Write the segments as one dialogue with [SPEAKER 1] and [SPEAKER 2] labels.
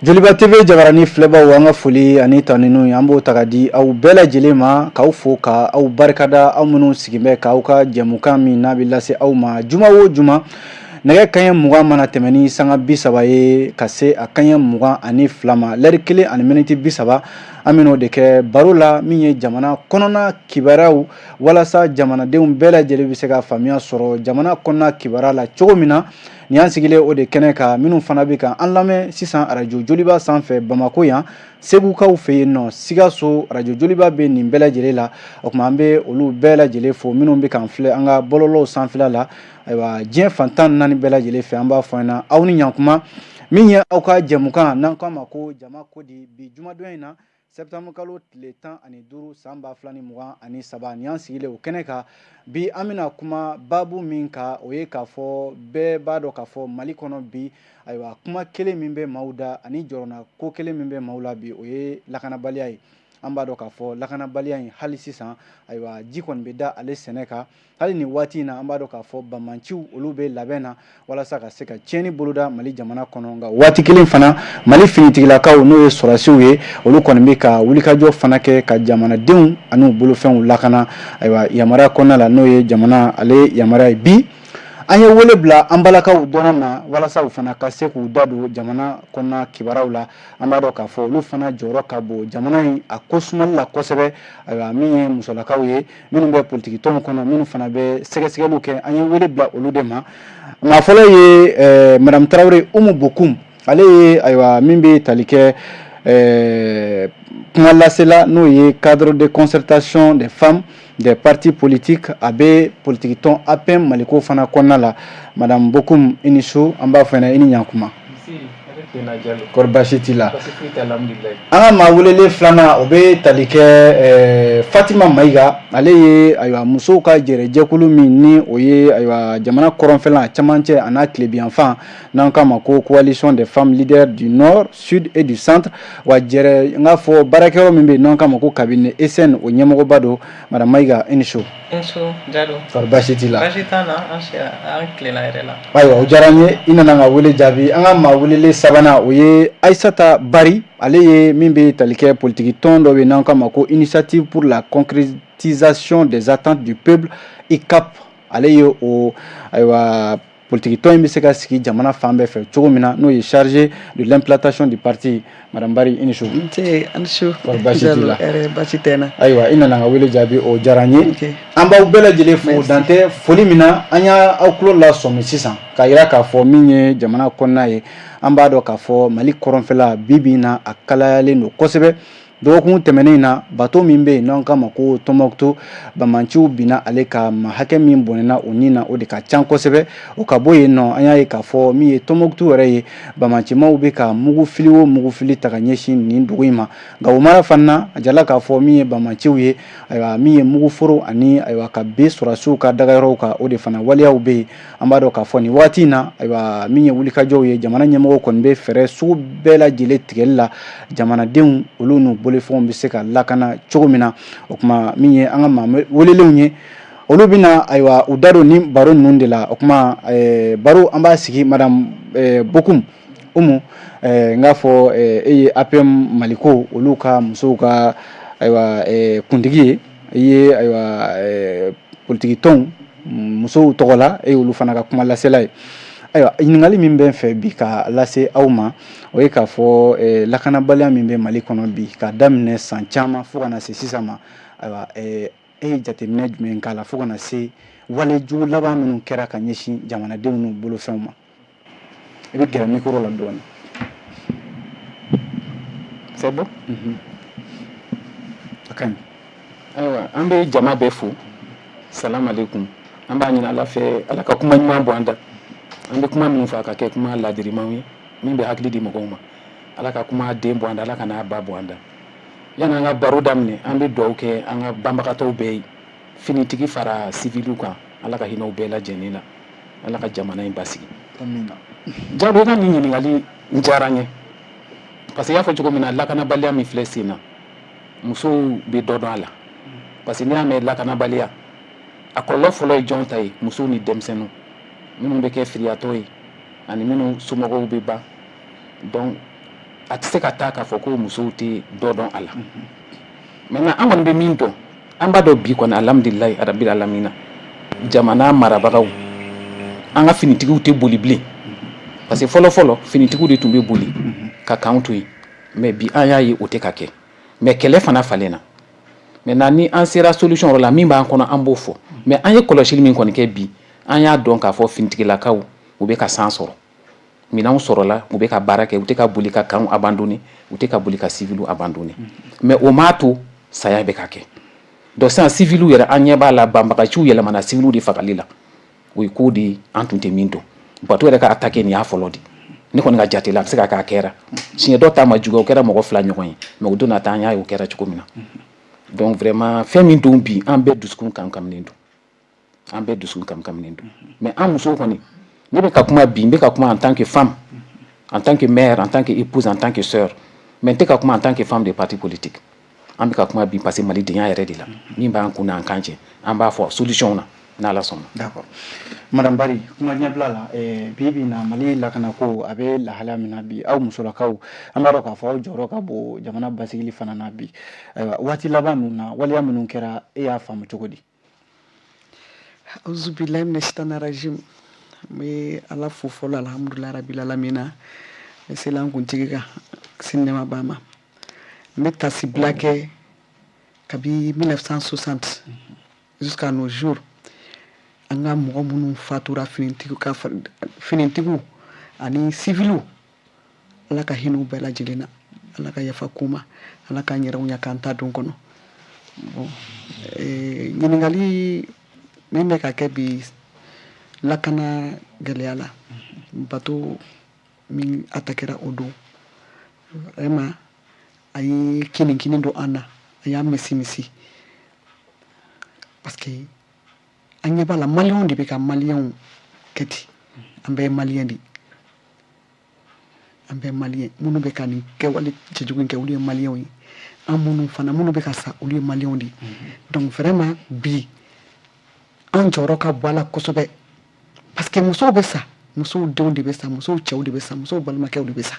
[SPEAKER 1] Joliba TV jabarani filɛbaw, an ka foli ani tanuni, an b'o ta ka di aw bɛɛ lajɛlen ma, k'aw fo, ka aw barikada, aw minnu sigilen bɛ k'aw ka jɛmukan min n'a bɛ lase aw ma juma o juma, nɛgɛ kanɲɛ 20 mana tɛmɛ ni sanga 30 ye ka se a kanɲɛ 22 ma, lɛri 1 ani miniti 30, an bɛn'o de kɛ baro la min ye jamana kɔnɔna kibaruyaw, walasa jamanadenw bɛɛ lajɛlen bɛ se ka faamuya sɔrɔ jamana kɔnɔna kibaruya la cogo min na. Nin y'an sigilen o de kɛnɛ kan. Minnu fana bɛ ka an lamɛn sisan arajo Joliba sanfɛ Bamakɔ yan, Segukaw fɛ yen nɔ, Sikaso, arajo Joliba bɛ nin bɛɛ lajɛlen la. O tuma, an bɛ olu bɛɛ lajɛlen fo. Minnu bɛ k'an filɛ an ka bɔlɔlɔw sanfɛla la, ayiwa, diɲɛ fan 14 bɛɛ lajɛlen fɛ, an b'a fɔ ɲɛna aw ni ɲankuma. Min ye aw ka jɛmukan n'an k'a ma ko Jama Ko Di, bi jumadon in na, septembre kalo tile 15, san 2023, nin y'an sigilen o kɛnɛ kan. Bi, an bɛna kuma baabu min kan, o ye k'a fɔ bɛɛ b'a dɔn k'a fɔ Mali kɔnɔ bi, ayiwa, kuma kelen min bɛ maaw da ani jɔrɔna ko kelen min bɛ maaw la bi, o ye lakanabaliya ye. An b'a dɔn k'a fɔ lakanabaliya in, hali sisan, ayiwa, ji kɔni bɛ da ale sɛnɛ kan. Hali nin waati in na, an b'a dɔn k'a fɔ banbaanciw, olu bɛ labɛn na walasa ka se ka tiɲɛni boloda Mali jamana kɔnɔ. Nka waati kelen fana, Mali finitigilakaw, n'o ye sɔrɔdasiw ye, olu kɔni bɛ ka wulikajɔ fana kɛ ka jamanadenw ani u bolofɛnw lakana, ayiwa, yamaruya kɔnɔna la, n'o ye jamana ale yamaruya ye. Bi, an ye wele bila an balakaw dɔnna ma walasa u fana ka se k'u da don jamana kɔnɔna kibaruyaw la. An b'a dɔn k'a fɔ olu fana jɔyɔrɔ ka bon jamana in a ko sumali la kosɛbɛ. Ayiwa, min ye musolakaw ye, minnu bɛ politiki tɔnw kɔnɔ, minnu fana bɛ sɛgɛsɛgɛliw kɛ, an ye wele bila olu de ma. Maa fɔlɔ ye madame Tarawele Umu Bokum. Ale ye, ayiwa, min bɛ tali kɛ kuma lasela, n'o ye cadre de concertation des femmes des partis politiques, a bɛ politiki tɔn APM Maliko fana kɔnɔna la. Madame Bokum, i ni su. An b'a fɔ i ni ɲankuma. Kɔri baasi t'i la? An ka maa welelen filanan, o bɛ tali kɛ Fatima Mayiga. Ale ye, ayiwa, musow ka jɛrɛjɛkulu min ni o ye, ayiwa, jamana kɔrɔnfɛla, cɛmancɛ a n'a tilebinyanfan, n'an k'a ma ko Coalition des femmes leaders du nord, sud et du centre, wa jɛrɛ n k'a fɔ baarakɛyɔrɔ min bɛ yen n'an k'a ma ko cabinet ESN, o ɲɛmɔgɔba don. Madame Mayiga, i ni su.
[SPEAKER 2] I ni su, Jalo.
[SPEAKER 1] Kɔri baasi t'i la?
[SPEAKER 2] Baasi t'an na, an sera, an tilenna yɛrɛ la.
[SPEAKER 1] Ayiwa, o diyara n ye, i nana n ka wele jaabi. An ka maa welelen sabanan, o ye Ayisata Bari. Ale ye min bɛ tali kɛ politiki tɔn dɔ bɛ yen n'an k'a ma ko Initiative pour la concrétisation des attentes du peuple, ICAP. Ale ye o, ayiwa, politiki tɔn in bɛ se ka sigi jamana fan bɛɛ fɛ cogo min na, n'o ye chargé de l'implantation du parti. Madame Bari, i ni su.
[SPEAKER 3] Nse, a ni su.
[SPEAKER 1] Kɔri baasi t'i la?
[SPEAKER 3] Hɛrɛ, baasi tɛ n na.
[SPEAKER 1] Ayiwa, i nana n ka wele jaabi, o diyara n ye. An b'aw bɛɛ lajɛlen fo dan tɛ foli min na. An y'a aw tulo lasɔmi sisan k'a yira k'a fɔ min ye jamana kɔnɔna ye, an b'a dɔn k'a fɔ Mali kɔrɔnfɛla, bi bi in na, a kalayalen don kosɛbɛ. Dɔgɔkun tɛmɛnen in na, bato min bɛ yen n'an k'a ma ko Tɔnbɔkutu, banbaanciw binna ale ka ma hakɛ min bɔnɛna o ni na, o de ka ca kosɛbɛ. O ka bɔ yen nɔ, an y'a ye k'a fɔ min ye Tɔnbɔkutu yɛrɛ ye, banbaancimaw bɛ ka mugu fili o mugu fili ta ka ɲɛsin nin dugu in ma. Nka o mara fana a jala k'a fɔ min ye banbaanciw ye, ayiwa, min ye muguforo ani, ayiwa, ka bin sɔrɔdasiw ka dagayɔrɔw kan, o de fana waleyaw bɛ yen. An b'a dɔn k'a fɔ nin waati in na, ayiwa, min ye wulikajɔw ye, jamana ɲɛmɔgɔw kɔni bɛ fɛɛrɛ sugu bɛɛ lajɛlen tigɛli la, jamanadenw olu n'u bolofɛnw bɛ se ka lakana cogo min na. O tuma, min ye an ka maa welelenw ye, olu bɛna, ayiwa, u da don ni baro ninnu de la. O tuma, baro an b'a sigi madame Bokum Umu. N k'a fɔ e ye APM Maliko, olu ka musow ka, ayiwa, kuntigi ye. I ye, ayiwa, politiki tɔnw musow tɔgɔ la, e y'olu fana ka kuma lasela ye. Ayiwa, ɲininkali min bɛ n fɛ bi ka lase aw ma, o ye k'a fɔ lakanabaliya min bɛ Mali kɔnɔ bi, k'a daminɛ san caman fo ka na se sisan ma, ayiwa, e ye jateminɛ jumɛn k'a la fo ka na se wale jugu laban minnu kɛra ka ɲɛsin jamanadenw n'u bolofɛnw ma? I bɛ gɛrɛ micro la dɔɔnin.
[SPEAKER 4] C'est bon?
[SPEAKER 1] A ka ɲi.
[SPEAKER 4] Ayiwa, an bɛ jama bɛɛ fo, salam aleykum. An b'a ɲini Ala fɛ, Ala ka kuma ɲuman bɔ an da. An bɛ kuma minnu fɔ, a ka kɛ kuma ladirimanw ye min bɛ hakili di mɔgɔw ma. Ala ka kuma den bɔ an da, Ala ka n'a ba bɔ an da. Yanni an ka baro daminɛ, an bɛ dugawu kɛ an ka banbagatɔw bɛɛ ye, finitigi fara siviliw kan. Ala ka hinɛ u bɛɛ lajɛlen na, Ala ka jamana in basigi.
[SPEAKER 1] Amina.
[SPEAKER 4] Jalo, i ka nin ɲininkali n diyara n ye, parce que i y'a fɔ cogo min na, lakanabaliya min filɛ sen na, musow bɛ dɔ dɔn a la, parce que n'i y'a mɛn lakanabaliya, a kɔlɔlɔ fɔlɔ ye jɔn ta ye? Musow ni denmisɛnninw minnu bɛ kɛ firiyatɔ ye ani minnu somɔgɔw bɛ ban. Donc A tɛ se ka taa k'a fɔ ko musow tɛ dɔ dɔn a la. Maintenant, an kɔni bɛ min dɔn, an b'a dɔn bi kɔni, alhamdulilayi rabil alamina, jamana marabagaw, an ka finitigiw tɛ boli bilen, parce que fɔlɔ fɔlɔ finitigiw de tun bɛ boli ka kanw to yen. Mais bi an y'a ye o tɛ ka kɛ, mais kɛlɛ fana falenna. Maintenant, ni an sera solution yɔrɔ la, min b'an kɔnɔ, an b'o fɔ. Mais an ye kɔlɔsili min kɔni kɛ bi, an y'a dɔn k'a fɔ finitigilakaw, u bɛ ka san sɔrɔ, minɛnw sɔrɔla, u bɛ ka baara kɛ, u tɛ ka boli ka kanw abandonner, u tɛ ka boli ka civiliw abandonner. Mais o m'a to saya bɛ ka kɛ. Donc sisan civiliw yɛrɛ, an ɲɛ b'a la, banbagaciw yɛlɛmana civiliw de fagali la. O ye ko de ye an tun tɛ min dɔn. Bateau yɛrɛ ka attaquer, nin y'a fɔlɔ de ne kɔni ka jate la. A bɛ se ka kɛ a kɛra siɲɛ dɔ ta ma juguya, o kɛra mɔgɔ 2 ɲɔgɔn ye, mais o don ta an y'a ye o kɛra cogo min na. Donc vraiment, fɛn min don bi, an bɛɛ dusukun kamkaminen don, an bɛɛ dusukun kamkaminen don. Mais an musow kɔni, ne bɛ ka kuma bi, n bɛ ka kuma en tant que femme, en tant que mère, en tant que épouse, en tant que sœur, mais n tɛ ka kuma en tant que femme de parti politique. An bɛ ka kuma bi parce que malidenya yɛrɛ de la, min b'an kun n'an kan cɛ, an b'a fɔ solution na n'Ala sɔnna.
[SPEAKER 1] D'accord, madame Bari, kuma ɲɛbila la, bi bi na Mali lakanako a bɛ lahalaya min na bi, aw musolakaw, an b'a dɔn k'a fɔ aw jɔyɔrɔ ka bon jamana basigili fana na bi. Ayiwa, waati laban ninnu na, waleya minnu kɛra, e y'a faamu cogo di?
[SPEAKER 3] Auzubillahi mina shaitani rajim. N bɛ Ala fo fɔlɔ, alhamdulilayi rabil alamina. N bɛ seli an kuntigi kan, kisi ni nɛɛma b'a ma. N bɛ tasibila kɛ kabi 1960 jusqu'à nos jours, an ka mɔgɔ minnu fatura, finitigiw ka finitigiw ani civiliw, Ala ka hinɛ u bɛɛ lajɛlen na, Ala ka yafa k'u ma, Ala k'an yɛrɛw ɲɛ k'an ta don kɔnɔ. Bon, ɲininkali min bɛ ka kɛ bi, lakana gɛlɛya la, bateau min attaquera o don, vraiment a ye kinikini don an na, a y'an misi misi, parce que an ɲɛ b'a la, maliyɛnw de bɛ ka maliyɛnw kɛ ten. An bɛɛ ye maliyɛn de, an bɛɛ maliyɛn. Minnu bɛ ka nin kɛwale cɛjugu in kɛ, olu ye maliyɛnw ye. An minnu fana, minnu bɛ ka sa, olu ye maliyɛnw de ye. Donc vraiment bi, an jɔyɔrɔ ka bɔ a la kosɛbɛ, parce que musow bɛ sa, musow denw de bɛ sa, musow cɛw de bɛ sa, musow balimakɛw de bɛ sa.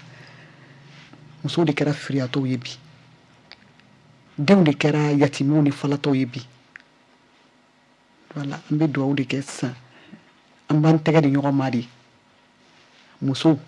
[SPEAKER 3] Musow de kɛra firiyatɔw ye bi, denw de kɛra yatimɛw ni falatɔw ye bi. Voilà, an bɛ dugawu de kɛ sisan, an b'an tɛgɛ di ɲɔgɔn ma de, musow.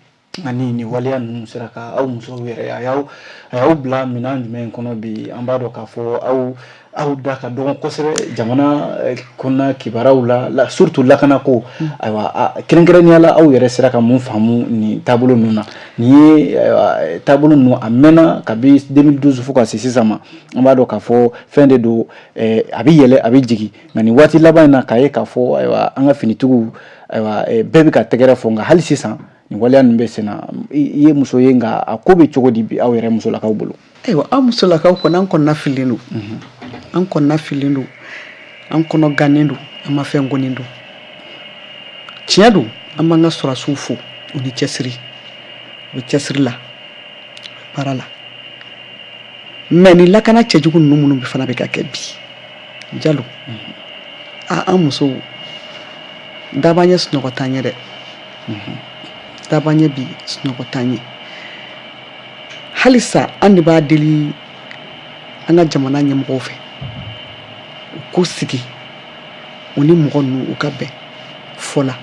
[SPEAKER 1] Ani nin waleya ninnu sera ka aw musow yɛrɛ, a y'aw bila minɛn jumɛn kɔnɔ bi? An b'a dɔn k'a fɔ aw da ka dɔgɔn kosɛbɛ jamana kɔnɔna kibaruyaw la, surtout lakanako. Ayiwa, kɛrɛnkɛrɛnnenya la, aw yɛrɛ sera ka mun faamu nin taabolo ninnu na? Nin ye, ayiwa, taabolo ninnu a mɛnna kabi 2012 fo ka se sisan ma. An b'a dɔn k'a fɔ fɛn de don, a bɛ yɛlɛ, a bɛ jigin, nka nin waati laban in na, k'a ye k'a fɔ, ayiwa, an ka finitigiw, ayiwa, bɛɛ bɛ ka tɛgɛrɛ fɔ, nka hali sisan nin waleya ninnu bɛ sen na. I ye muso ye, nka a ko bɛ cogo di bi aw yɛrɛ musolakaw bolo?
[SPEAKER 3] Ayiwa, an musolakaw kɔni, an kɔnɔna fililen don, an kɔnɔna fililen don, an kɔnɔ gannen don, an ma fɛn kɔni don. Tiɲɛ don, an b'an ka sɔrɔdasiw fo u ni cɛsiri, u bɛ cɛsiri la, baara la. Mais ni lakana cɛjugu ninnu minnu fana bɛ ka kɛ bi, Jalo, a an musow da b'an ɲɛ, sunɔgɔ t'an ɲɛ dɛ, da b'an ɲɛ bi, sunɔgɔ t'an ɲɛ. Halisa an de b'a deli an ka jamana ɲɛmɔgɔw fɛ, u k'u sigi, u ni mɔgɔ ninnu u ka bɛn fɔ la,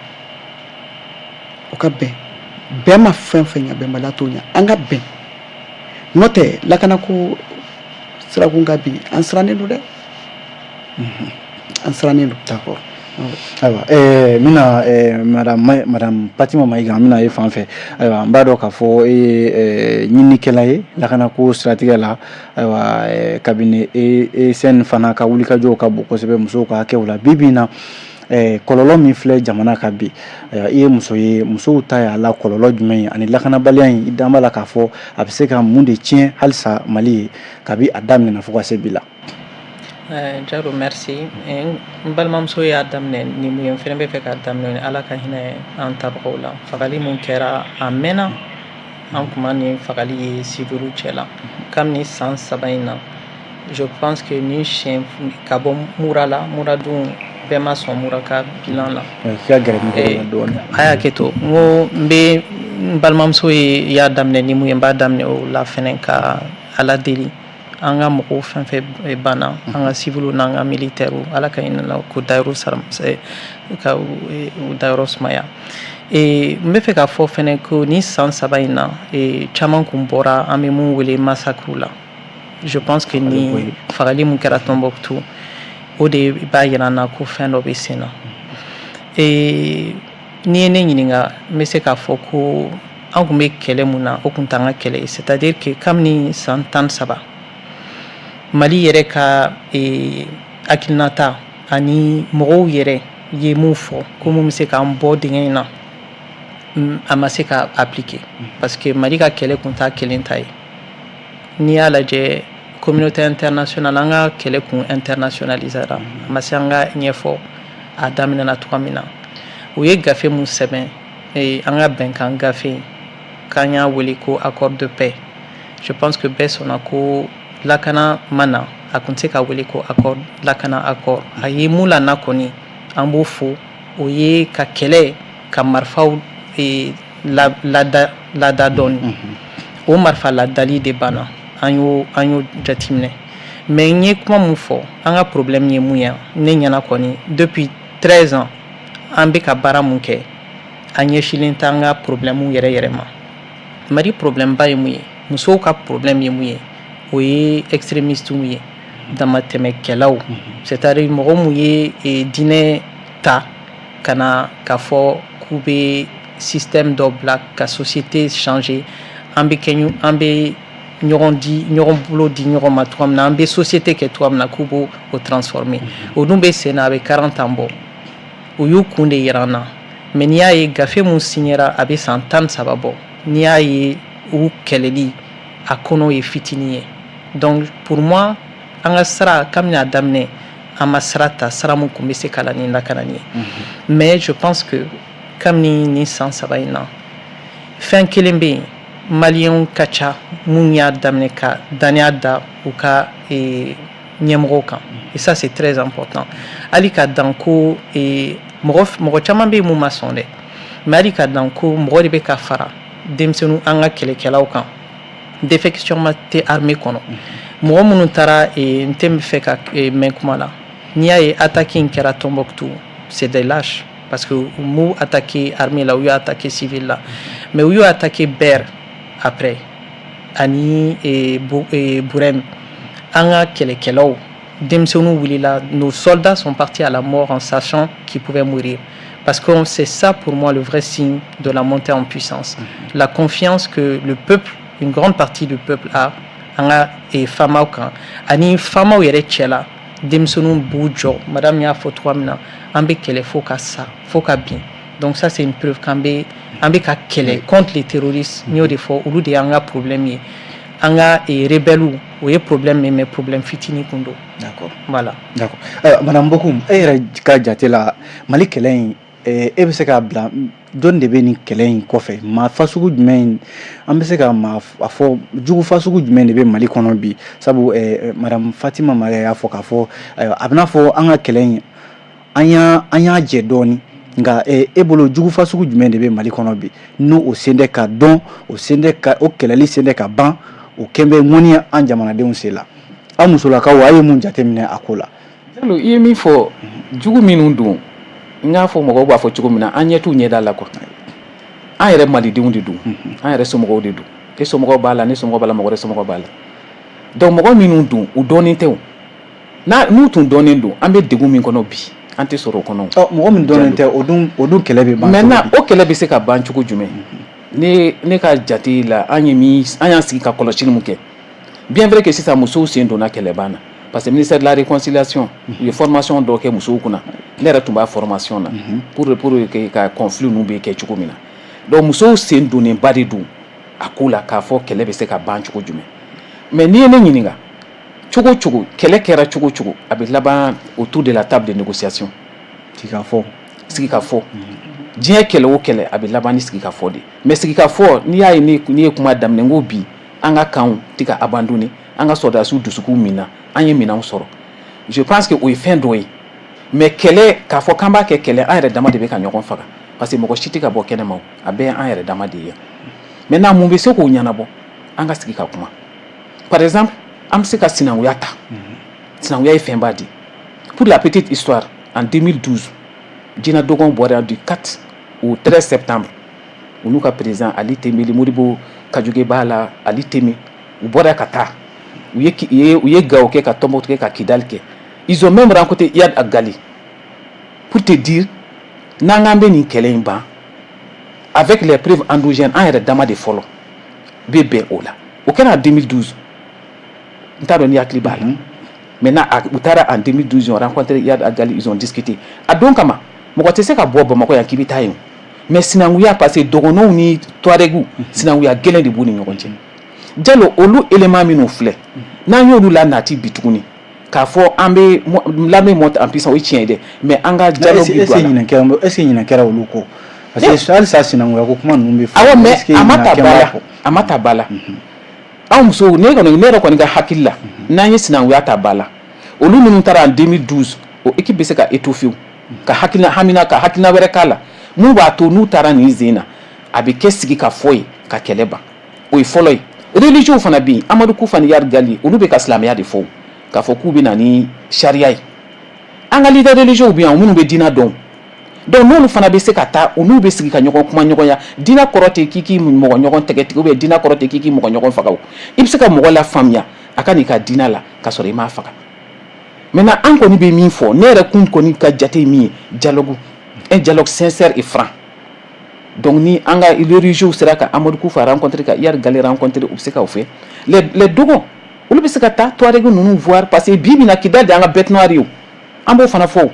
[SPEAKER 3] u ka bɛn. Bɛn ma fɛn fɛn ɲɛ, bɛnbaliya t'o ɲɛ. An ka bɛn, n'o tɛ lakanako sirakun ka bi, an sirannen don dɛ, an sirannen don.
[SPEAKER 1] D'accord, ayiwa, n bɛna madame Fatima Mayiga, an bɛna e fan fɛ. Ayiwa, n b'a dɔn k'a fɔ e ye ɲininikɛla ye lakanako siratigɛ la. Ayiwa, kabini ESN fana ka wulikajɔw ka bon kosɛbɛ musow ka hakɛw la. Bi bi in na, kɔlɔlɔ min filɛ jamana kan bi, ayiwa, i ye muso ye, musow ta y'a la kɔlɔlɔ jumɛn ye? Ani lakanabaliya in, i dan b'a la k'a fɔ a bɛ se ka mun de tiɲɛ halisa Mali ye kabi a daminɛna fo ka se bi la?
[SPEAKER 2] Jalo, merci. N balimamuso y'a daminɛ ni mun ye, n fɛnɛ bɛ fɛ k'a daminɛ ni Ala ka hinɛ an tabagaw la. Fagali mun kɛra, a mɛnna, an kun ma nin fagali ye civiliw cɛ la kabini san 3 in na. Je pense que ni siɲɛ ka bɔ Mura la, Mura dun, bɛɛ ma sɔn Mura ka bilan la.
[SPEAKER 1] I ka gɛrɛ micro la dɔɔnin.
[SPEAKER 2] A y'a kɛ to, n ko n bɛ N balimamuso ye y'a daminɛ ni mun ye, n b'a daminɛ o la fɛnɛ, ka Ala deli, an ka mɔgɔw fɛn fɛn banna, an ka civils n'an ka militaires, Ala ka hinɛ na k'u dayɔrɔ sara, ka u dayɔrɔ sumaya. N bɛ fɛ k'a fɔ fɛnɛ ko ni san 3 in na, caman kun bɔra an bɛ mun wele massacre la. Je pense que ni fagali mun kɛra Tombouctou, o de b'a yira n na ko fɛn dɔ bɛ sen na. N'i ye ne ɲininka, n bɛ se k'a fɔ ko an tun bɛ kɛlɛ mun na, o tun t'an ka kɛlɛ ye. C'est à dire que kabini san 13, Mali yɛrɛ ka hakilinata ani mɔgɔw yɛrɛ ye mun fɔ ko mun bɛ se k'an bɔ dingɛ in na, a ma se ka appliquer, parce que Mali ka kɛlɛ kun t'a kelen ta ye. N'i y'a lajɛ, communauté internationale, an ka kɛlɛ kun internationalisera, a ma se an ka ɲɛfɔ a daminɛna cogoya min na. U ye gafe mun sɛbɛn, an ka bɛnkan gafe k'an y'a wele ko accord de paix, je pense que bɛɛ sɔnna ko lakana ma na, a kun tɛ se ka wele ko accord lakana. Accord a ye mun lana kɔni, an b'o fo, o ye ka kɛlɛ ka marifaw lada lada dɔɔni. O marifa ladali de banna, an y'o jateminɛ. Mais n ye kuma mun fɔ, an ka problème ye mun ye, ne ɲɛna kɔni, depuis 13 ans an bɛ ka baara mun kɛ, an ɲɛsinnen t'an ka problème yɛrɛ yɛrɛ ma. Mali problème ba ye mun ye? Musow ka problème ye mun ye? O ye extrémistes ye, damatɛmɛkɛlaw, c'est à dire mɔgɔ mun ye diinɛ ta ka na k'a fɔ k'u bɛ système dɔ bila ka société changer, an bɛ kɛ, an bɛ ɲɔgɔn di, ɲɔgɔn bolo di ɲɔgɔn ma cogoya min na, an bɛ société kɛ cogoya min na, k'u b'o o transformer. O dun bɛ sen na, a bɛ 40 ans bɔ. U y'u kun de yira an na. Mais n'i y'a ye gafe mun signera, a bɛ san 13 bɔ, n'i y'a ye u kɛlɛli a kɔnɔ ye fitinin ye. Donc pour moi, an ka sira, kabini a daminɛ, an ma sira ta, sira mun kun bɛ se ka na ni lakanani ye. Mais je pense que kabini nin san 3 in na, fɛn kelen bɛ yen, Maliyɛnw ka ca mun y'a daminɛ ka danaya da u ka ɲɛmɔgɔw kan, et ça, c'est très important. Hali ka dan ko mɔgɔ mɔgɔ caman bɛ yen mun ma sɔn dɛ, mais hali ka dan ko mɔgɔ de bɛ ka fara denmisɛnninw, an ka kɛlɛkɛlaw kan, défection ma tɛ armée kɔnɔ. Mɔgɔ minnu taara, n tɛ fɛ ka mɛn kuma la, n'i y'a ye attaque in kɛra Tombouctou, c'est des lâches, parce que u m'u attaqué armée la, u y'a attaqué civil la. Mais u y'u attaqué Ber après ani Bourem, an ka kɛlɛkɛlaw denmisɛnninw wulila. Nos soldats sont partis à la mort en sachant qu'ils pouvaient mourir, parce que c'est ça pour moi le vrai signe de la montée en puissance, la confiance que le peuple, une grande partie du peuple a an ka faamaw kan, ani faamaw yɛrɛ cɛ la, denmisɛnninw b'u jɔ. Madame y'a fɔ cogoya min na, an bɛ kɛlɛ fo ka sa, fo ka bin. Donc ça, c'est une preuve k'an bɛ, an bɛ ka kɛlɛ contre les terroristes. N y'o de fɔ, olu de y'an ka problème ye. An ka rebelles, o ye problème ye, mais problème fitinin kun don. Voilà.
[SPEAKER 1] D'accord. Madame Bokoum, e yɛrɛ ka jate la, Mali kɛlɛ in, e bɛ se k'a bila jɔn de bɛ nin kɛlɛ in kɔfɛ? Maa fasugu jumɛn, an bɛ se ka maa a fɔ jugu fasugu jumɛn de bɛ Mali kɔnɔ bi? Sabu madame Fatima Mayiga y'a fɔ k'a fɔ a bɛna fɔ an ka kɛlɛ in, an y'a jɛ dɔɔni. Nka e bolo, jugu fasugu jumɛn de bɛ Mali kɔnɔ bi, n'o o sen tɛ ka dɔn, o sen tɛ ka o kɛlɛli sen tɛ ka ban, o kɛn bɛ ŋɔni an jamanadenw sen la? Aw musolakaw, a ye mun jateminɛ a ko la?
[SPEAKER 4] Jalo, i ye min fɔ, jugu minnu don, n y'a fɔ, mɔgɔw b'a fɔ cogo min na, an ɲɛ t'u ɲɛda la quoi. An yɛrɛ malidenw de don, an yɛrɛ somɔgɔw de don. E somɔgɔw b'a la, ne somɔgɔw b'a la, mɔgɔ wɛrɛ somɔgɔw b'a la. Donc mɔgɔ minnu don, u dɔnnen tɛ o. N'a n'u tun dɔnnen don, an bɛ degun min kɔnɔ bi, an tɛ sɔrɔ o kɔnɔ.
[SPEAKER 1] Ɔ, mɔgɔ min dɔnnen tɛ, o dun kɛlɛ bɛ ban?
[SPEAKER 4] Maintenant, o kɛlɛ bɛ se ka ban cogo jumɛn? Ne ka jate la, an ye min, an y'an sigi ka kɔlɔsili mun kɛ, bien vrai que sisan musow sen donna kɛlɛban na, parce que ministère de la Réconciliation, u ye formation dɔ kɛ musow kunna. Ne yɛrɛ tun b'a formation na pour que ka conflit ninnu bɛ kɛ cogo min na. Donc musow sen donnenba de don a ko la, k'a fɔ kɛlɛ bɛ se ka ban cogo jumɛn. Mais n'i ye ne ɲininka, cogo cogo, kɛlɛ kɛra cogo cogo, a bɛ laban autour de la table de négociation.
[SPEAKER 1] Sigikafɔ.
[SPEAKER 4] Sigikafɔ. Diɲɛ kɛlɛ o kɛlɛ, a bɛ laban ni sigikafɔ de. Mais sigikafɔ, n'i y'a ye, n'i ye kuma daminɛ, n ko bi an ka kanw tɛ ka abandonner, an ka sɔrɔdasiw dusukun min na, an ye minɛnw sɔrɔ, je pense que o ye fɛn dɔ ye. Mais kɛlɛ, k'a fɔ k'an b'a kɛ kɛlɛ, an yɛrɛ dama de bɛ ka ɲɔgɔn faga. Parce que mɔgɔ si tɛ ka bɔ kɛnɛma, a bɛɛ an yɛrɛ dama de ye. Maintenant, mun bɛ se k'o ɲɛnabɔ? An ka sigi ka kuma. Par exemple, an bɛ se ka sinankunya ta. Sinankunya ye fɛnba de. Pour la petite histoire, en 2012, Dina Dogon bɔra du 4 au 13 septembre. U n'u ka président Ali Tembeli, Modibo Kajuge b'a la, Ali Temi, u bɔra ka taa, u ye Gao kɛ, ka Tombouctou kɛ, ka Kidal kɛ. Ils ont même rencontré Iyad Ag Ghali. Pour te dire, n'an k'an bɛ nin kɛlɛ in ban avec les preuves endogènes, an yɛrɛ dama de fɔlɔ bɛ bɛn o la. O kɛra en 2012, n t'a dɔn ni hakili b'a la. Maintenant, u taara en 2012, ils ont rencontré Iyad Ag Ghali, ils ont discuté. A don kama, mɔgɔ tɛ se ka bɔ Bamakɔ yan k'i bɛ taa yen, mais sinankunya, parce que dɔgɔnɔw ni Touareg, sinankunya gɛlɛn de b'u ni ɲɔgɔn cɛ. Jalo, olu élément minnu filɛ, n'an y'olu la nati bi tuguni k'a fɔ an bɛ l'armée monte en puissance, o ye tiɲɛ ye dɛ, mais an ka dialogue
[SPEAKER 1] bi don a la. Est ce que ɲinɛ kɛra olu kɔ? Parce que halisa sinankunya ko kuma ninnu bɛ fɔ.
[SPEAKER 4] Awɔ, mais a ma ta ba la, a ma ta ba la. Anw musow, ne kɔni, ne yɛrɛ kɔni ka hakili la, n'an ye sinankunya ta ba la, olu minnu taara en 2012, o équipe bɛ se ka étoffer, ka hakilina hamina, ka hakilina wɛrɛ k'a la, mun b'a to n'u taara nin sen na, a bɛ kɛ sigi ka fɔ ye ka kɛlɛ ban. O ye fɔlɔ ye. Religieux fana bɛ yen, Amadu Kufa ni Iyad Ghali, olu bɛ ka silamɛya de fɔ, k'a fɔ k'u bɛ na ni sariya ye. An ka leader religieux bɛ yan minnu bɛ diinɛ dɔn. Donc n'olu fana bɛ se ka taa, u n'u bɛ sigi ka ɲɔgɔn kuma ɲɔgɔnya. Diinɛ kɔrɔ tɛ k'i k'i mɔgɔ ɲɔgɔn tɛgɛ tigɛ, ou bien diinɛ kɔrɔ tɛ k'i k'i mɔgɔ ɲɔgɔn faga. O i bɛ se ka mɔgɔ la faamuya a ka n'i ka diinɛ la ka sɔrɔ i m'a faga. Maintenant, an kɔni bɛ min fɔ, ne yɛrɛ kun kɔni ka jate ye min ye, dialogue, un dialogue sincère et franc. Donc ni an ka religieux sera ka Amadu Kufa rencontrer, ka Iyad Ghali rencontrer, u bɛ se k'o fɛ. Les Dogons, olu bɛ se ka taa Touareg ninnu voir, parce que bi bi in na, Kidal de y'an ka bête noire ye. O an b'o fana fɔ. O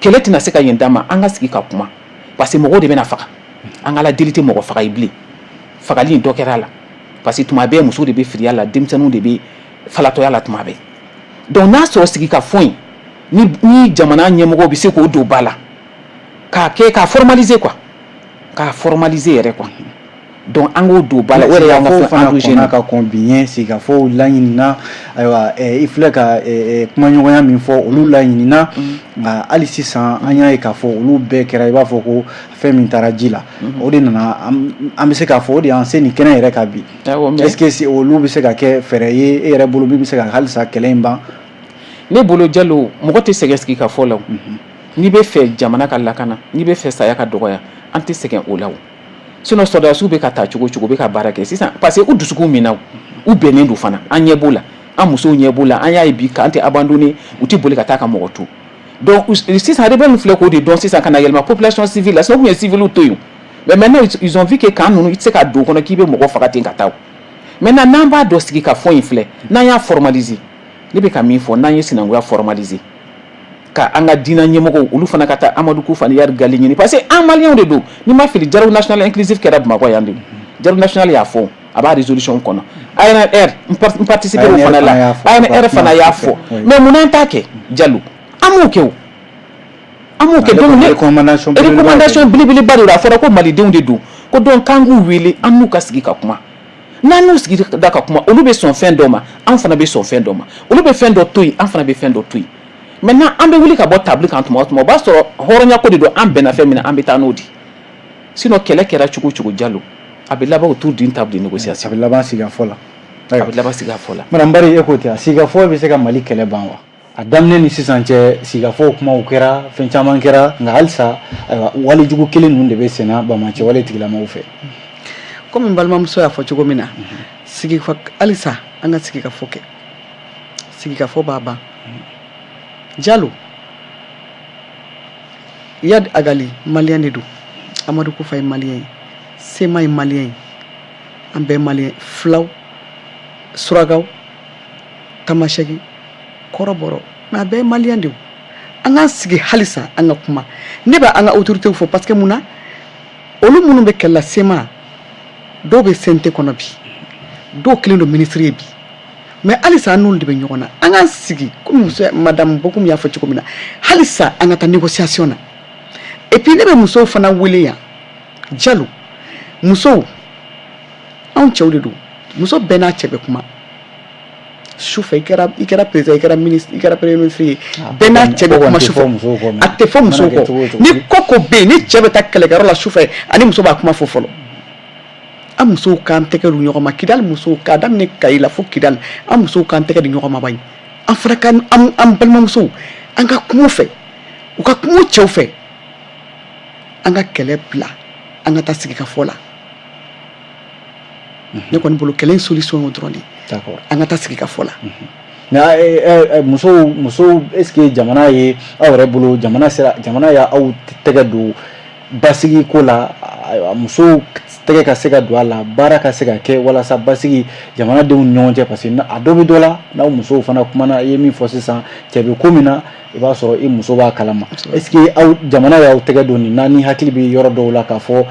[SPEAKER 4] kɛlɛ tɛna se ka yen d'an ma. An ka sigi ka kuma, parce que mɔgɔw de bɛna faga. An ka Ala deli tɛ mɔgɔ faga ye bilen. Fagali in, dɔ kɛra a la, parce que tuma bɛɛ musow de bɛ firiya la, denmisɛnninw de bɛ falatɔya la tuma bɛɛ. Donc n'a sɔrɔ sigi ka fɔ in ni jamana ɲɛmɔgɔw bɛ se k'o don ba la, k'a kɛ k'a formaliser quoi, k'a formaliser yɛrɛ quoi. Donc an k'o don ba la, o yɛrɛ y'an ka
[SPEAKER 1] fɛn endogène. Ka kɔn bi ɲɛ, sigikafɔw laɲinina. Ayiwa, i filɛ ka kumaɲɔgɔnya min fɔ, olu laɲinina, nka hali sisan an y'a ye k'a fɔ olu bɛɛ kɛra i b'a fɔ ko fɛn min taara ji la. O de nana, an bɛ se k'a fɔ o de y'an se nin kɛnɛ yɛrɛ kan bi. Est ce que olu bɛ se ka kɛ fɛɛrɛ ye e yɛrɛ bolo min bɛ se ka halisa kɛlɛ in ban?
[SPEAKER 4] Ne bolo, Jalo, mɔgɔ tɛ sɛgɛn sigi ka fɔ la. N'i bɛ fɛ jamana ka lakana, n'i bɛ fɛ saya ka dɔgɔya, an tɛ sɛgɛn o la. O sinon, sɔrɔdasiw bɛ ka taa cogo cogo, u bɛ ka baara kɛ sisan, parce que u dusukun min na, u bɛnnen don fana. An ɲɛ b'o la, an musow ɲɛ b'o la. An y'a ye bi k'an tɛ abandonné, u tɛ boli ka taa ka mɔgɔ to. Donc sisan, rebelle filɛ k'o de dɔn sisan, ka na yɛlɛma population civile la. Sinon, u tun ye civil to yen, mais maintenant ils ont vu que camp ninnu, i tɛ se ka don o kɔnɔ k'i bɛ mɔgɔ faga ten ka taa. Maintenant, n'an b'a dɔn sigi ka fɔ in filɛ, n'an y'a formaliser, ne bɛ ka min fɔ, n'an ye sinankunya formaliser, ka an ka diinɛ ɲɛmɔgɔw, olu fana ka taa Amadu Kufa ni Iyad Ghali ɲini, parce que an maliyɛnw de don. N'i ma fili, dialogue national inclusif kɛra Bamakɔ yan de. Dialogue national y'a fɔ, a b'a résolution kɔnɔ. ANR, n participer o fana la, ANR fana y'a fɔ. Mais mun n'an t'a kɛ, Jalo? An m'o kɛ o, an m'o kɛ. Donc ne recommandation belebeleba de don. A fɔra ko malidenw de don ko, donc k'an k'u wele, an n'u ka sigi ka kuma. N'an n'u sigi da ka kuma, olu bɛ sɔn fɛn dɔ ma, an fana bɛ sɔn fɛn dɔ ma. Olu bɛ fɛn dɔ to yen, an fana bɛ fɛn dɔ to yen. Maintenant, an bɛ wuli ka bɔ table kan tuma o tuma, o b'a sɔrɔ hɔrɔnya ko de don. An bɛnna fɛn min na, an bɛ taa n'o di. Sinon, kɛlɛ kɛra cogo o cogo, Jalo, a bɛ laban autour d'une table de négociation.
[SPEAKER 1] A bɛ laban sigikafɔ la.
[SPEAKER 4] A bɛ laban sigikafɔ la.
[SPEAKER 1] Madame Bari, e ko ten, sigikafɔ bɛ se ka Mali kɛlɛ ban wa? A daminɛ ni sisan cɛ, sigikafɔ kumaw kɛra, fɛn caman kɛra, nka halisa, ayiwa, walejugu kelen ninnu de bɛ senna banbaaci wale tigilamɔgɔw fɛ.
[SPEAKER 3] Komi n balimamuso y'a fɔ cogo min na, sigi halisa, an ka sigikafɔ kɛ, sigikafɔ b'a ban. Jalo, Iyad Ag Ghali maliyɛn de don, Amadu Kufa ye maliyɛn ye, Sema ye maliyɛn ye, an bɛɛ maliyɛn. Filaw, surakaw, tamasɛki, kɔrɔbɔrɔ, mais a bɛɛ ye maliyɛn de ye. An k'an sigi halisa, an ka kuma. Ne bɛ an ka autorités fo, parce que mun na, olu minnu bɛ kɛlɛ la, Sema dɔw bɛ CNT kɔnɔ bi, dɔw kelen don ministre ye bi, mais halisa an n'olu de bɛ ɲɔgɔn na. An k'an sigi, komi muso madame Bokum y'a fɔ cogo min na, halisa an ka taa négociation na. Et puis ne bɛ musow fana wele yan, Jalo. Musow, anw cɛw de don, muso bɛɛ n'a cɛ bɛ kuma. Su fɛ, i kɛra président, i kɛra ministre, i kɛra premier ministre ye, bɛɛ n'a cɛ bɛ kuma su fɛ. A tɛ fɔ musow kɔ. Ni ko ko bɛ yen, ni cɛ bɛ taa kɛlɛkɛyɔrɔ la su fɛ, ani muso b'a kuma fɔ fɔlɔ. An musow k'an tɛgɛ di ɲɔgɔn ma. Kidali musow, k'a daminɛ Kayi la fo Kidali, an musow k'an tɛgɛ di ɲɔgɔn ma. Bayi, an fana ka an balimamusow, an ka kuma u fɛ, u ka kuma u cɛw fɛ. An ka kɛlɛ bila, an ka taa sigikafɔ la. Ne kɔni bolo, kɛlɛ in solution y'o dɔrɔn de ye. An ka taa sigikafɔ la.
[SPEAKER 1] Mais musow, est ce que jamana ye, aw yɛrɛ bolo, jamana sera, jamana y'aw tɛgɛ don basigi ko la, musow tɛgɛ ka se ka don a la, baara ka se ka kɛ walasa basigi jamanadenw ni ɲɔgɔn cɛ? Parce que a dɔ bɛ dɔ la, n'aw musow fana kumana, i ye min fɔ sisan, cɛ bɛ ko min na, i b'a sɔrɔ i muso b'a kalama. Est ce que aw, jamana y'aw tɛgɛ don nin na, ni hakili bɛ yɔrɔ dɔw la k'a fɔ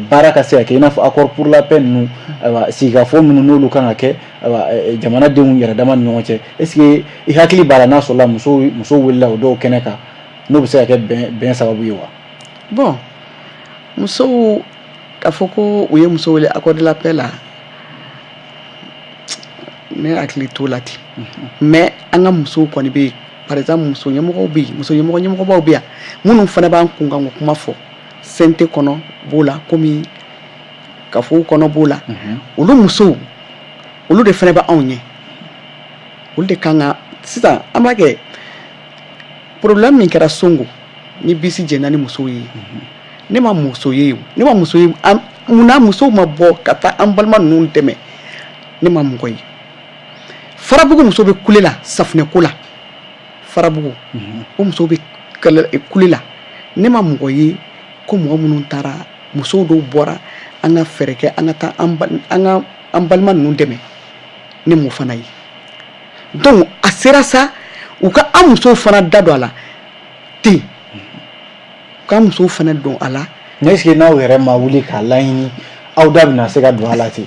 [SPEAKER 1] baara ka se ka kɛ, i n'a fɔ accord pour la paix ninnu, ayiwa, sigikafɔ minnu n'olu kan ka kɛ, ayiwa, jamanadenw yɛrɛ dama ni ɲɔgɔn cɛ, est ce que i hakili b'a la n'a sɔrɔla musow wulila o dɔw kɛnɛ kan, n'o bɛ se ka kɛ bɛn sababu ye wa?
[SPEAKER 3] Bon, musow, k'a fɔ ko u ye muso wele accord de la paix la, ne hakili t'o la ten. Mais an ka musow kɔni bɛ yen. Par exemple, muso ɲɛmɔgɔw bɛ yen, muso ɲɛmɔgɔ ɲɛmɔgɔbaw bɛ yan minnu fana b'an kun kan k'o kuma fɔ. CNT kɔnɔ b'o la, komi kafow kɔnɔ b'o la. Olu musow, olu de fana bɛ anw ɲɛ, olu de kan ka. Sisan an b'a kɛ, problème min kɛra Songo ni bisi jɛnna ni musow ye, ne ma muso ye, ne ma muso ye. Munna musow ma bɔ ka taa an balima ninnu dɛmɛ? Ne ma mɔgɔ ye. Farabugu muso bɛ kule la safunɛko la. Farabugu, o musow bɛ kule la. Ne ma mɔgɔ ye ko mɔgɔ minnu taara, musow dɔw bɔra, an ka fɛɛrɛ kɛ, an ka taa an ka an balima ninnu dɛmɛ. Ne m'o fana ye. Donc a sera sa, u ka an musow fana da don a la ten, u ka musow fana don a la.
[SPEAKER 1] Mais est ce que n'aw yɛrɛ ma wuli k'a laɲini, aw da bɛna se ka don a la ten?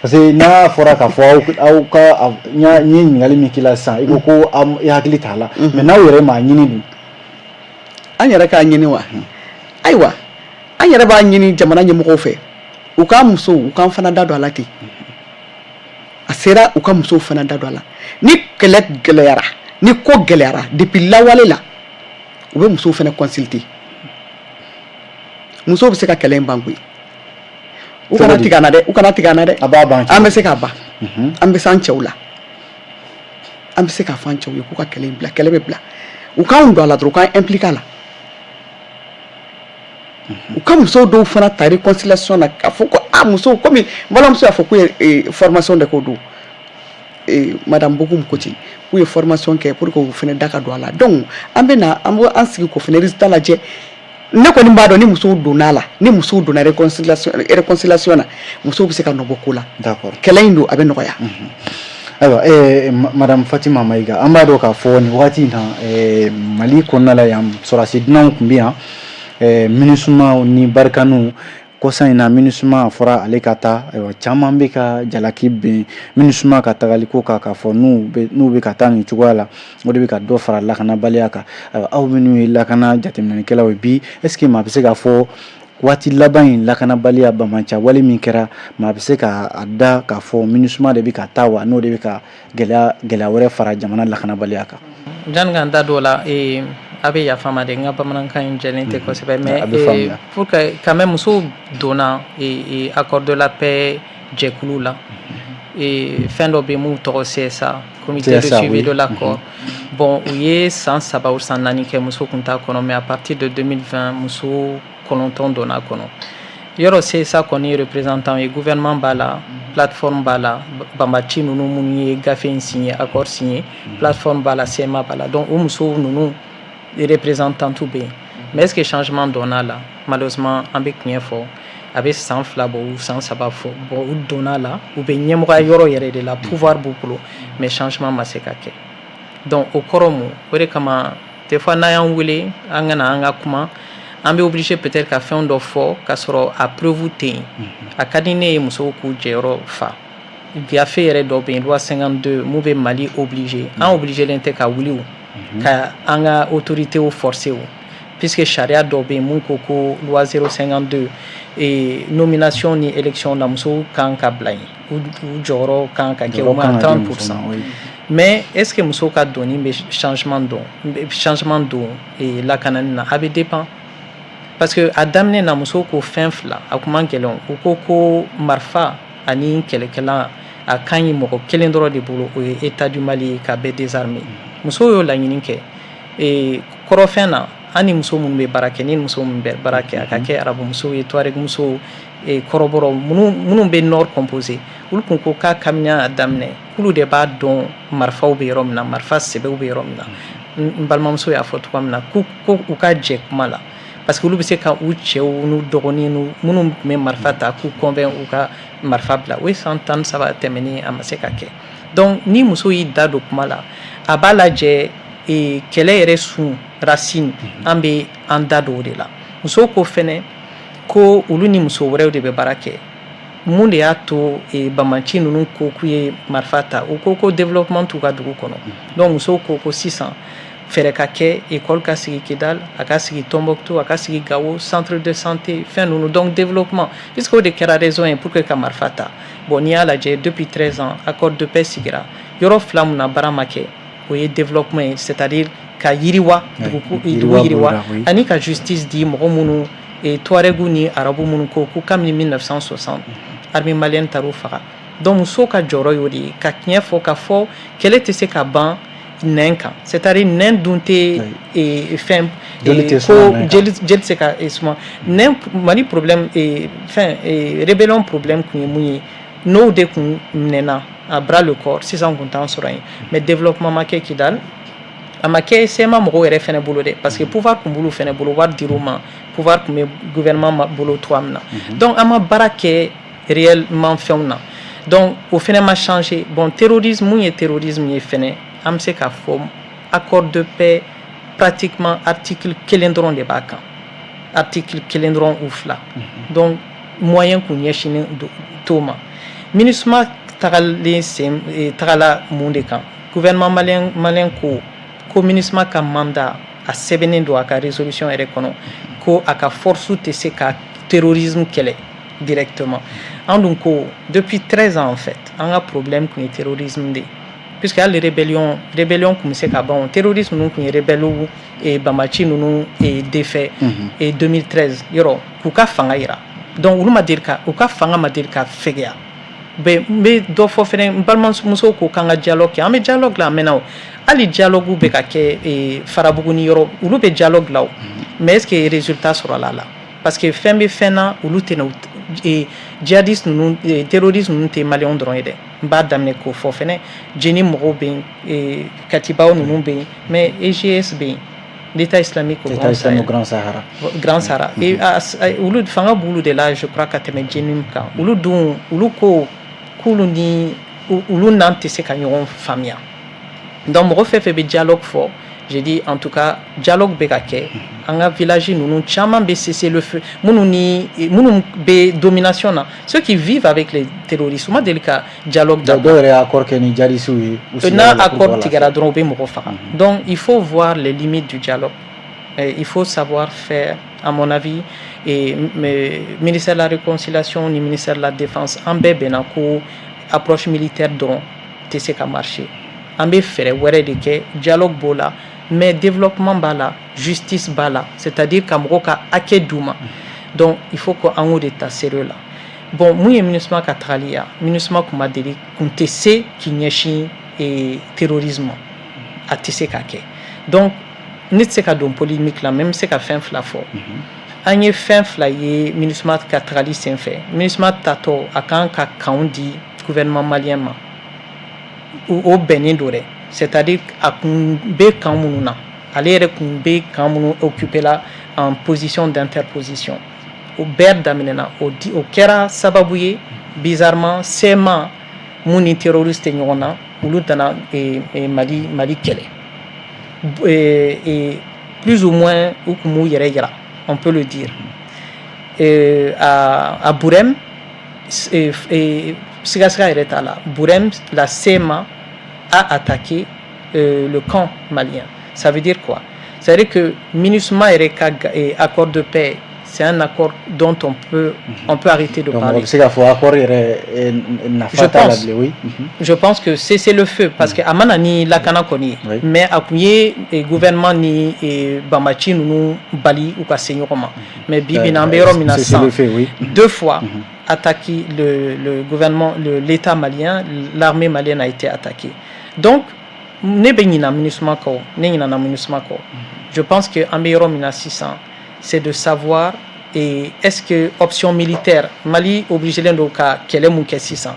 [SPEAKER 1] Parce que n'a fɔra k'a fɔ aw ka, n ye ɲininkali min k'i la sisan, i ko ko i hakili t'a la, mais n'aw yɛrɛ m'a ɲini dun?
[SPEAKER 3] An yɛrɛ k'a ɲini wa? Ayiwa, an yɛrɛ b'a ɲini jamana ɲɛmɔgɔw fɛ, u k'an musow, u k'an fana da don a la ten. A sera u ka musow fana da don a la. Ni kɛlɛ gɛlɛyara, ni ko gɛlɛyara, depuis lawale la, u bɛ musow fana consulter. Musow bɛ se ka kɛlɛ in ban koyi. U kana tigɛ an na dɛ, u kana tigɛ an na dɛ.
[SPEAKER 1] A b'a ban.
[SPEAKER 3] An bɛ se k'a ban. An bɛ s'an cɛw la, an bɛ se k'a fɔ an cɛw ye k'u ka kɛlɛ in bila. Kɛlɛ bɛ bila. U k'anw don a la dɔrɔn, u k'an impliquer a la. U ka musow dɔw fana ta réconciliation na, k'a fɔ ko a musow, komi n balimamuso y'a fɔ k'u ye formation de k'o don, madame Bokum ko ten, k'u ye formation kɛ pour que u fana da ka don a la. Donc an bɛ na, an bɛ an sigi k'o fana résultat lajɛ. Ne kɔni b'a dɔn, ni musow donna a la, ni musow donna réconciliation na, musow bɛ se ka nɔ bɔ ko la. Kɛlɛ in don, a bɛ nɔgɔya.
[SPEAKER 1] Ayiwa, madame Fatima Mayiga, an b'a dɔn k'a fɔ nin wagati in na, Mali kɔnɔna la yan, sɔrɔdasi dunanw tun bɛ yan, MINUSMA ni Barkhane. Kɔsa in na, MINUSMA, a fɔra ale ka taa. Ayiwa, caman bɛ ka jalaki bin MINUSMA ka tagaliko kan, k'a fɔ n'u bɛ ka taa nin cogoya la, o de bɛ ka dɔ fara lakanabaliya kan. Ayiwa, aw minnu ye lakana jateminɛlikɛlaw ye bi, est ce que maa bɛ se k'a fɔ waati laban in lakanabaliya banbaanci wale min kɛra, maa bɛ se ka a da k'a fɔ MINUSMA de bɛ ka taa wa, n'o de bɛ ka gɛlɛya wɛrɛ fara jamana lakanabaliya kan?
[SPEAKER 2] Janni k'an da don o la, a bɛ yafa n ma dɛ, n ka bamanankan in jɛlen tɛ kosɛbɛ, mais pour que quand même, musow donna accord de la paix jɛkulu la. Fɛn dɔ bɛ yen mun tɔgɔ CSA, comité de suivi de l'accord. Bon, u ye san 3 o san 4 kɛ, muso tun t'a kɔnɔ, mais à partir de 2020, muso 9 donna a kɔnɔ. Yɔrɔ CSA kɔni représentant ye, gouvernement b'a la, plateforme b'a la, banbaci ninnu minnu ye gafe in signé, accord signé, plateforme b'a la, CMA b'a la. Donc o musow ninnu représentantes bɛ yen. Mais est ce que changement donna la? Malheureusement, an bɛ tiɲɛ fɔ, a bɛ san 2 bɔ ou san 3 fɔ bon, u donna la, u bɛ ɲɛmɔgɔya yɔrɔ yɛrɛ de la, pouvoir b'u bolo, mais changement ma se ka kɛ. Donc o kɔrɔ mun? O de kama, des fois, n'an y'an wele an ka na an ka kuma, an bɛ obligé peut-être ka fɛn dɔ fɔ k'a sɔrɔ a preuve tɛ yen. A ka di ne ye musow k'u jɔyɔrɔ fa. Gafe yɛrɛ dɔ bɛ yen, loi 52, mun bɛ Mali obligé, an obligé len tɛ ka wuli o ka an ka autorités forcer o. Puisque sariya dɔw bɛ yen mun ko ko loi 052 et nomination ni élection na, musow kan ka bila yen, u jɔyɔrɔ kan ka kɛ au moins 30%. Mais est ce que musow ka donni bɛ changement don lakanani na? A bɛ dépend, parce que a daminɛ na, musow ko fɛn fila, a kun man gɛlɛn. U ko ko marifa ani kɛlɛkɛlan, a kan ɲi mɔgɔ kelen dɔrɔn de bolo, o ye État du Mali ye, ka bɛɛ désarmer. Musow y'o laɲini kɛ kɔrɔfɛn na. An ni muso minnu bɛ baara kɛ, ni muso minnu bɛ baara kɛ, a ka kɛ arabu musow ye, tuareg musow, kɔrɔbɔrɔ minnu bɛ nord composé, olu kun ko k'a kabini a daminɛ, k'olu de b'a dɔn marifaw bɛ yɔrɔ min na, marifa sɛbɛw bɛ yɔrɔ min na. N balimamuso y'a fɔ cogoya min na, ko u ka jɛ kuma la, parce que olu bɛ se ka u cɛw n'u dɔgɔnin minnu tun bɛ marifa ta, k'u convainc u ka marifa bila. O ye san 13 tɛmɛnen, a ma se ka kɛ. Donc ni muso y'i da don kuma la, a b'a lajɛ kɛlɛ yɛrɛ sun, racine, an bɛ an da don o de la. Musow ko fɛnɛ ko olu ni muso wɛrɛw de bɛ baara kɛ. Mun de y'a to banbanci ninnu ko k'u ye marifa ta? U ko ko développement t'u ka dugu kɔnɔ. Donc musow ko ko sisan fɛɛrɛ ka kɛ, école ka sigi Kidal, a ka sigi Tombouctou, a ka sigi Gao, centre de santé, fɛn ninnu. Donc développement, puisque o de kɛra raison ye pour que ka marifa ta. Bon, n'i y'a lajɛ, depuis 13 ans, accord de paix sigira yɔrɔ fila mun na, baara ma kɛ, o ye développement ye, c'est à dire ka yiriwa, dugu yiriwa, ani ka justice di mɔgɔ minnu, Touareg ni arabu minnu ko ko kabini 1960 armée malienne taar'u faga. Donc musow ka jɔyɔrɔ y'o de ye, ka tiɲɛ fɔ, ka fɔ kɛlɛ tɛ se ka ban nɛn kan, c'est à dire nɛn dun tɛ fɛn ko jeli tɛ se ka suma nɛn. Mali problème, fɛn rébellion problème kun ye mun ye? N'o de kun minɛna à bras le corps, sisan kun t'an sɔrɔ yen. Mais développement ma kɛ Kidal, a ma kɛ CMA mɔgɔw yɛrɛ fɛnɛ bolo dɛ, parce que pouvoir kun b'olu fɛnɛ bolo, wari dir'u ma, pouvoir kun bɛ gouvernement bolo cogoya min na. Donc an ma baara kɛ réellement fɛnw na, donc o fɛnɛ ma changer. Bon, terrorisme, mun ye terrorisme ye fɛnɛ, an bɛ se k'a fɔ accord de paix, pratiquement article kelen dɔrɔn de b'a kan, article kelen dɔrɔn ou fila. Donc moyen kun ɲɛsinnen t'o ma. MINUSMA tagalen sen tagala mun de kan? Gouvernement malien ko ko MINUSMA ka mandat, a sɛbɛnnen don a ka résolution yɛrɛ kɔnɔ, ko a ka force tɛ se ka terrorisme kɛlɛ directement. An dun ko depuis 13 ans, en fait, an ka problème kun ye terrorisme de ye, puisque hali rébellion kun bɛ se ka ban, terrorisme ninnu kun ye rebelle banbaci ninnu défait 2013 yɔrɔ k'u ka fanga yira. Donc olu ma deli ka, u ka fanga ma deli ka fɛgɛya. Bɛ n bɛ dɔ fɔ fɛnɛ, n balimamusow ko k'an ka dialogue kɛ, an bɛ dialogue la, a mɛnna o. Hali dialogue bɛ ka kɛ Farabugu ni yɔrɔ, olu bɛ dialogue la o, mais est ce que résultat sɔrɔla a la? Parce que fɛn bɛ fɛn na, olu tɛna djihadiste ninnu, terroriste ninnu tɛ maliyɛnw dɔrɔn ye dɛ. N b'a daminɛ k'o fɔ fɛnɛ, JNIM mɔgɔw bɛ yen, katibaw ninnu bɛ yen, mais EGS bɛ yen, l'État islamique au
[SPEAKER 1] Grand Sahara.
[SPEAKER 2] Grand Sahara. Et olu fanga b'olu de la, je crois, ka tɛmɛ JNIM kan. Olu dun, olu ko k'olu ni olu n'an tɛ se ka ɲɔgɔn faamuya. Donc mɔgɔ fɛn fɛn bɛ dialogue fɔ, je dis, en tout cas dialogue bɛ ka kɛ, an ka village ninnu caman bɛ cessez le feu, minnu ni minnu bɛ domination na, ceux qui vivent avec les terroristes, u ma deli ka dialogue.
[SPEAKER 1] Dɔw yɛrɛ ye accord kɛ ni djihadistes ye.
[SPEAKER 2] N'a accord tigɛra dɔrɔn, u bɛ mɔgɔ faga. Donc il faut voir les limites du dialogue. Il faut savoir faire, à mon avis. Et ministère de la Réconciliation ni ministère de la Défense, an bɛɛ bɛnna ko approche militaire dɔrɔn tɛ se ka marcher. An bɛ fɛɛrɛ wɛrɛ de kɛ. Dialogue b'o la, mais développement b'a la, justice b'a la, c'est-à-dire ka mɔgɔw ka hakɛ d'u ma. Donc il faut que an k'o de ta sérieux la. Bon, mun ye MINUSMA ka tagali ya? MINUSMA kun ma deli, kun tɛ se k'i ɲɛsin terrorisme ma, a tɛ se ka kɛ. Donc ne tɛ se ka don polémique la, mais n bɛ se ka fɛn fila fɔ. An ye fɛn fila ye MINUSMA ka tagali senfɛ. MINUSMA tatɔ, a kan ka kanw di gouvernement malien ma, o bɛnnen don dɛ, c'est-à-dire a kun bɛ camp minnu na, ale yɛrɛ kun bɛ camp minnu occupé la en position d'interposition, o bɛɛ daminɛna. O di, o kɛra sababu ye, bizarrement, CMA mun ni terroriste tɛ ɲɔgɔn na, olu nana Mali kɛlɛ et plus ou moins u kun m'u yɛrɛ yira, on peut le dire. À Bourem, sigasiga yɛrɛ t'a la, Bourem, la CMA a attaqué le camp malien. Ça veut dire quoi? C'est à dire que MINUSMA yɛrɛ ka accord de paix, c'est un accord dont on peut arrêter de
[SPEAKER 1] Donc,
[SPEAKER 2] parler.
[SPEAKER 1] mɔgɔ bɛ se k'a fɔ accord yɛrɛ nafa t'a la bilen, oui.
[SPEAKER 2] Je pense que cessez le feu, parce que a ma na ni lakana kɔni ye, mais a kun ye gouvernement ni banbaci ninnu bali u ka se ɲɔgɔn ma. Mais bi bi in na, an bɛ yɔrɔ min na
[SPEAKER 1] Cessez
[SPEAKER 2] sisan,
[SPEAKER 1] le feu, oui.
[SPEAKER 2] deux fois attaqué le gouvernement, l'État malien, l'armée malienne a été attaquée. Donc ne bɛ ɲina MINUSMA kɔ, ne ɲinana MINUSMA kɔ. Je pense que an bɛ yɔrɔ min na sisan, c'est de savoir et est-ce que option militaire, Mali obligé don ka kɛlɛ mun kɛ sisan,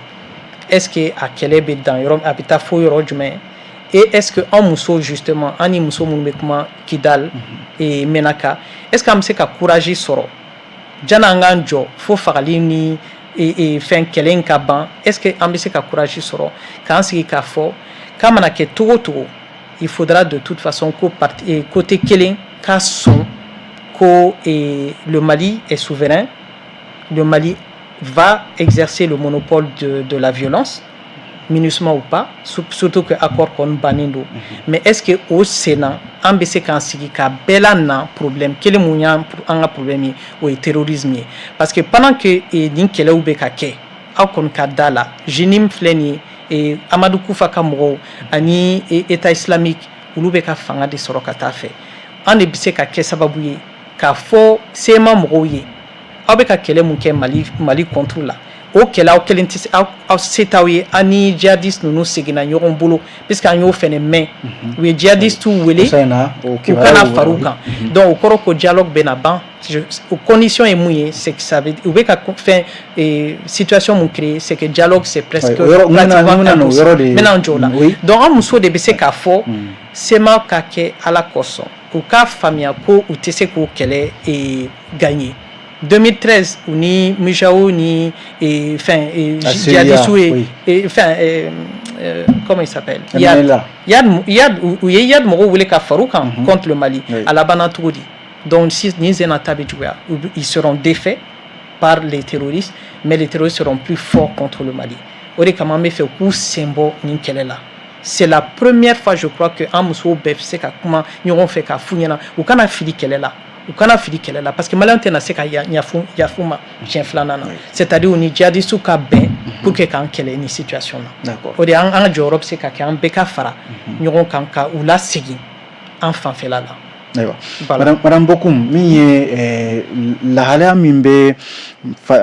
[SPEAKER 2] est-ce que a kɛlɛ bɛ dan yɔrɔ, a bɛ taa fo yɔrɔ jumɛn? Et est-ce que an musow justement, an ni muso minnu bɛ kuma Kidal et Menaka, est-ce que an bɛ se ka courage sɔrɔ janni an k'an jɔ fo fagali ni fɛn kɛlɛ in ka ban? Est-ce que an bɛ se ka courage sɔrɔ k'an sigi k'a fɔ k'a mana kɛ cogo o cogo, il faudra de toute façon ko parti côté kelen ka sɔn ko le Mali est souverain, le Mali va exercer le monopole de la violence, MINUSMA ou pas, surtout que accord kɔni bannen don. Mais est-ce que o senna an bɛ se k'an sigi ka bɛɛ la na problème kelen mun y'an an ka problème ye, o ye terrorisme ye? Parce que pendant que nin kɛlɛw bɛ ka kɛ, aw kɔni ka da la, JNIM filɛ nin ye, Amadu Kufa ka mɔgɔw ani État islamique, olu bɛ ka fanga de sɔrɔ ka taa fɛ. An de bɛ se ka kɛ sababu ye k'a fɔ CMA mɔgɔw ye: aw bɛ ka kɛlɛ mun kɛ Mali contre la, o kɛlɛ aw kelen tɛ se, aw se t'aw ye. An ni djihadistes ninnu seginna ɲɔgɔn bolo, puisque an y'o fɛnɛ mɛn, u ye djihadistes wele
[SPEAKER 1] Kɔsa in na, o
[SPEAKER 2] u
[SPEAKER 1] kibaruyaw
[SPEAKER 2] kana far'u kan. Donc o kɔrɔ ko dialogue bɛna ban. O condition ye mun ye? C'est que ça veut, u bɛ ka fɛn situation mun créer, c'est que dialogue, c'est presque
[SPEAKER 1] o yɔrɔ, n bɛna
[SPEAKER 2] pratiquement
[SPEAKER 1] n bɛna n'o yɔrɔ de ye.
[SPEAKER 2] N bɛna n jɔ o la. Donc an muso de bɛ se k'a fɔ CMA ka kɛ Ala kosɔn, u k'a faamuya ko u tɛ se k'o kɛlɛ gagner. 2013, u ni MUJAO ni fɛn
[SPEAKER 1] Assyria,
[SPEAKER 2] djihadistes ye fɛn comment il s'appelle, Iyad.
[SPEAKER 1] MNLA.
[SPEAKER 2] Iyad, u ye Iyad mɔgɔw wele ka far'u kan contre le Mali. A labanna cogo di? Donc si nin sen ta bɛ juguya, ils seront défaits par les terroristes, mais les terroristes seront plus forts contre le Mali. O de kama an bɛ fɛ k'u sen bɔ nin kɛlɛ la. C'est la première fois, je crois, que an musow bɛɛ bɛ se ka kuma ɲɔgɔn fɛ k'a f'u ɲɛna u kana fili kɛlɛ la, u kana fili kɛlɛ la, parce que maliyɛn tɛna se ka yafu ma siɲɛ filanan na, c'est à dire u ni djihadistes ka bɛn pour que k'an kɛlɛ ni situation na. O de an ka jɔyɔrɔ bɛ se ka kɛ, an bɛɛ ka fara ɲɔgɔn kan ka u lasegin an fanfɛla la.
[SPEAKER 1] Ayiwa.
[SPEAKER 2] Voilà.
[SPEAKER 1] Madame Bokum, min ye lahalaya min bɛ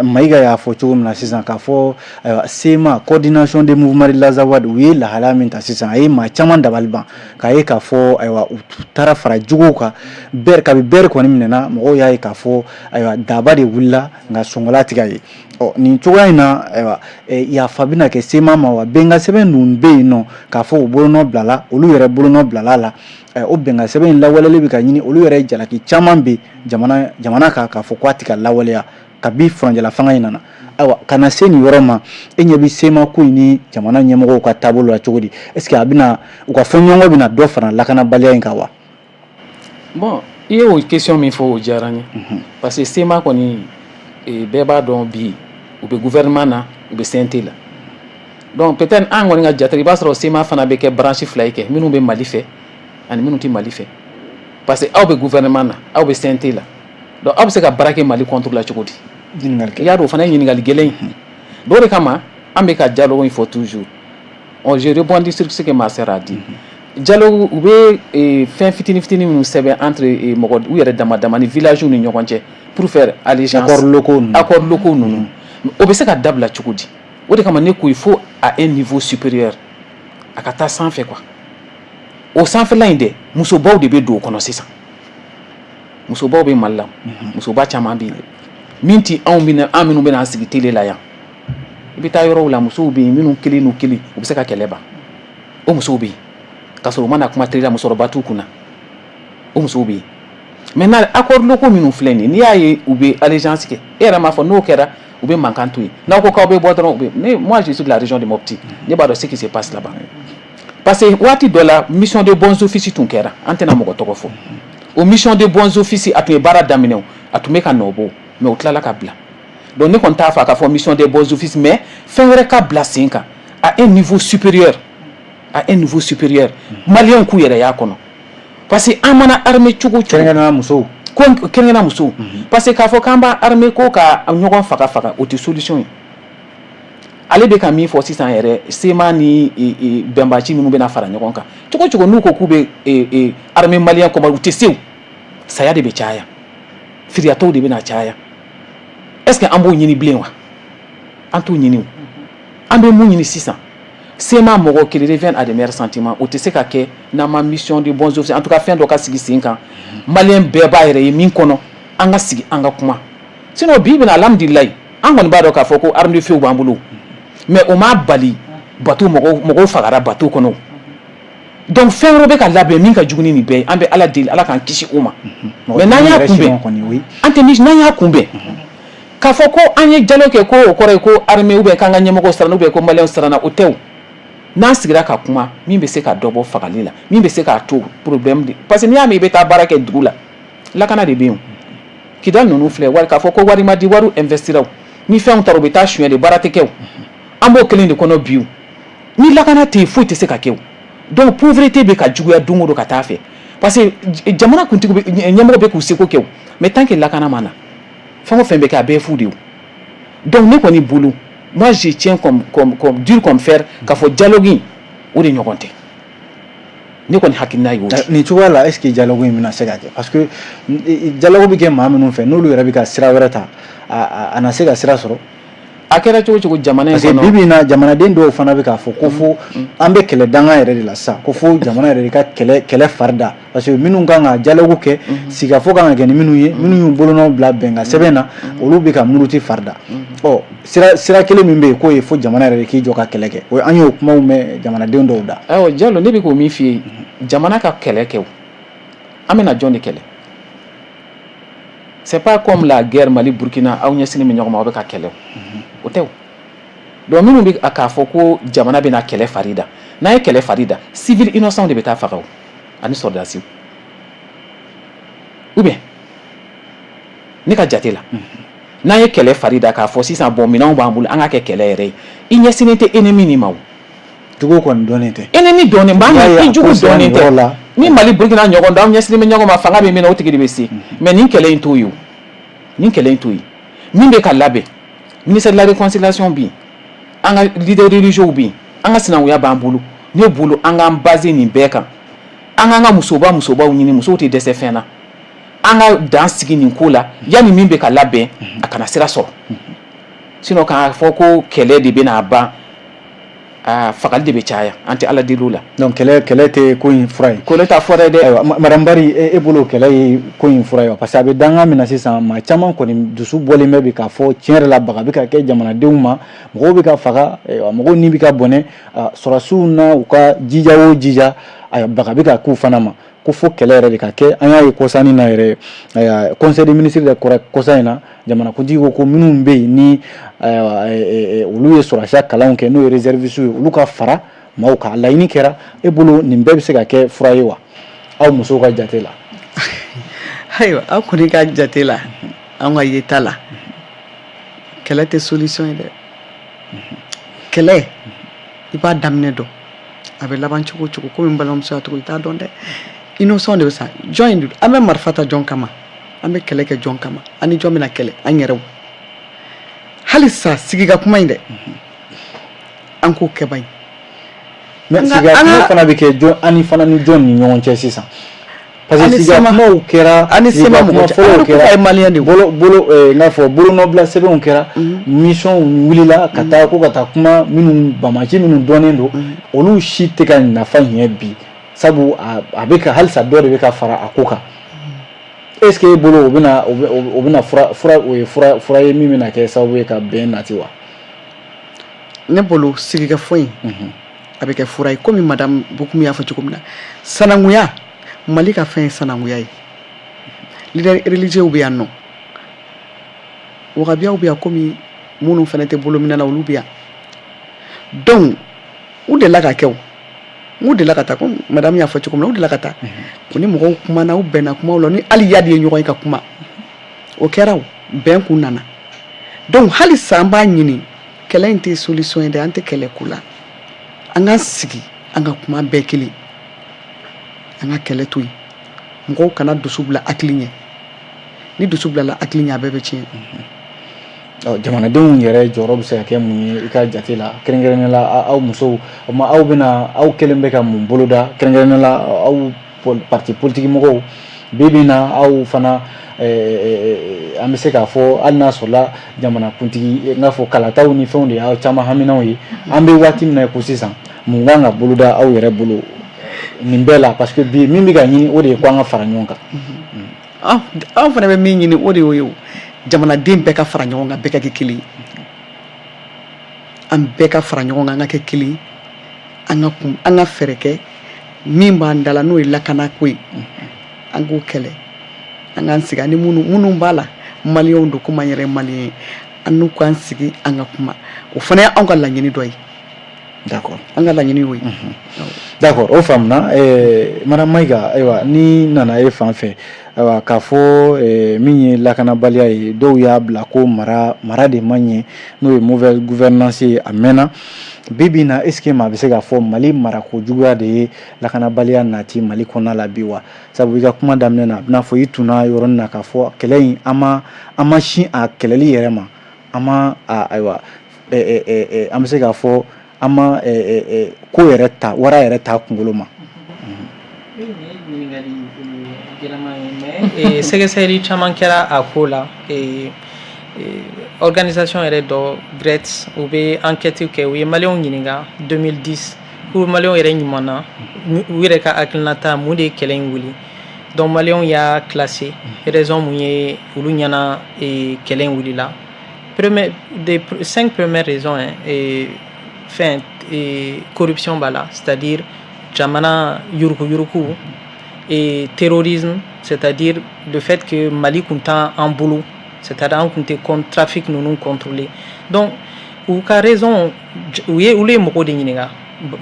[SPEAKER 1] Mayiga y'a fɔ cogo min na sisan, k'a fɔ ayiwa, CMA, Coordination des mouvements de l'Azawad, u ye lahalaya min ta sisan, a ye maa caman dabali ban k'a ye k'a fɔ ayiwa, u taara fara juguw kan bɛɛ kabi bɛɛ kɔni minɛna. Mɔgɔw y'a ye k'a fɔ ayiwa, daba de wulila nka sɔngɔla tigɛ ye. Ɔ nin cogoya in na, ayiwa, yafa bɛna kɛ CMA ma wa? Bɛnkan sɛbɛn ninnu bɛ yen nɔ k'a fɔ u bolonɔ bilala, olu yɛrɛ bolonɔ bilala la. O bɛnkan sɛbɛn in lawaleyali bɛ ka ɲini, olu yɛrɛ jalaki caman bɛ jamana kan k'a fɔ k'a tɛ ka lawaleya kabi furancɛla fanga in nana. Ayiwa, ka na se nin yɔrɔ ma, e ɲɛ bɛ CMA ko in ni jamana ɲɛmɔgɔw ka taabolo la cogo di? Est ce que a bɛna u ka fɔɲɔgɔnkɔ bɛna dɔ fara lakanabaliya in kan wa?
[SPEAKER 4] Bon, i ye o question min fɔ, o diyara n ye, parce que CMA kɔni, bɛɛ b'a dɔn bi, u bɛ gouvernement na, u bɛ CNT la. Donc peut-être an kɔni ka jate, i b'a sɔrɔ CMA fana bɛ kɛ branche fila ye kɛ, minnu bɛ Mali fɛ ani minnu tɛ Mali fɛ, parce que aw bɛ gouvernement na, aw bɛ CNT la, donc aw bɛ se ka baara kɛ Mali contre la cogo di?
[SPEAKER 1] Ɲininkali kɛ.
[SPEAKER 4] I y'a dɔn, o fana ye ɲininkali gɛlɛn ye. Donc o de kama an bɛ ka dialogue in fɔ toujours. On, je rebondis sur ce que ma sœur a dit. Dialogue, u bɛ fɛn fitinin fitinin minnu sɛbɛn entre mɔgɔ u yɛrɛ dama dama ni village ni ɲɔgɔn cɛ pour faire allégeance.
[SPEAKER 1] Accords locaux ninnu.
[SPEAKER 4] Accords locaux ninnu, o bɛ se ka dabila cogo di? O de kama ne ko il faut à un niveau supérieur, a ka taa sanfɛ quoi. O sanfɛla in dɛ, musobaw de bɛ don o kɔnɔ sisan. Musobaw bɛ Mali la, musoba caman bɛ yen min ti anw bɛna, an minnu bɛna an sigi télé la yan. I bɛ taa yɔrɔw la, musow bɛ yen minnu kelen n'u kelen, u bɛ se ka kɛlɛ ban. O musow bɛ yen k'a sɔrɔ u ma na kuma télé la, musokɔrɔba t'u kunna, o musow bɛ yen. Maintenant, accords locaux minnu filɛ nin ye, n'i y'a ye u bɛ allégeance kɛ, e yɛrɛ m'a fɔ n'o kɛra, u bɛ mankan to yen. N'aw ko k'aw bɛ bɔ dɔrɔn, u bɛ ne, moi je suis de la région de Mopti, ne b'a dɔn ce qui se passe là-bas, parce que waati dɔ la, mission de bons offices tun kɛra, an tɛna mɔgɔ tɔgɔ fɔ. O mission de bons offices, a tun ye baara daminɛ, o a tun bɛ ka nɔ bɔ, mais o tilala ka bila. Donc ne kɔni t'a fɔ a ka fɔ mission des bons offices, mais fɛn wɛrɛ ka bila sen kan à un niveau supérieur, à un niveau supérieur, maliyɛnw k'u yɛrɛ y'a kɔnɔ. Parce que an mana armer cogo o cogo,
[SPEAKER 1] kɛrɛnkɛrɛnnenya musow,
[SPEAKER 4] ko kɛrɛnkɛrɛnnenya musow, parce que k'a fɔ k'an b'a armer ko ka ɲɔgɔn faga faga, o tɛ solution ye. Ale bɛ ka min fɔ sisan yɛrɛ, CMA ni bɛnbaci minnu bɛna fara ɲɔgɔn kan cogo o cogo, n'u ko k'u bɛ armée malienne kɔmɔ, u tɛ se o, saya de bɛ caya, firiyatɔw de bɛna caya. Est ce que an b'o ɲini bilen wa? An t'o ɲini o. An bɛ mun ɲini sisan? CMA mɔgɔw qu'ils reviennent à des meilleurs sentiments. O tɛ se ka kɛ n'an ma mission de bons offices, en tout cas fɛn dɔ ka sigi sen kan, malien bɛɛ b'a yɛrɛ ye min kɔnɔ, an ka sigi, an ka kuma. Sinon bi bi in na, alhamdulilayi, an kɔni b'a dɔn k'a fɔ ko arme de feu b'an bolo, mais o m'a bali bateau mɔgɔw fagara bateau kɔnɔ. Donc fɛn wɛrɛ bɛ ka labɛn min ka jugu ni nin bɛɛ ye. An bɛ Ala deli, Ala k'an kisi o ma. Mais n'an y'a kunbɛn, an tɛ n'an y'a kunbɛn k'a fɔ ko an ye dialogue kɛ, ko o kɔrɔ ye ko armée ou bien k'an ka ɲɛmɔgɔw siranna ou bien ko maliyɛnw siranna, o tɛ o. N'an sigira ka kuma, min bɛ se ka dɔ bɔ fagali la, min bɛ se k'a to problème de, parce que n'i y'a mɛn i bɛ taa baara kɛ dugu la, lakana de bɛ yen. Kidali ninnu filɛ, wari k'a fɔ ko wari ma di, wari investira o, ni fɛnw taara, u bɛ taa suɲɛ de, baara tɛ kɛ o. An b'o kelen de kɔnɔ bi o. Ni lakana tɛ yen, foyi tɛ se ka kɛ o. Donc pauvreté bɛ ka juguya don o don ka taa fɛ, parce que jamana kuntigi bɛ, ɲɛmɔgɔ bɛ k'u seko kɛ o, mais tant que lakana ma na, fɛn o fɛn bɛ kɛ, a bɛɛ ye fu de ye o. Donc ne kɔni bolo, moi je tiens comme dur comme fer k'a fɔ dialogue in, o de ɲɔgɔn tɛ. Ne kɔni hakilina ye o de ye.
[SPEAKER 1] Nin cogoya la, est ce que dialogue in bɛna se ka kɛ? Parce que dialogue bɛ kɛ maa minnu fɛ, n'olu yɛrɛ bɛ ka sira wɛrɛ ta, a na se ka sira sɔrɔ?
[SPEAKER 4] A kɛra cogo cogo jamana in
[SPEAKER 1] parce que
[SPEAKER 4] kɔnɔ,
[SPEAKER 1] bi bi in na, jamanaden dɔw fana bɛ k'a fɔ ko fo an bɛ kɛlɛ danga yɛrɛ de la sisan, ko fo jamana yɛrɛ de ka kɛlɛ fari da, parce que minnu kan ka dialogue kɛ, sigikafɔ kan ka kɛ ni minnu ye, minnu y'u bolonɔ bila bɛnkan sɛbɛn na, olu bɛ ka muruti fari da. Ɔ sira kelen min bɛ yen, k'o ye fo jamana yɛrɛ de k'i jɔ ka kɛlɛ kɛ, o an y'o kumaw mɛn jamanaden dɔw da.
[SPEAKER 4] Ayiwa Jalo, ne bɛ k'o min f'i ye, jamana ka kɛlɛ kɛ o, an bɛna jɔn de kɛlɛ? C'est pas comme la guerre Mali Burkina, aw ɲɛsinnen bɛ ɲɔgɔn ma, aw bɛ ka kɛlɛ o, o tɛ o. Donc minnu bɛ k'a fɔ ko jamana bɛna kɛlɛ fari da, n'a ye kɛlɛ fari da, civil innocent de bɛ taa faga o, ani sɔrɔdasiw. Ou bien ne ka jate la, n'an ye kɛlɛ fari da k'a fɔ sisan, bon, minɛnw b'an bolo, an ka kɛ kɛlɛ yɛrɛ ye, i ɲɛsinnen tɛ ennemi nin ma o.
[SPEAKER 1] Jugu kɔni dɔnnen tɛ.
[SPEAKER 4] Ennemi dɔnnen b'an
[SPEAKER 1] Y'a ye,
[SPEAKER 4] i
[SPEAKER 1] a
[SPEAKER 4] jugu
[SPEAKER 1] ko sera
[SPEAKER 4] dɔnnen
[SPEAKER 1] nin yɔrɔ
[SPEAKER 4] tɛ.
[SPEAKER 1] la.
[SPEAKER 4] Ni Mali Burkina ɲɔgɔn dɔn, aw ɲɛsinnen bɛ ɲɔgɔn ma, fanga bɛ min na, o tigi de bɛ se. Mais nin kɛlɛ in t'o ye o, nin kɛlɛ in t'o ye. Min bɛ ka labɛn, ministère de la réconciliation bɛ yen, an ka leader religieux bɛ yen, an ka sinankunya b'an bolo. Ne bolo, an k'an baser nin bɛɛ kan, an k'an ka musobaw ɲini, musow tɛ dɛsɛ fɛn na, an ka dan sigi nin ko la yanni min bɛ ka labɛn a kana sira sɔrɔ. Sinon k'a fɔ ko kɛlɛ de bɛna ban, aa, fagali de bɛ caya, an tɛ Ala deli o la.
[SPEAKER 1] Donc kɛlɛ tɛ ko in fura ye.
[SPEAKER 4] Kɛlɛ t'a fura ye dɛ.
[SPEAKER 1] Ayiwa, madame Bari, e bolo, kɛlɛ ye ko in fura ye wa? Parce que a bɛ danga min na sisan, maa caman kɔni dusu bɔlen bɛ bi k'a fɔ tiɲɛ yɛrɛ la, baga bɛ ka kɛ jamanadenw ma, mɔgɔw bɛ ka faga, ayiwa, mɔgɔw ni bɛ ka bɔnɛ, sɔrɔdasiw na u ka jija o jija, ayiwa, baga bɛ ka k'u fana ma, ko fo kɛlɛ yɛrɛ de ka kɛ. An y'a ye kɔsannin na yɛrɛ, ayiwa, conseil des ministres de kɔrɔ kɔsa in na, jamanakuntigi ko minnu bɛ yen ni, ayiwa, olu ye sɔrɔdasiya kalanw kɛ, n'o ye réservistes ye, olu ka fara maaw kan. Laɲini kɛra. E bolo, nin bɛɛ bɛ se ka kɛ fura ye wa, aw musow ka jate la?
[SPEAKER 3] Ayiwa, aw kɔni ka jate la, an ka yeta la, kɛlɛ tɛ solution ye dɛ. Kɛlɛ, i b'a daminɛ dɔn, a bɛ laban cogo o cogo, komi n balimamuso y'a cogo, i t'a dɔn dɛ. Innocent de bɛ sa. Jɔn in dun, an bɛ marifa ta jɔn kama? An bɛ kɛlɛ kɛ jɔn kama? An ni jɔn bɛna kɛlɛ? An yɛrɛw. Hali sa, sigi ka kuma in dɛ, an k'o kɛ ban.
[SPEAKER 1] Mais sigi ka kuma fana bɛ kɛ jɔn ani fana ni jɔn ni ɲɔgɔn cɛ sisan? Parce que sigi ka kumaw kɛra,
[SPEAKER 3] ani
[SPEAKER 1] sigi ka
[SPEAKER 3] CMA
[SPEAKER 1] kuma
[SPEAKER 3] mɔgɔ cɛ.
[SPEAKER 1] fɔlɔw
[SPEAKER 3] An
[SPEAKER 1] kɛra,
[SPEAKER 3] ye malien de ye.
[SPEAKER 1] Bolo bolo n k'a fɔ bolonɔbila sɛbɛnw kɛra, mission wulila ka taa ko ka taa kuma minnu bamaci minnu dɔnnen don, olu si tɛ ka nafa ɲɛ bi, sabu a bɛ ka halisa dɔ de bɛ ka fara a ko kan. Est ce que e bolo, o bɛna o bɛna fura o ye fura ye min bɛna kɛ sababu ye ka bɛn nati wa?
[SPEAKER 3] Ne bolo, sigikafɔ in, a bɛ kɛ fura ye, komi madame Bocoum y'a fɔ cogo min na. Sanankunya, Mali ka fɛn ye sanankunya ye. Leader religieux bɛ yan nɔ, wagabiyaw bɛ yan, komi minnu fana tɛ bolominɛ na, olu bɛ yan. Donc u delila ka kɛ o, u delila ka taa, komi madame y'a fɔ cogo min na, u delila ka taa, u ni mɔgɔw kumana, u bɛnna kumaw la, ni hali Iyad ye ɲɔgɔn ye ka kuma, o kɛra o, bɛn kun nana. Donc hali sa, an b'a ɲini, kɛlɛ in tɛ solution ye dɛ. An tɛ kɛlɛ ko la, an ka sigi, an ka kuma bɛɛ kelen, an ka kɛlɛ to yen. Mɔgɔw kana dusu bila hakili ɲɛ. Ni dusu bilala hakili ɲɛ, a bɛɛ bɛ tiɲɛ.
[SPEAKER 1] Jamanadenw yɛrɛ jɔyɔrɔ bɛ se ka kɛ mun ye i ka jate la, kɛrɛnkɛrɛnnen la aw musow? O ma, aw bɛna, aw kɛlen bɛ ka mun boloda, kɛrɛnkɛrɛnnen la aw parti politique mɔgɔw? Bi bi in na, aw fana, an bɛ se k'a fɔ, hali n'a sɔrɔla jamanakuntigi n k'a fɔ kalataw ni fɛnw de y'aw caman haminaw ye, an bɛ waati min na ko sisan, mun kan ka boloda aw yɛrɛ bolo nin bɛɛ la? Parce que bi, min bɛ ka ɲini, o de ye ko an ka fara ɲɔgɔn kan.
[SPEAKER 3] Anw fana bɛ min ɲini, o de y'o ye. O jamanaden bɛɛ ka fara ɲɔgɔn kan, bɛɛ ka kɛ kelen ye. An bɛɛ ka fara ɲɔgɔn kan, an ka kɛ kelen ye. An ka kun, an ka fɛɛrɛ kɛ min b'an da la, n'o ye lakanako ye, an k'o kɛlɛ. An k'an sigi ani minnu b'a la, maliyɛnw don komi an yɛrɛ ye maliyɛn ye, an n'u k'an sigi, an ka kuma. O fana ye anw ka laɲini dɔ ye. An ka laɲini y'o ye.
[SPEAKER 1] D'accord, o faamuna. Madame Mayiga, ayiwa, ni nana e fan fɛ, ayiwa, k'a fɔ min ye lakanabaliya ye, dɔw y'a bila ko mara de ma ɲɛ, n'o ye mauvaise gouvernance ye, a mɛnna. Bi bi in na, est ce que maa bɛ se k'a fɔ Mali marako juguya de ye lakanabaliya nati Mali kɔnɔna la bi wa? Sabu i ka kuma daminɛ na, a bɛna fɔ i tunna yɔrɔnin na k'a fɔ kɛlɛ in, an ma sin a kɛlɛli yɛrɛ ma, an ma, ayiwa, an bɛ se k'a fɔ an ma ko yɛrɛ ta, wara yɛrɛ ta kunkolo ma.
[SPEAKER 2] Ɲininkali gɛlɛman ye, mais sɛgɛsɛgɛli caman kɛra a ko la. Organisation yɛrɛ dɔ, GRET, u bɛ enquête kɛ. U ye maliyɛnw ɲininka 2010 ko maliyɛnw yɛrɛ ɲuman na, u yɛrɛ ka hakilinata, mun de ye kɛlɛ in wuli? Donc maliyɛnw y'a classé raison mun ye olu ɲɛna kɛlɛ in wulila. Premier des cinq premières raisons, hein, et fɛn corruption b'a la, c'est-à-dire jamana yuruku-yuruku, et terrorisme, c'est-à-dire le fait que Mali kun t'an bolo, c'est-à-dire an kun tɛ trafic ninnu contrôler. Donc u ka raison, u ye, olu ye mɔgɔw de ɲininka,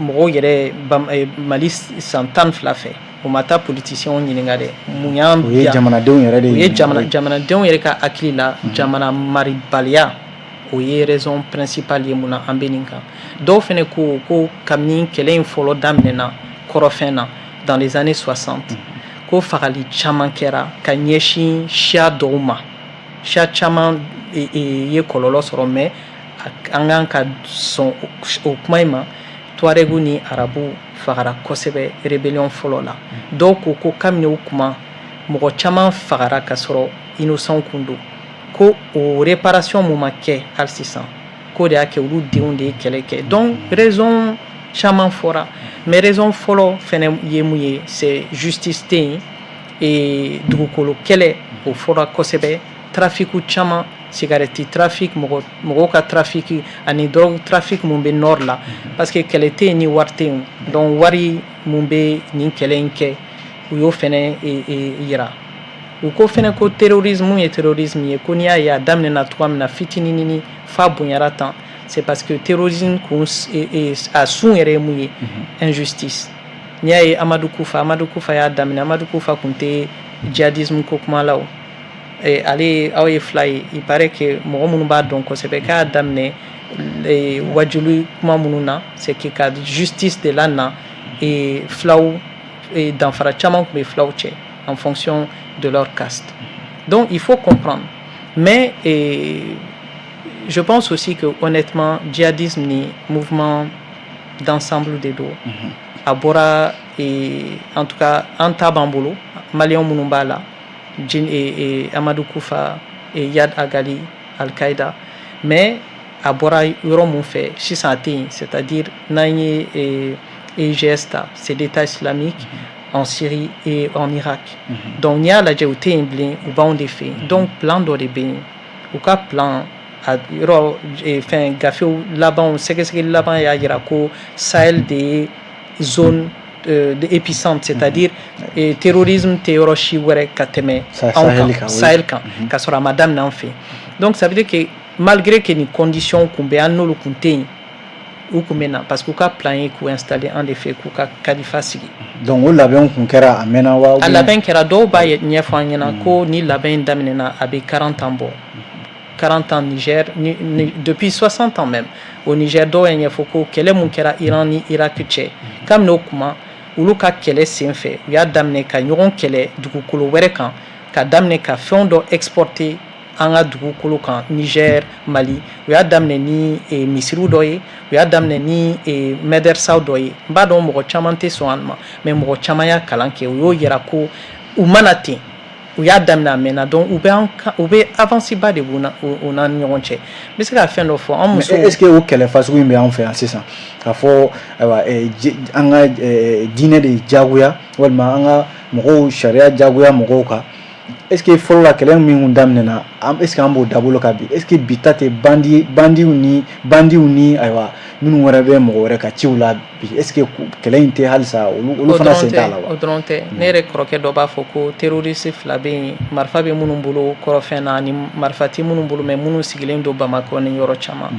[SPEAKER 2] mɔgɔw yɛrɛ Mali san 12 fɛ. U ma taa politiciens ɲininka dɛ, mun y'an
[SPEAKER 1] U ye jamanadenw yɛrɛ de
[SPEAKER 2] u ye jamanadenw yɛrɛ ka hakili la, jamana maribaliya, o ye raison principale ye mun na an bɛ nin kan. Dɔw fɛnɛ ko ko kabini kɛlɛ in fɔlɔ daminɛna kɔrɔfɛn na dans les années 60, ko fagali caman kɛra ka ɲɛsin siya dɔw ma, siya caman ye kɔlɔlɔ sɔrɔ. Mais an kan ka sɔn o kuma in ma, Tuaregu ni Arabu fagara kosɛbɛ rébellion fɔlɔ la. Dɔw ko ko kabini o kuma, mɔgɔ caman fagara ka sɔrɔ innocent kun don, ko o réparation mun ma kɛ hali sisan, k'o de y'a kɛ olu denw de ye kɛlɛ kɛ. Donc raison caman fɔra, mais raison fɔlɔ fɛnɛ ye mun ye? C'est justice tɛ yen, et dugukolo kɛlɛ, o fɔra kosɛbɛ, trafic caman, cigarette trafic, mɔgɔ mɔgɔw ka trafic ani drogue trafic mun bɛ nord la, parce que kɛlɛ tɛ yen ni wari tɛ yen. Donc wari mun bɛ nin kɛlɛ in kɛ, u y'o fɛnɛ yira. U ko fɛnɛ ko terrorisme, mun ye terrorisme ye, ko n'i y'a ye a daminɛna cogoya min na fitininini f'a bonyara tan, c'est parce que terrorisme kun, a sun yɛrɛ ye mun ye? Injustice. N'i y'a ye Amadou Koufa y'a daminɛ, Amadou Koufa kun tɛ djihadisme ko kuma la. O ale, aw ye fila ye, il paraît que mɔgɔ minnu b'a dɔn kosɛbɛ, k'a y'a daminɛ wajuli kuma minnu na, c'est que ka justice de la na filaw, danfara caman tun bɛ filaw cɛ en fonction de leur caste. Donc il faut comprendre, mais je pense aussi que honnêtement, djihadisme ni mouvement d'ensemble de don. A bɔra, en tout cas an ta b'an bolo, maliyɛn minnu b'a la, Amadou Koufa, Iyad Ag Ghali, Al-Qaïda, mais a bɔra yɔrɔ mun fɛ, sisan a tɛ yen. C'est-à-dire n'an ye EIGS ta, c'est l'État islamique en Syrie et en Irak. Donc n'i y'a lajɛ, u tɛ yen bilen, u b'anw de fɛ yen. Donc plan dɔ de bɛ yen, u ka plan a yɔrɔ fɛn gafew labanw, sɛgɛsɛgɛli laban y'a jira ko Sahel de ye zone de épicentre, c'est-à-dire terrorisme tɛ yɔrɔ si wɛrɛ ka tɛmɛ anw kan, Sahel kan, ka sɔrɔ a ma daminɛ an fɛ yen. Donc ça veut dire que malgré que nin condition kun bɛ an n'olu kun tɛ yen, u kun bɛ na parce que u ka plan ye k'u installer an de fɛ, k'u ka kalifa sigi.
[SPEAKER 1] Donc o labɛnw kun kɛra a mɛnna wa?
[SPEAKER 2] A labɛn kɛra. Dɔw b'a ɲɛfɔ an ɲɛna ko ni labɛn in daminɛna, a bɛ 40 ans bɔ, 40 ans Niger, depuis 60 ans même au Niger. Dɔw y'a ɲɛfɔ ko kɛlɛ mun kɛra Iran ni Irak cɛ, kabini o kuma Olu ka kɛlɛ sen fɛ, u y'a daminɛ ka ɲɔgɔn kɛlɛ dugukolo wɛrɛ kan, ka daminɛ ka fɛn dɔ exporter an ka dugukolo kan, Niger, Mali. U y'a daminɛ ni misiriw dɔ ye, u y'a daminɛ ni mɛdɛrisaw dɔ ye. N b'a dɔn mɔgɔ caman tɛ sɔn a ma, mais mɔgɔ caman y'a kalan kɛ, u y'o yira ko u mana ten. U y'a daminɛ, a mɛnna. Donc u bɛ avance ba de b'u n'a ɲɔgɔn cɛ. N bɛ se ka fɛn dɔ fɔ, an musow.
[SPEAKER 1] Est ce que o kɛlɛ fasugu in bɛ anw fɛ yan sisan, k'a fɔ ayiwa, an ka diinɛ de jagoya walima an ka mɔgɔw sariya jagoya mɔgɔw kan? Est ce que fɔlɔ la, kɛlɛ min kun daminɛna, est ce que an b'o dabolo kan bi? Est ce que bi ta tɛ bandiw ni ayiwa, minnu wɛrɛ bɛ mɔgɔ wɛrɛ ka ciw la bi? Est ce que kɛlɛ in tɛ halisa olu fana sen t'a la wa?
[SPEAKER 2] O dɔrɔn tɛ. Ne yɛrɛ kɔrɔkɛ dɔ b'a fɔ ko terroriste fila bɛ yen, marifa bɛ minnu bolo kɔrɔfɛn na ani marifa tɛ minnu bolo, mais minnu sigilen don Bamakɔ ni yɔrɔ caman.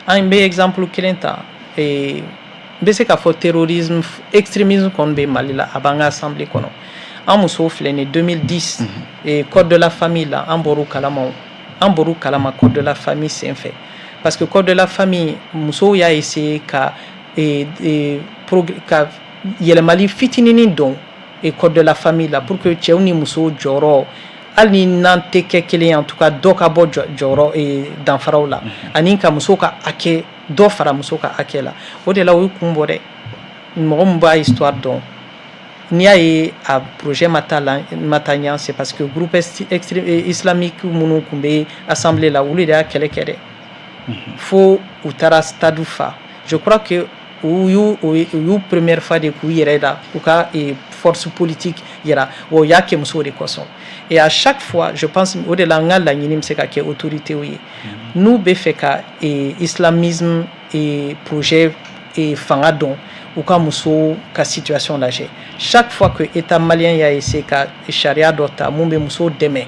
[SPEAKER 2] An bɛ exemple kelen ta. N bɛ se k'a fɔ terrorisme, extrémisme kɔni bɛ Mali la, a b'an ka assemblée kɔnɔ. An musow filɛ nin 2010 code de la famille la, an bɔr'u kalama, an bɔr'u kalama code de la famille sen fɛ, parce que code de la famille, musow y'a essayer ka yɛlɛmali fitininin don code de la famille la pour que cɛw ni musow jɔyɔrɔ, hali ni n'an tɛ kɛ kelen ye, en tout cas dɔ ka bɔ jɔyɔrɔ danfaraw la, ani ka musow ka hakɛ, dɔ fara muso ka hakɛ la. O de la o ye kun bɔ dɛ. Mɔgɔ min b'a histoire dɔn, n'i y'a ye a projet ma taa la, ma taa ɲɛ, c'est parce que groupe islamique minnu tun bɛ assemblée la, olu de y'a kɛlɛ kɛ dɛ, fo u taara stade fa. Je crois que u y'u première fois de k'u yɛrɛ da, u ka force politique yira wa, u y'a kɛ musow de kosɔn. Et à chaque fois, je pense, o de la n ka laɲini bɛ se ka kɛ autorité ye, n'u bɛ fɛ ka islamisme projet fanga dɔn, u ka musow ka situation lajɛ. Chaque fois que état malien y'a essayé ka sariya dɔ ta mun bɛ musow dɛmɛ,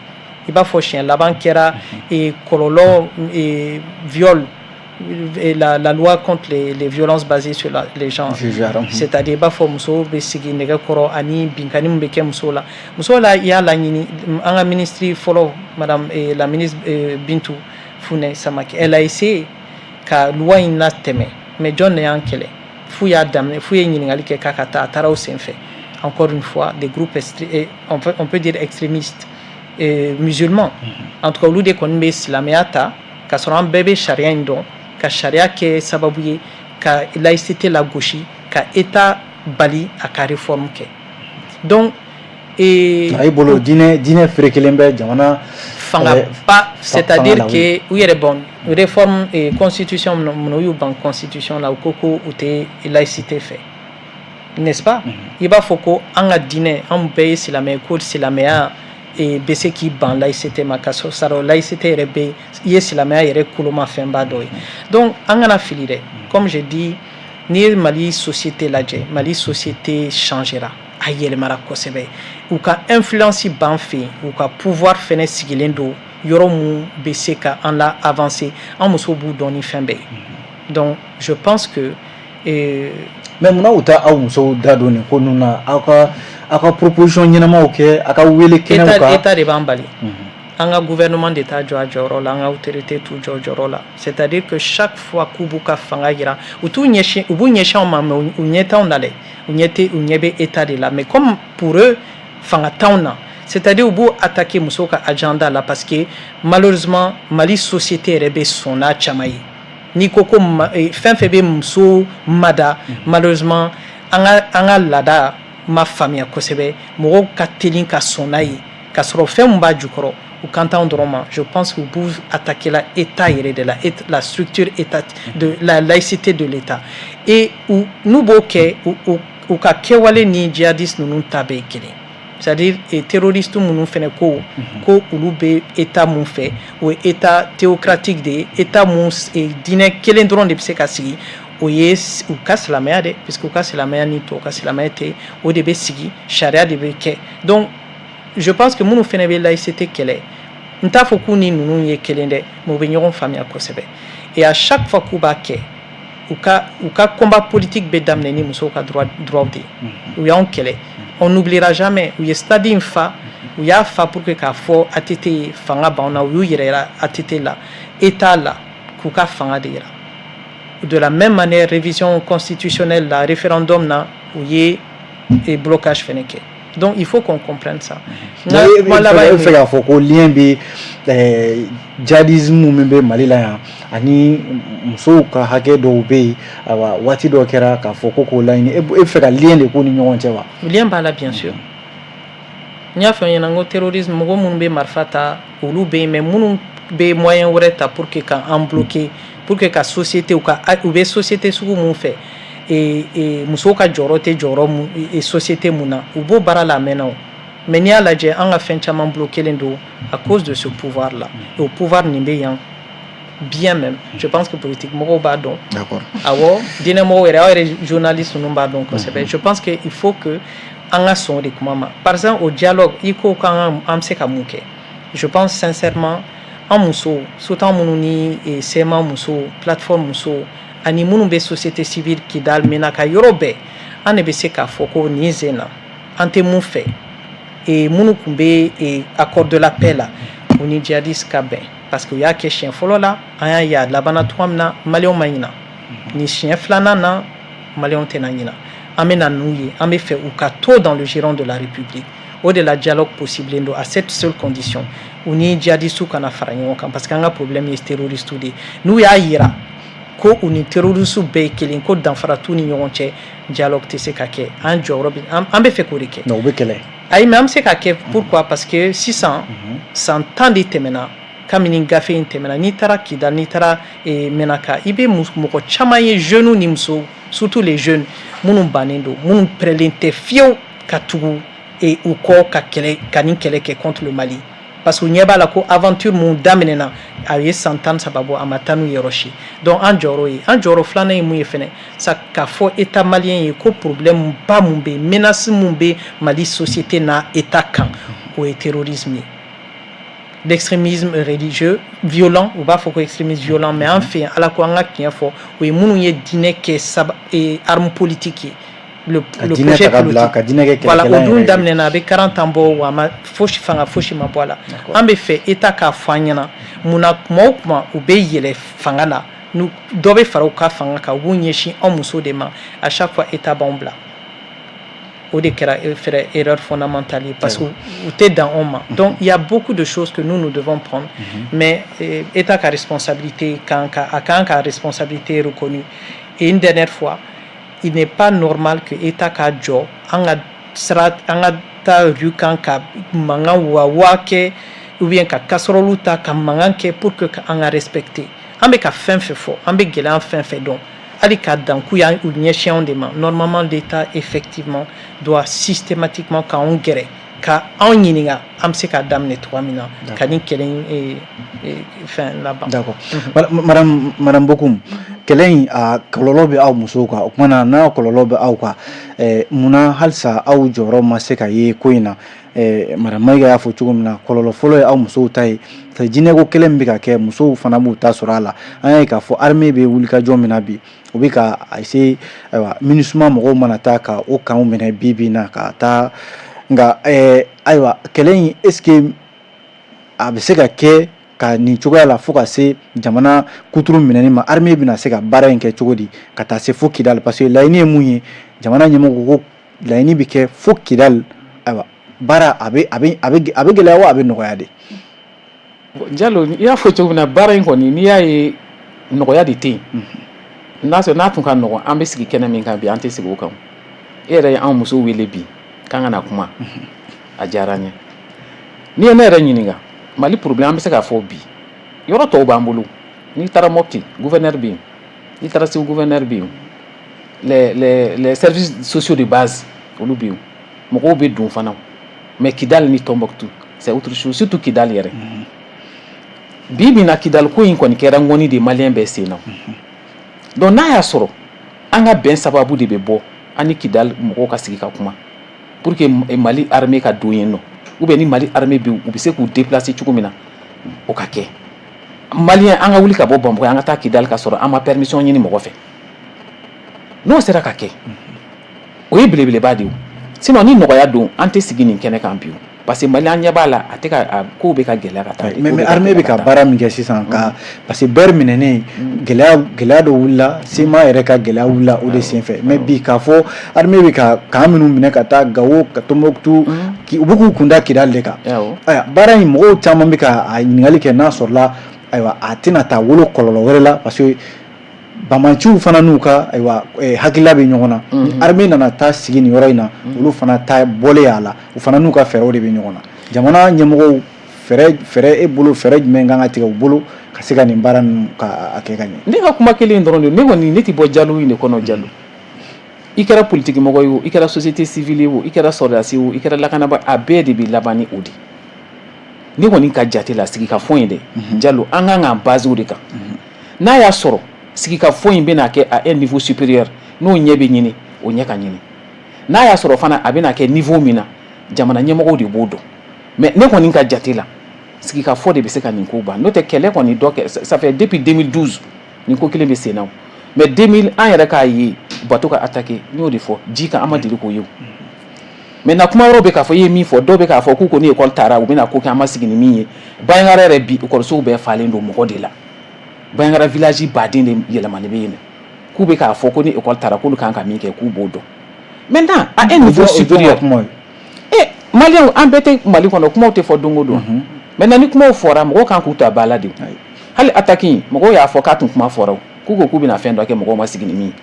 [SPEAKER 2] i b'a fɔ siɲɛ laban kɛra kɔlɔlɔ viol, la loi contre les violences basées sur les genres, c'est-à-dire i b'a fɔ musow bɛ sigi nɛgɛ kɔrɔ ani binkani min bɛ kɛ musow la. Musow la, i y'a laɲini, an ka ministre fɔlɔ, madame la ministre Bintou Fune Samake, elle a essayé ka loi in latɛmɛ, mais jɔn de y'an kɛlɛ f'u y'a daminɛ, f'u ye ɲininkali kɛ k'a ka taa, a taara o sen fɛ. Encore une fois, des groupes on peut dire extrémistes musulmans, en tout cas olu de kɔni bɛ silamɛya ta ka sɔrɔ an bɛɛ bɛ sariya in dɔn, ka sariya kɛ sababu ye ka laïcité lagosi, ka état bali a ka réforme kɛ. Donc
[SPEAKER 1] a y'i bolo, diinɛ ferekelen bɛ jamana
[SPEAKER 2] fanga ba, c'est-à-dire que u yɛrɛ, bon, réforme constitution mun, u y'u ban constitution la, u ko ko u tɛ laïcité fɛ, n'est-ce pas? I b'a fɔ ko an ka diinɛ, an bɛɛ ye silamɛ, ko silamɛya bɛ se k'i ban laïcité ma, ka sɔrɔ laïcité yɛrɛ bɛ i ye silamɛya yɛrɛ koloma fɛnba dɔ ye. Donc an kana fili dɛ. Comme je dis, n'i ye Mali société lajɛ, Mali société changera, a yɛlɛmara kosɛbɛ. U ka influence b'an fɛ yen, u ka pouvoir fɛnɛ sigilen don yɔrɔ mun bɛ se ka an la avancer. An musow b'u dɔn ni fɛn bɛɛ ye. Donc je pense que
[SPEAKER 1] Mais munna u t'a aw musow da don nin ko ninnu na, aw ka proposition ɲɛnamaw kɛ, aw ka wele kɛnɛw kan?
[SPEAKER 2] État de b'an bali. An ka gouvernement de t'a jɔ a jɔyɔrɔ la, an ka autorité t'u jɔ jɔyɔrɔ la. C'est-à-dire que chaque fois k'u b'u ka fanga yira, u t'u ɲɛsin, u b'u ɲɛsin anw ma, mais u ɲɛ t'anw na dɛ, u ɲɛ tɛ, u ɲɛ bɛ état de la. Mais comme pour eux, fanga t'anw na, c'est-à-dire u b'u attaquer musow ka agenda la, parce que malheureusement Mali société yɛrɛ bɛ sɔn n'a caman ye. N'i ko ko fɛn fɛn bɛ muso mada, malheureusement an ka laada ma faamuya kosɛbɛ, mɔgɔw ka teli ka sɔn n'a ye, k'a sɔrɔ fɛn min b'a jukɔrɔ, u kan t'anw dɔrɔn ma. Je pense que u b'u attaquer la état yɛrɛ de la, la structure état de la laïcité de l'état. Et u n'u b'o kɛ, u ka kɛwale ni djihadiste ninnu ta bɛɛ ye kelen, c'est-à-dire terroriste minnu fɛnɛ ko olu bɛ état mun fɛ, o ye état théocratique de ye, état mun diinɛ kelen dɔrɔn de bɛ se ka sigi, o ye u ka silamɛya dɛ, puisque u ka silamɛya ni tɔw ka silamɛya tɛ, o de bɛ sigi, sariya de bɛ kɛ. Donc je pense que minnu fɛnɛ bɛ laïcité kɛlɛ, n t'a fɔ k'u ni ninnu ye kelen dɛ, mais u bɛ ɲɔgɔn faamuya kosɛbɛ. Et à chaque fois k'u b'a kɛ, u ka combat politique bɛ daminɛ ni musow ka droit de ye. U y'anw kɛlɛ, on n'oubliera jamais. U ye stade in fa, u y'a fa pour que k'a fɔ ATT ye fanga b'anw na. U y'u yɛrɛ yira ATT la, état la, k'u ka fanga de yira. De la même manière, révision constitutionnelle la, référendum na, u ye blocage fɛnɛ kɛ. Donc il faut qu'on comprenne ça.
[SPEAKER 1] E bɛ fɛ k'a fɔ ko lien bɛ djihadisme min bɛ Mali la yan ani musow ka hakɛ dɔw bɛ yen, ayiwa, waati dɔ kɛra k'a fɔ ko k'o laɲini, e bɛ fɛ ka lien de k'u ni ɲɔgɔn cɛ wa?
[SPEAKER 2] Lien b'a la, bien sûr. N y'a fɔ ɲɛna n ko terrorisme, mɔgɔ minnu bɛ marifa ta, olu bɛ yen, mais minnu bɛ moyen wɛrɛ ta pour que ka an bloquer, pour que ka société u ka u bɛ société sugu mun fɛ, musow ka jɔyɔrɔ tɛ jɔyɔrɔ mun société mun na, u b'o baara la a mɛnna o. Mais n'i y'a lajɛ, an ka fɛn caman bloqué don à cause de ce pouvoir là. Et o pouvoir nin bɛ yan bien même, je pense que politique mɔgɔw b'a dɔn. Awɔ, diinɛ mɔgɔw yɛrɛ, aw yɛrɛ journaliste ninnu b'a dɔn kosɛbɛ. Je pense que il faut que an ka sɔn o de kuma ma. Par exemple, au dialogue, i ko k'an an bɛ se ka mun kɛ? Je pense sincèrement, an musow, surtout an minnu ni CMA musow, plateforme musow ani minnu bɛ société civile Kidal, Menaka, yɔrɔ bɛɛ, an de bɛ se k'a fɔ ko nin sen na an tɛ mun fɛ, minnu tun bɛ accord de la paix la, u ni djihadiste ka bɛn, parce que u y'a kɛ siɲɛ fɔlɔ la, an y'a ye a labanna cogoya min na, maliyɛnw ma ɲina. Ni siɲɛ filanan na, maliyɛnw tɛna ɲina. An bɛ na n'u ye, an bɛ fɛ u ka to dans le giron de la République. O de la, dialogue possible don à cette seule condition, u ni djihadiste kana fara ɲɔgɔn kan, parce que an ka problème ye terroriste de ye. N'u y'a yira ko u ni terroriste bɛɛ ye kelen, ko danfara t'u ni ɲɔgɔn cɛ, dialogue tɛ se ka kɛ. An jɔyɔrɔ bɛ, an bɛ fɛ k'o de kɛ.
[SPEAKER 1] Non, u bɛ kɛlɛ.
[SPEAKER 2] Ayi, mais an bɛ se ka kɛ. Pourquoi? Parce que sisan san 10 de tɛmɛna kabini gafe in tɛmɛna. N'i taara Kidal, n'i taara Menaka, i bɛ mɔgɔ caman ye, jeunes ni musow, surtout les jeunes, minnu bannen don, minnu prêtlen tɛ fiyewu ka tugu u kɔ ka kɛlɛ, ka nin kɛlɛ kɛ contre le Mali, parce que u ɲɛ b'a la ko aventure mun daminɛna, a ye san 13 bɔ, a ma taa n'u yɔrɔ si. Donc an jɔyɔrɔ ye, an jɔyɔrɔ filanan ye mun ye fɛnɛ sa? K'a fɔ état malien ye ko problème ba mun bɛ yen, menace mun bɛ Mali société n'a état kan, o ye terrorisme ye, l'extrémisme religieux violent. U b'a fɔ ko extrémisme violent, mais an fɛ yen, Ala ko an ka tiɲɛ fɔ, o ye minnu ye diinɛ kɛ saba arme politique ye. Le projet politique
[SPEAKER 1] ka diinɛ kɛ.
[SPEAKER 2] Voilà, o dun daminɛna, a bɛ 40 ans bɔ, wa a ma fosi, fanga fosi ma bɔ a la. An bɛ fɛ état k'a fɔ an ɲɛna munna kuma o kuma u bɛ yɛlɛ fanga la, n'u dɔ bɛ fara u ka fanga kan, u b'u ɲɛsin anw musow de ma. À chaque fois, état b'anw bila. O de kɛra fɛrɛ erreur fondamentale ye, parce que u tɛ dan anw ma. Donc il y a beaucoup de choses que nous, nous devons prendre, mais état ka responsabilité kan ka, a kan ka responsabilité reconnue. Et une dernière fois, il n'est pas normal que état ka jɔ an ka sira, an ka taa rue kan ka mankan wa wa kɛ, ou bien ka casserole ta ka mankan kɛ pour que an ka respecter. An bɛ ka fɛn fɛn fɔ, an bɛ gɛlɛya fɛn fɛn dɔn, hali ka dan k'u y'an u ɲɛsin anw de ma. Normalement, l'État effectivement doit systématiquement k'anw gɛrɛ, ka anw ɲininka an bɛ se k'a daminɛ cogoya min na ka nin kɛlɛ in fɛn laban.
[SPEAKER 1] D'accord, madame Bokoum, kɛlɛ in a kɔlɔlɔ bɛ aw musow kan. O tuma na, n'a kɔlɔlɔ bɛ aw kan, munna halisa aw jɔyɔrɔ ma se ka ye ko in na? Madame Mayiga y'a fɔ cogo min na, kɔlɔlɔ fɔlɔ ye aw musow ta ye. Jinɛko kɛlɛ min bɛ ka kɛ, musow fana b'u ta sɔrɔ a la. An y'a ye k'a fɔ armée bɛ wulikajɔ min na bi, u bɛ ka a essayer, ayiwa, MINUSMA mɔgɔw mana taa ka o kanw minɛ bi bi in na ka taa. Nka ayiwa, kɛlɛ in, est ce que a bɛ se ka kɛ ka nin cogoya la fo ka se jamana kuturu minɛni ma? Armée bɛna se ka baara in kɛ cogo di ka taa se fo Kidali? Parce que laɲini ye mun ye? Jamana ɲɛmɔgɔ ko laɲini bɛ kɛ fo Kidali. Ayiwa, baara a bɛ gɛlɛya wa a bɛ nɔgɔya de?
[SPEAKER 4] Jalo, i y'a fɔ cogo min na, baara in kɔni, n'i y'a ye, nɔgɔya de tɛ yen. N'a sɔrɔ n'a tun ka nɔgɔn, an bɛ sigi kɛnɛ min kan bi, an tɛ sigi o kan. E yɛrɛ ye anw musow wele bi k'an ka na kuma, a diyara an ye. N'i ye ne yɛrɛ ɲininka, Mali problème, an bɛ se k'a fɔ bi yɔrɔ tɔw b'an bolo. N'i taara Mopti, gouverneur bɛ yen. N'i taara Segu, gouverneur bɛ yen. Les services sociaux de base, olu bɛ yen, mɔgɔw bɛ don fana. Mais Kidal ni Tombouctou, c'est autre chose, surtout Kidal yɛrɛ. Bi bi in na, Kidal ko in kɔni kɛra ŋɔni de maliyɛn bɛɛ sen na. Donc n'a y'a sɔrɔ an ka bɛn sababu de bɛ bɔ an ni Kidal mɔgɔw ka sigi ka kuma pour que Mali armée ka don yen nɔ, ou bien ni Mali armée bɛ, u bɛ se k'u déplacer cogo min na, o ka kɛ. Maliyɛn, an ka wuli ka bɔ Bamakɔ, an ka taa Kidal ka sɔrɔ an ma permission ɲini mɔgɔ fɛ, n'o sera ka kɛ, o ye belebeleba de ye. Sinon ni nɔgɔya don, an tɛ sigi nin kɛnɛ kan bi. O Parce que Mali an ɲɛ b'a la, a tɛ ka kow bɛ ka gɛlɛya ka taa.
[SPEAKER 1] Mais armée bɛ ka baara min kɛ sisan ka, parce que Ber minɛnen, gɛlɛya dɔ wulila, CMA yɛrɛ ka gɛlɛya wulila o de senfɛ. Mais bi, k'a fɔ armée bɛ ka camp minnu minɛ ka taa Gawo, ka Tombouctou, u bɛ k'u kunda Kidali de kan. Ayiwa, baara in, mɔgɔw caman bɛ ka a ɲininkali kɛ n'a sɔrɔla, ayiwa, a tɛna taa wolo kɔlɔlɔ wɛrɛ la, parce que banbaanciw fana n'u ka, ayiwa, hakilila bɛ ɲɔgɔn na. Ni armée nana taa sigi nin yɔrɔ in na, olu fana ta bɔlen a la, u fana n'u ka fɛɛrɛw de bɛ ɲɔgɔn na. Jamana ɲɛmɔgɔw, fɛɛrɛ e bolo, fɛɛrɛ jumɛn kan ka tigɛ u bolo ka se ka nin baara ninnu ka a kɛ ka ɲɛ?
[SPEAKER 4] Ne ka kuma kelen dɔrɔn de, ne kɔni, ne tɛ bɔ dialogue in de kɔnɔ. Jalo, i kɛra politique mɔgɔ ye o, i kɛra société civile ye o, i kɛra sɔrɔdasi o, i kɛra lakanaba, a bɛɛ de bɛ laban ni o de. Ne kɔni ka jate la, sigikafɔ in dɛ, Jalo, an kan k'an base o de kan. N'a y'a sɔrɔ sigikafɔ in bɛna kɛ à un niveau supérieur, n'o ɲɛ bɛ ɲini, o ɲɛ ka ɲini. N'a y'a sɔrɔ fana a bɛna kɛ niveau min na, jamana ɲɛmɔgɔw de b'o dɔn. Mais ne kɔni ka jate la, sigikafɔ de bɛ se ka nin ko ban. N'o tɛ, kɛlɛ kɔni dɔ kɛ, ça fait depuis 2012 nin ko kelen bɛ sen na. Mais 2000, an yɛrɛ k'a ye bateau ka attaquer, n y'o de fɔ, ji kan, an ma deli k'o ye. O maintenant, kuma wɛrɛw bɛ k'a fɔ, i ye min fɔ, dɔw bɛ k'a fɔ k'u ko ni école taara, u bɛna ko kɛ an ma sigi ni min ye. Bandiagara yɛrɛ bi, école bɛɛ falen don mɔgɔ de la. Bandiagara village baden de yɛlɛmani bɛ yen. K'u bɛ k'a fɔ ko ni école taara, k'olu kan ka min kɛ, k'u b'o dɔn. Maintenant, à un niveau supérieur, eh, Maliyɛnw, an bɛɛ tɛ Mali kɔnɔ, kumaw tɛ fɔ don o don. Maintenant, ni kumaw fɔra, mɔgɔw kan k'u ta ba la de. Hali attaque in, mɔgɔw y'a fɔ k'a tun kuma fɔra, k'u ko k'u bɛna fɛn dɔ kɛ, mɔgɔw ma sigi ni min ye.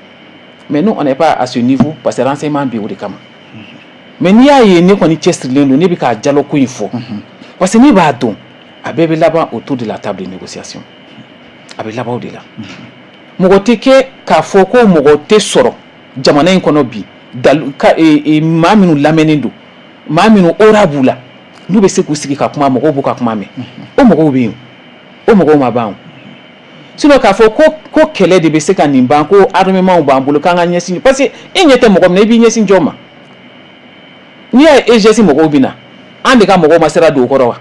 [SPEAKER 4] Mais nous, on n'est pas à ce niveau, parce que renseignement bɛ o de kama. Mais n'i y'a ye ne kɔni cɛsirilen don, ne bɛ ka dialogue ko in fɔ, parce que ne b'a dɔn, a bɛɛ bɛ laban autour de la table de négociation. A bɛ laban o de la. Mɔgɔ tɛ kɛ k'a fɔ ko mɔgɔ tɛ sɔrɔ jamana in kɔnɔ bi ka maa minnu lamɛnnen don, maa minnu ora b'u la, n'u bɛ se k'u sigi ka kuma, mɔgɔw b'u ka kuma mɛn. O mɔgɔw bɛ yen, o mɔgɔw ma ban o. Sinon, k'a fɔ ko kɛlɛ de bɛ se ka nin ban, ko armement b'an bolo k'an ka ɲɛsin, parce que e ɲɛ tɛ mɔgɔ min na, i b'i ɲɛsin jɔn ma? N'i y'a ye EGS mɔgɔw bɛ na, an de ka mɔgɔw ma sira don o kɔrɔ wa?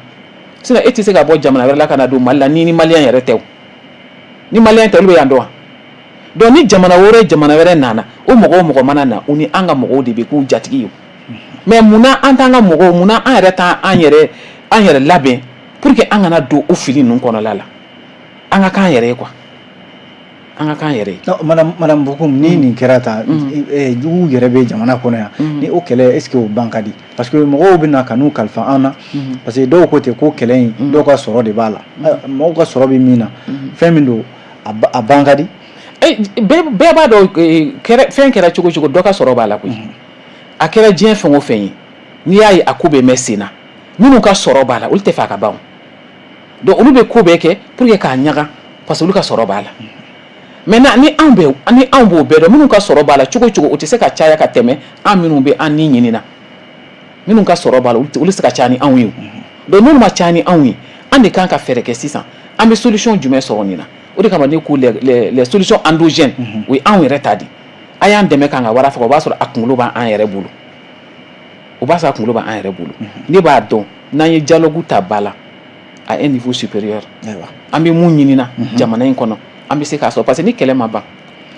[SPEAKER 4] Sinon e tɛ se ka bɔ jamana wɛrɛ la ka na don Mali la ni Maliyɛn yɛrɛ tɛ o. Ni Maliyɛn tɛ, olu bɛ yan dɔn wa? Donc ni jamana wɛrɛ nana, o mɔgɔ o mɔgɔ mana na, u ni an ka mɔgɔw de bɛ k'u jatigi ye. Mais munna an t'an ka mɔgɔw, munna an yɛrɛ t'an an yɛrɛ labɛn pour que an kana don o fili ninnu kɔnɔla la? An ka k'an yɛrɛ ye quoi, an ka k'an yɛrɛ ye.
[SPEAKER 1] Non, madame Bocoum, ni nin kɛra tan, juguw yɛrɛ bɛ jamana kɔnɔ yan, ni o kɛlɛ, est ce que o ban ka di? Parce que mɔgɔw bɛ na ka n'u kalifa an na, parce que dɔw ko ten ko kɛlɛ in, dɔw ka sɔrɔ de b'a la. Mɔgɔw ka sɔrɔ bɛ min na, fɛn min don, a ban ka di.
[SPEAKER 4] Bɛɛ b'a dɔn, fɛn kɛra cogo cogo, dɔ ka sɔrɔ b'a la koyi. A kɛra diɲɛ fɛn o fɛn ye, n'i y'a ye a ko bɛ mɛn sen na, minnu ka sɔrɔ b'a la, olu tɛ fɛ a ka ban o. Donc olu bɛ ko bɛɛ kɛ pour que k'a ɲaga, parce que olu ka sɔrɔ b'a la. Maintenant, ni anw b'o bɛɛ dɔn, minnu ka sɔrɔ b'a la cogo o cogo, o tɛ se ka caya ka tɛmɛ an minnu bɛ an ni ɲini na. Minnu ka sɔrɔ b'a la, olu tɛ se ka caya ni anw ye o. Donc minnu ma caya ni anw ye, an de kan ka fɛɛrɛ kɛ sisan. An bɛ solution jumɛn sɔrɔ nin na? O de kama ne ko les solutions endogènes, o ye anw yɛrɛ ta de. A y'an dɛmɛ k'an ka wara faga, o b'a sɔrɔ a kunkolo b'an yɛrɛ bolo, o b'a sɔrɔ a kunkolo b'an yɛrɛ bolo. Ne b'a dɔn, n'an ye dialogue ta ba la à un niveau supérieur, an bɛ mun ɲini na jamana in kɔnɔ, an bɛ se k'a sɔrɔ. Parce que ni kɛlɛ ma ban,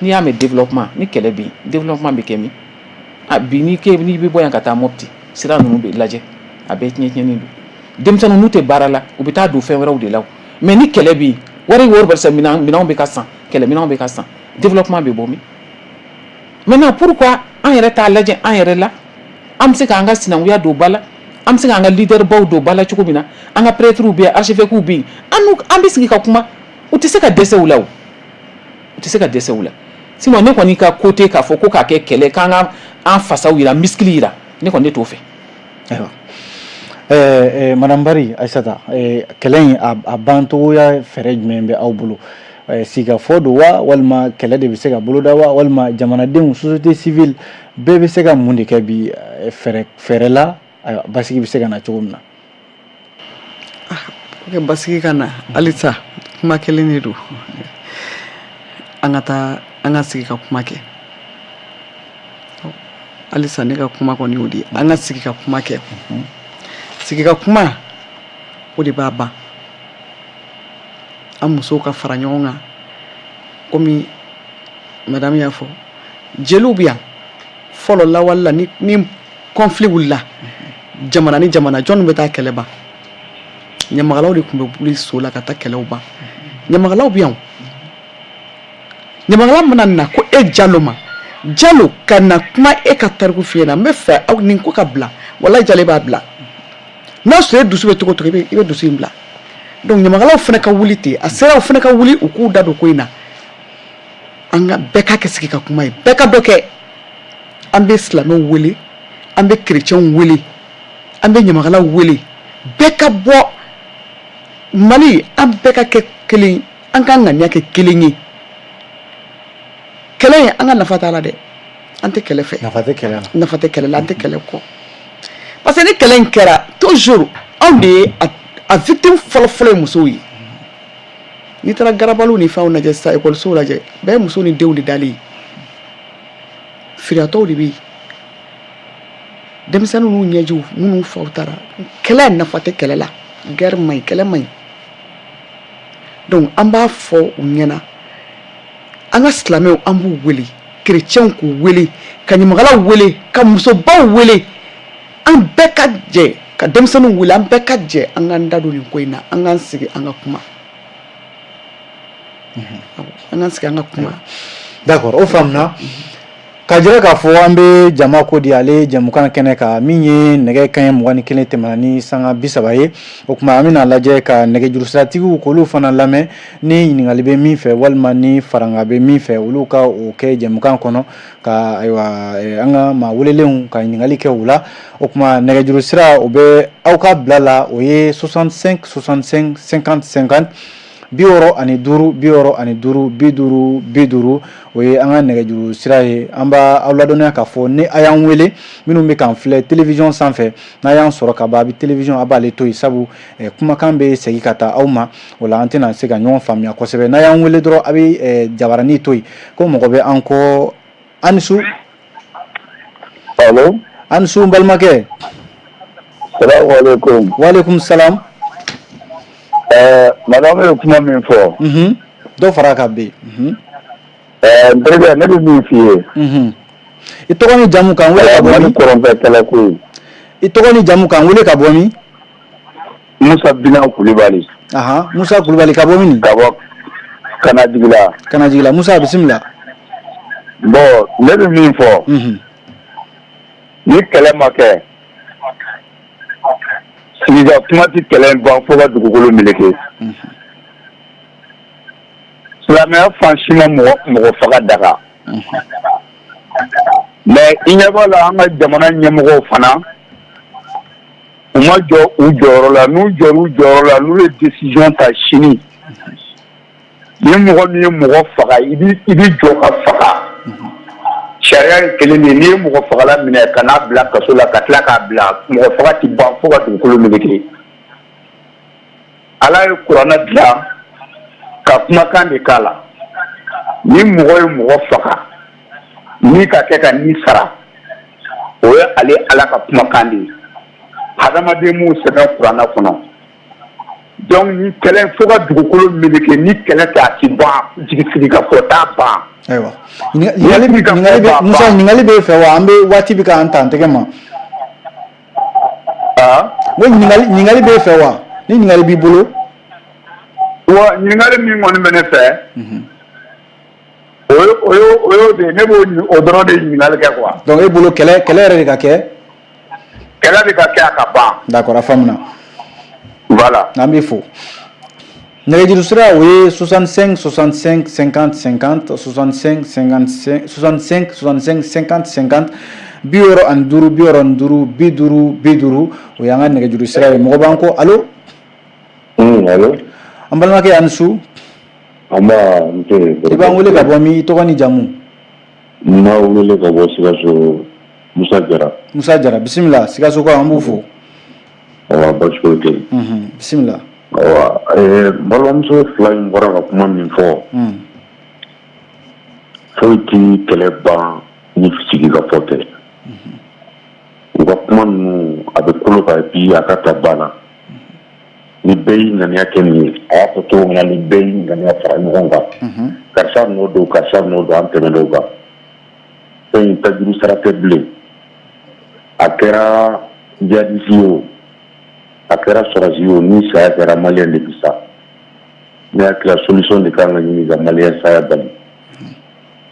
[SPEAKER 4] n'i y'a mɛn développement, ni kɛlɛ bɛ yen, développement bɛ kɛ min? A bi, n'i ke n'i bɛ bɔ yan ka taa Mopti, sira ninnu bɛ lajɛ, a bɛɛ tiɲɛ tiɲɛnen don. Denmisɛnninw, n'u tɛ baara la, u bɛ taa don fɛn wɛrɛw de la o. Mais ni kɛlɛ bɛ yen, wari bɛ san, minɛnw bɛ ka san, kɛlɛminɛnw bɛ ka san, développement bɛ bɔ min? Maintenant, pourquoi an yɛrɛ t'a lajɛ an yɛrɛ la? An bɛ se k'an ka sinankunya don ba la, an bɛ se k'an ka leader baw don ba la cogo min na, an ka prêtres bɛ yen, archevêques bɛ yen, an n'u an bɛ sigi ka kuma, u tɛ se ka dɛsɛ u la o, u tɛ se ka dɛsɛ u la. Sinon ne kɔni ka côté, k'a fɔ ko k'a kɛ kɛlɛ, k'an ka an fasaw yira, muscle yira, ne kɔni, ne t'o fɛ.
[SPEAKER 1] Ayiwa, madame Bari Aissata, kɛlɛ in a bancogoya, fɛɛrɛ jumɛn bɛ aw bolo? Sigikafɔ don wa, walima kɛlɛ de bɛ se ka boloda wa, walima jamanadenw, société civile bɛɛ bɛ se ka mun de kɛ bi, fɛɛrɛ la, ayiwa, basigi bɛ se ka na cogo min na?
[SPEAKER 3] Pour que basigi ka na, halisa kuma kelen de don: an ka taa, an ka sigi ka kuma kɛ. Halisa ne ka kuma kɔni y'o de ye: an ka sigi ka kuma kɛ. Sigi ka kuma, o de b'a ban. An musow ka fara ɲɔgɔn kan, komi madame y'a fɔ, jeliw bɛ yan. Fɔlɔ lawale la, ni conflit wulila, Jamana ni jamana, jɔn bɛ taa kɛlɛ ban? Ɲamakalaw de tun bɛ wuli so la ka taa kɛlɛw ban. Ɲamakalaw bɛ yan. Ɲamakala mana na ko e Jalo ma, Jalo ka na kuma e ka tariku f'i ɲɛna, n bɛ fɛ aw nin ko ka bila. Walayi Jalo, e b'a bila. N'a sɔrɔ e dusu bɛ cogo o cogo, i bɛ dusu in bila. Donc ɲamakalaw fana ka wuli ten, a sera u fana ka wuli, u k'u da don ko in na. An ka bɛɛ ka kɛ sigi ka kuma ye, bɛɛ ka dɔ kɛ. An bɛ silamɛw wele, an bɛ kerecɛnw wele, an bɛ ɲamakalaw wele, bɛɛ ka bɔ. Mali, an bɛɛ ka kɛ kelen, an ka ŋaniya kɛ kelen ye. Kɛlɛ in, an ka nafa t'a la dɛ. An tɛ kɛlɛ fɛ.
[SPEAKER 1] Nafa tɛ kɛlɛ la.
[SPEAKER 3] Nafa tɛ kɛlɛ la, an tɛ kɛlɛ kɔ, parce que ni kɛlɛ in kɛra, toujours anw de ye a victime fɔlɔ-fɔlɔ ye, musow ye. N'i taara garabaliw ni fɛnw lajɛ sisan, ekɔlisow lajɛ, bɛɛ ye musow ni denw de dalen ye. Fiyatɔw de bɛ yen, denmisɛnninw n'u ɲɛjiw, minnu faw taara. Kɛlɛ, nafa tɛ kɛlɛ la. Guerre man ɲi, kɛlɛ man ɲi. Donc an b'a fɔ u ɲɛna, an ka silamɛw, an b'u wele, kerecɛnw k'u wele, ka ɲamakalaw wele, ka musobaw wele, an bɛɛ ka jɛ ka denmisɛnninw wele, an bɛɛ ka jɛ an k'an da don nin ko in na, an k'an sigi, an ka kuma, an k'an sigi, an ka kuma.
[SPEAKER 1] D'accord, o faamuna. Ka jira k'a fɔ an bɛ jama ko di ale jɛmukan kɛnɛ kan min ye nɛgɛ kanɲɛ 21 tɛmɛna ni sanga 30 ye. O tuma an bɛna lajɛ ka nɛgɛjurusiratigiw k'olu fana lamɛn, ni ɲininkali bɛ min fɛ walima ni faranga bɛ min fɛ, olu ka o kɛ jɛmukan kɔnɔ, ka ayiwa an ka maa welelenw ka ɲininkali kɛ u la. O tuma nɛgɛjuru sira, o bɛ aw ka bila la, o ye 65 65 50 50, 65 65 50 50. O ye an ka nɛgɛjuru sira ye. An b'a aw ladɔnniya k'a fɔ ni a y'an wele, minnu bɛ k'an filɛ télévision sanfɛ, n'a y'an sɔrɔ ka ban, a bɛ télévision, a b'ale to yen, sabu kumakan bɛ segin ka taa aw ma. O la an tɛna se ka ɲɔgɔn faamuya kosɛbɛ. N'a y'an wele dɔrɔn, a bɛ jabaranin to yen ko mɔgɔ bɛ an kɔ. An ni su.
[SPEAKER 5] Allo.
[SPEAKER 1] An ni su, n balimakɛ.
[SPEAKER 5] Salaamaaleykum.
[SPEAKER 1] Waaleykum salam.
[SPEAKER 5] Madame ye kuma min fɔ.
[SPEAKER 1] Dɔ fara a kan bi.
[SPEAKER 5] N terikɛ, ne bɛ min f'i ye.
[SPEAKER 1] I tɔgɔ ni jamu, k'an wele ka bɔ
[SPEAKER 5] min? Mali kɔrɔnfɛ kɛlɛ ko ye.
[SPEAKER 1] I tɔgɔ ni jamu, k'an wele ka bɔ min?
[SPEAKER 5] Musa Bina Kulibali.
[SPEAKER 1] Ahan, Musa Kulibali, ka bɔ min?
[SPEAKER 5] Ka bɔ Kanajigila.
[SPEAKER 1] Kanajigila. Musa, bisimila.
[SPEAKER 5] Bon, ne bɛ min fɔ. Ni kɛlɛ ma kɛ, sigika kuma tɛ kɛlɛ in ban fo ka dugukolo meleke. Silamɛya fan si ma mɔgɔ mɔgɔ faga daga. Mais i ɲɛ b'a la, an ka jamana ɲɛmɔgɔw fana, u ma jɔ u jɔyɔrɔ la. N'u jɔr'u jɔyɔrɔ la, n'u ye décision ta sini, ni mɔgɔ min ye mɔgɔ faga, i bɛ jɔ ka faga. Sariya ye kelen de ye. N'i ye mɔgɔ fagala minɛ ka n'a bila kaso la, ka tila k'a bila, mɔgɔ faga ti ban fo ka dugukolo meleke. Ala ye kuranɛ dilan ka kumakan de k'a la. Ni mɔgɔ ye mɔgɔ faga ni ka kɛ ka ni sara, o ye ale Ala ka kumakan de ye. Hadamaden m'o sɛbɛn kuranɛ kɔnɔ. Donc ni kɛlɛ, fo ka dugukolo meleke. Ni kɛlɛ tɛ, a ti ban. Jigi sigi ka fɔ t'a ban.
[SPEAKER 1] Ayiwa, ɲininkali bɛ, Musa, ɲininkali bɛ fɛ wa? An bɛ waati bɛ k'an ta an tɛgɛ ma.
[SPEAKER 5] Ah.
[SPEAKER 1] N ko ɲininkali bɛ fɛ wa? Ni ɲininkali b'i bolo.
[SPEAKER 5] Wa ɲininkali min kɔni bɛ ne fɛ, o y'o de ye. Ne b'o o dɔrɔn de ɲininkali kɛ quoi.
[SPEAKER 1] Donc e bolo, kɛlɛ yɛrɛ de ka kɛ.
[SPEAKER 5] Kɛlɛ de ka kɛ, a ka ban.
[SPEAKER 1] D'accord, a faamuna.
[SPEAKER 5] Voilà.
[SPEAKER 1] An b'i fo. Nɛgɛjuru sira, o ye 65 65 50 50, 65 55, 65 65 50 50, 65 65 50 50, o y'an ka nɛgɛjuru sira ye. Mɔgɔ b'an kɔ. Allo?
[SPEAKER 5] Allo.
[SPEAKER 1] An balimakɛ, a ni su.
[SPEAKER 5] An b'a n tɛ.
[SPEAKER 1] I b'an wele ka bɔ min? I tɔgɔ ni jamu?
[SPEAKER 5] N b'aw wele ka bɔ Sikaso, Musa Jara.
[SPEAKER 1] Musa Jara, bisimila. Sikasokaw, an b'u fo.
[SPEAKER 5] Awa, basi foyi tɛ yen.
[SPEAKER 1] Bisimila.
[SPEAKER 5] Awa, n balimamuso fila in bɔra ka kuma min fɔ, foyi ti kɛlɛ ban ni sigi ka fɔ tɛ. U ka kuma ninnu, a bɛ kolo kan, et puis a ka ta ba la. Ni bɛɛ y'i ŋaniya kɛ nin ye, a y'a fɔ cogo min na, ni bɛɛ y'i ŋaniya fara ɲɔgɔn kan, karisa nɔ don, karisa nɔ don, an tɛmɛn'o kan. Fɛn in, tajuru sara tɛ bilen. A kɛra
[SPEAKER 6] djihadiste ye o, a kɛra sɔrɔdasi ye o, ni saya kɛra maliyɛn de bɛ sa. Ne hakili la solution de kan ka ɲini ka maliyɛn saya bali.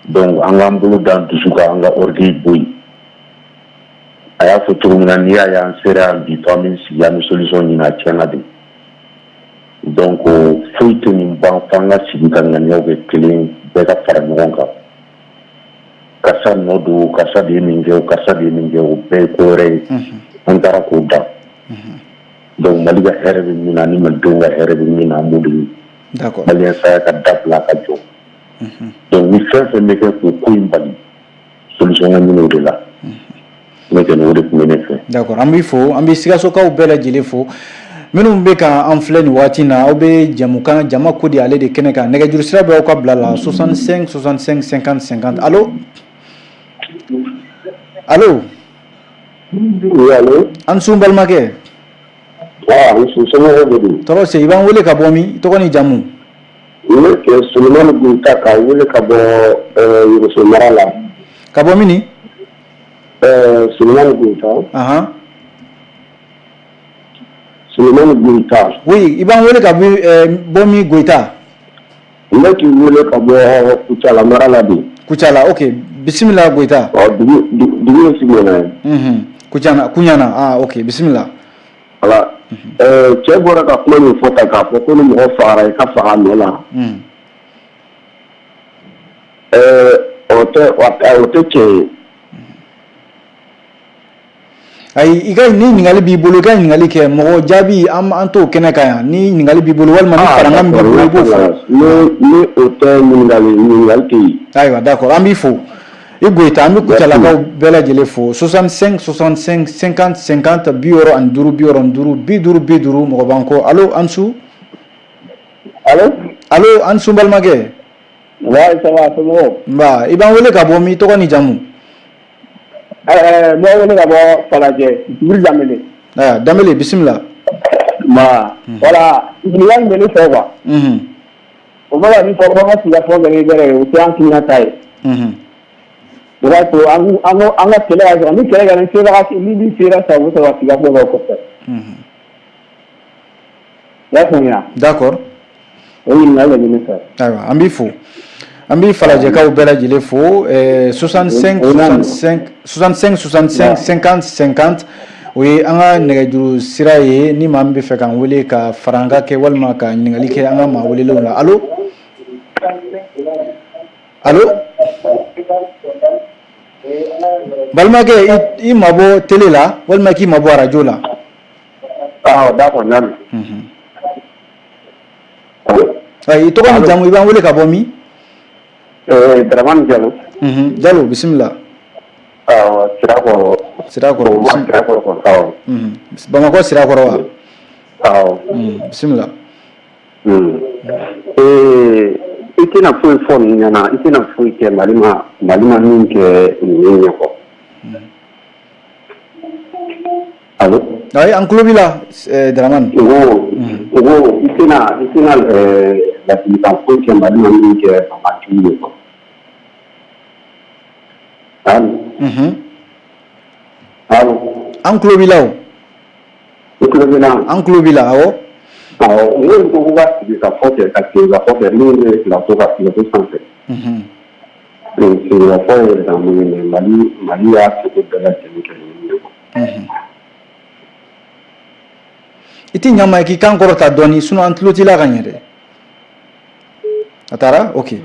[SPEAKER 6] Donc an k'an bolo d'an dusu kan, an ka orgueil bɔ yen. A y'a fɔ cogo min na, n'i y'a ye an sera yan bi, fo an bɛ sigi, an bɛ solution ɲini, a tiɲɛna de. Donc foyi tɛ nin ban fo an ka sigi ka ŋaniyaw kɛ kelen, bɛɛ ka fara ɲɔgɔn kan. Karisa nɔ don, karisa de ye nin kɛ, karisa de ye nin kɛ, o bɛɛ ye ko wɛrɛ ye. An taara k'o dan. Donc Mali ka hɛrɛ bɛ min na ni malidenw ka hɛrɛ bɛ min na, an b'o de ɲini. Maliyɛn saya ka dabila, ka jɔ. Donc ni fɛn fɛn bɛ kɛ k'o ko in bali, solution ka ɲini o de la. Ne kɔni, o de tun bɛ ne fɛ.
[SPEAKER 1] D'accord, an b'i fo, an bɛ Sikasokaw bɛɛ lajɛlen fo. Minnu bɛ ka an filɛ nin waati in na, aw bɛ jɛmukan Jama Ko Di ale de kɛnɛ kan. Nɛgɛjuru sira bɛ aw ka bila la 65 65 50 50. Allo, allo.
[SPEAKER 6] Oui, allo.
[SPEAKER 1] An sun, balimakɛ.
[SPEAKER 6] Ah, n su, somɔgɔw de don?
[SPEAKER 1] Tɔɔrɔ se. I b'an wele ka bɔ min? I tɔgɔ ni jamu?
[SPEAKER 6] Ne kɛ Sulemani Goyita, ka wele ka bɔ Yoroso mara la.
[SPEAKER 1] Ka bɔ min ni?
[SPEAKER 6] Sulemani Goyita. Sulemani Goyita.
[SPEAKER 1] Oui, i b'an wele ka bɔ min, Goyita?
[SPEAKER 6] Ne k'i wele ka bɔ Kucala mara la de.
[SPEAKER 1] Kucala, ok, bisimila Goyita.
[SPEAKER 6] Ɔ, dugu dugu ye Sigimana ye.
[SPEAKER 1] Kucala, Kuɲana, ah ok, bisimila.
[SPEAKER 6] Voilà. Cɛ bɔra ka kuma min fɔ tan, k'a fɔ ko ni mɔgɔ fagara, i ka faga a nɔ la. O tɛ tiɲɛ ye.
[SPEAKER 1] Ayi, i ka ni ɲininkali b'i bolo, i ka ɲininkali kɛ. Mɔgɔ jaabi, an t'o kɛnɛ kan yan. Ni ɲininkali b'i bolo walima ni farankan min b'i bolo, i b'o fɔ.
[SPEAKER 6] Ni o tɛ ɲininkali tɛ yen.
[SPEAKER 1] Ayiwa, d'accord, an b'i fo i Goyita, an bɛ Kucalakaw bɛɛ lajɛlen fo. 65 65 50 50, 65 65 50 50. Mɔgɔ b'an kɔ. Allo, an su.
[SPEAKER 6] Allo.
[SPEAKER 1] Allo, an su, balimakɛ.
[SPEAKER 6] Ouais, ça va, somɔgɔw?
[SPEAKER 1] Nba, i b'an wele ka bɔ min? I tɔgɔ ni jamu?
[SPEAKER 6] N b'aw wele ka bɔ Falajɛ, Djibril Danbele.
[SPEAKER 1] Aya Danbele, bisimila.
[SPEAKER 6] Ma voilà, ɲininkali min bɛ ne fɛ quoi. O bɛ ka min fɔ ko an ka sigikafɔ kɛ ni bɛrɛ ye, o tɛ an hakilina ta ye. O b'a to an ka kɛlɛ ka sɔrɔ, ni kɛlɛ kɛra, ni sebaga ni min sera sisan, u bɛ sɔrɔ ka sigikafɔ kɛ o kɔfɛ. I y'a faamuya?
[SPEAKER 1] D'accord.
[SPEAKER 6] O ɲininkali de bɛ ne fɛ.
[SPEAKER 1] Ayiwa, an b'i fo, an b'i Falajɛkaw bɛɛ lajɛlen fo. 65 65 65 65 50 50, o ye an ka nɛgɛjuru sira ye, ni maa min bɛ fɛ k'an wele ka farankan kɛ walima ka ɲininkali kɛ an ka maa welelenw la. Allo, allo, balimakɛ, i mabɔ télé la walima k'i mabɔ arajo la.
[SPEAKER 6] Ah, d'accord, n y'a mɛn.
[SPEAKER 1] Ayi, i tɔgɔ ni jamu, i b'an wele ka bɔ min?
[SPEAKER 6] Dramane Diallo.
[SPEAKER 1] Jalo, bisimila.
[SPEAKER 6] Awɔ, Sirakɔrɔ.
[SPEAKER 1] Sirakɔrɔ.
[SPEAKER 6] Sirakɔrɔ kɔni, awɔ.
[SPEAKER 1] Bamakɔ Sirakɔrɔ wa?
[SPEAKER 6] Awɔ.
[SPEAKER 1] Bisimila.
[SPEAKER 6] I tɛna foyi fɔ ninnu ɲɛna, i tɛna foyi kɛ Mali ma, Mali ma min kɛ ninnu ɲɛkɔrɔ. Allo.
[SPEAKER 1] Ayi, an tulo b'i la, Dramane.
[SPEAKER 6] N ko i tɛna ladilikan foyi kɛ Mali ma min kɛ banbaanciw ye quoi. Allo. Allo.
[SPEAKER 1] An tulo b'i la o.
[SPEAKER 6] I tulo bɛ n na?
[SPEAKER 1] An tulo b'i la, awɔ.
[SPEAKER 6] Awɔ, n ko k'u ka sigikafɔ kɛ, ka sigikafɔ kɛ minnu bɛ plateau kan, plateau sanfɛ. Sigikafɔ ye damu ye, Mali y'a seko bɛɛ lajɛlen kɛ ninnu ye quoi.
[SPEAKER 1] I ti ɲa ma k'i kan kɔrɔta dɔɔni, sinon an tulo t'i la ka ɲɛ dɛ. A taara, ok.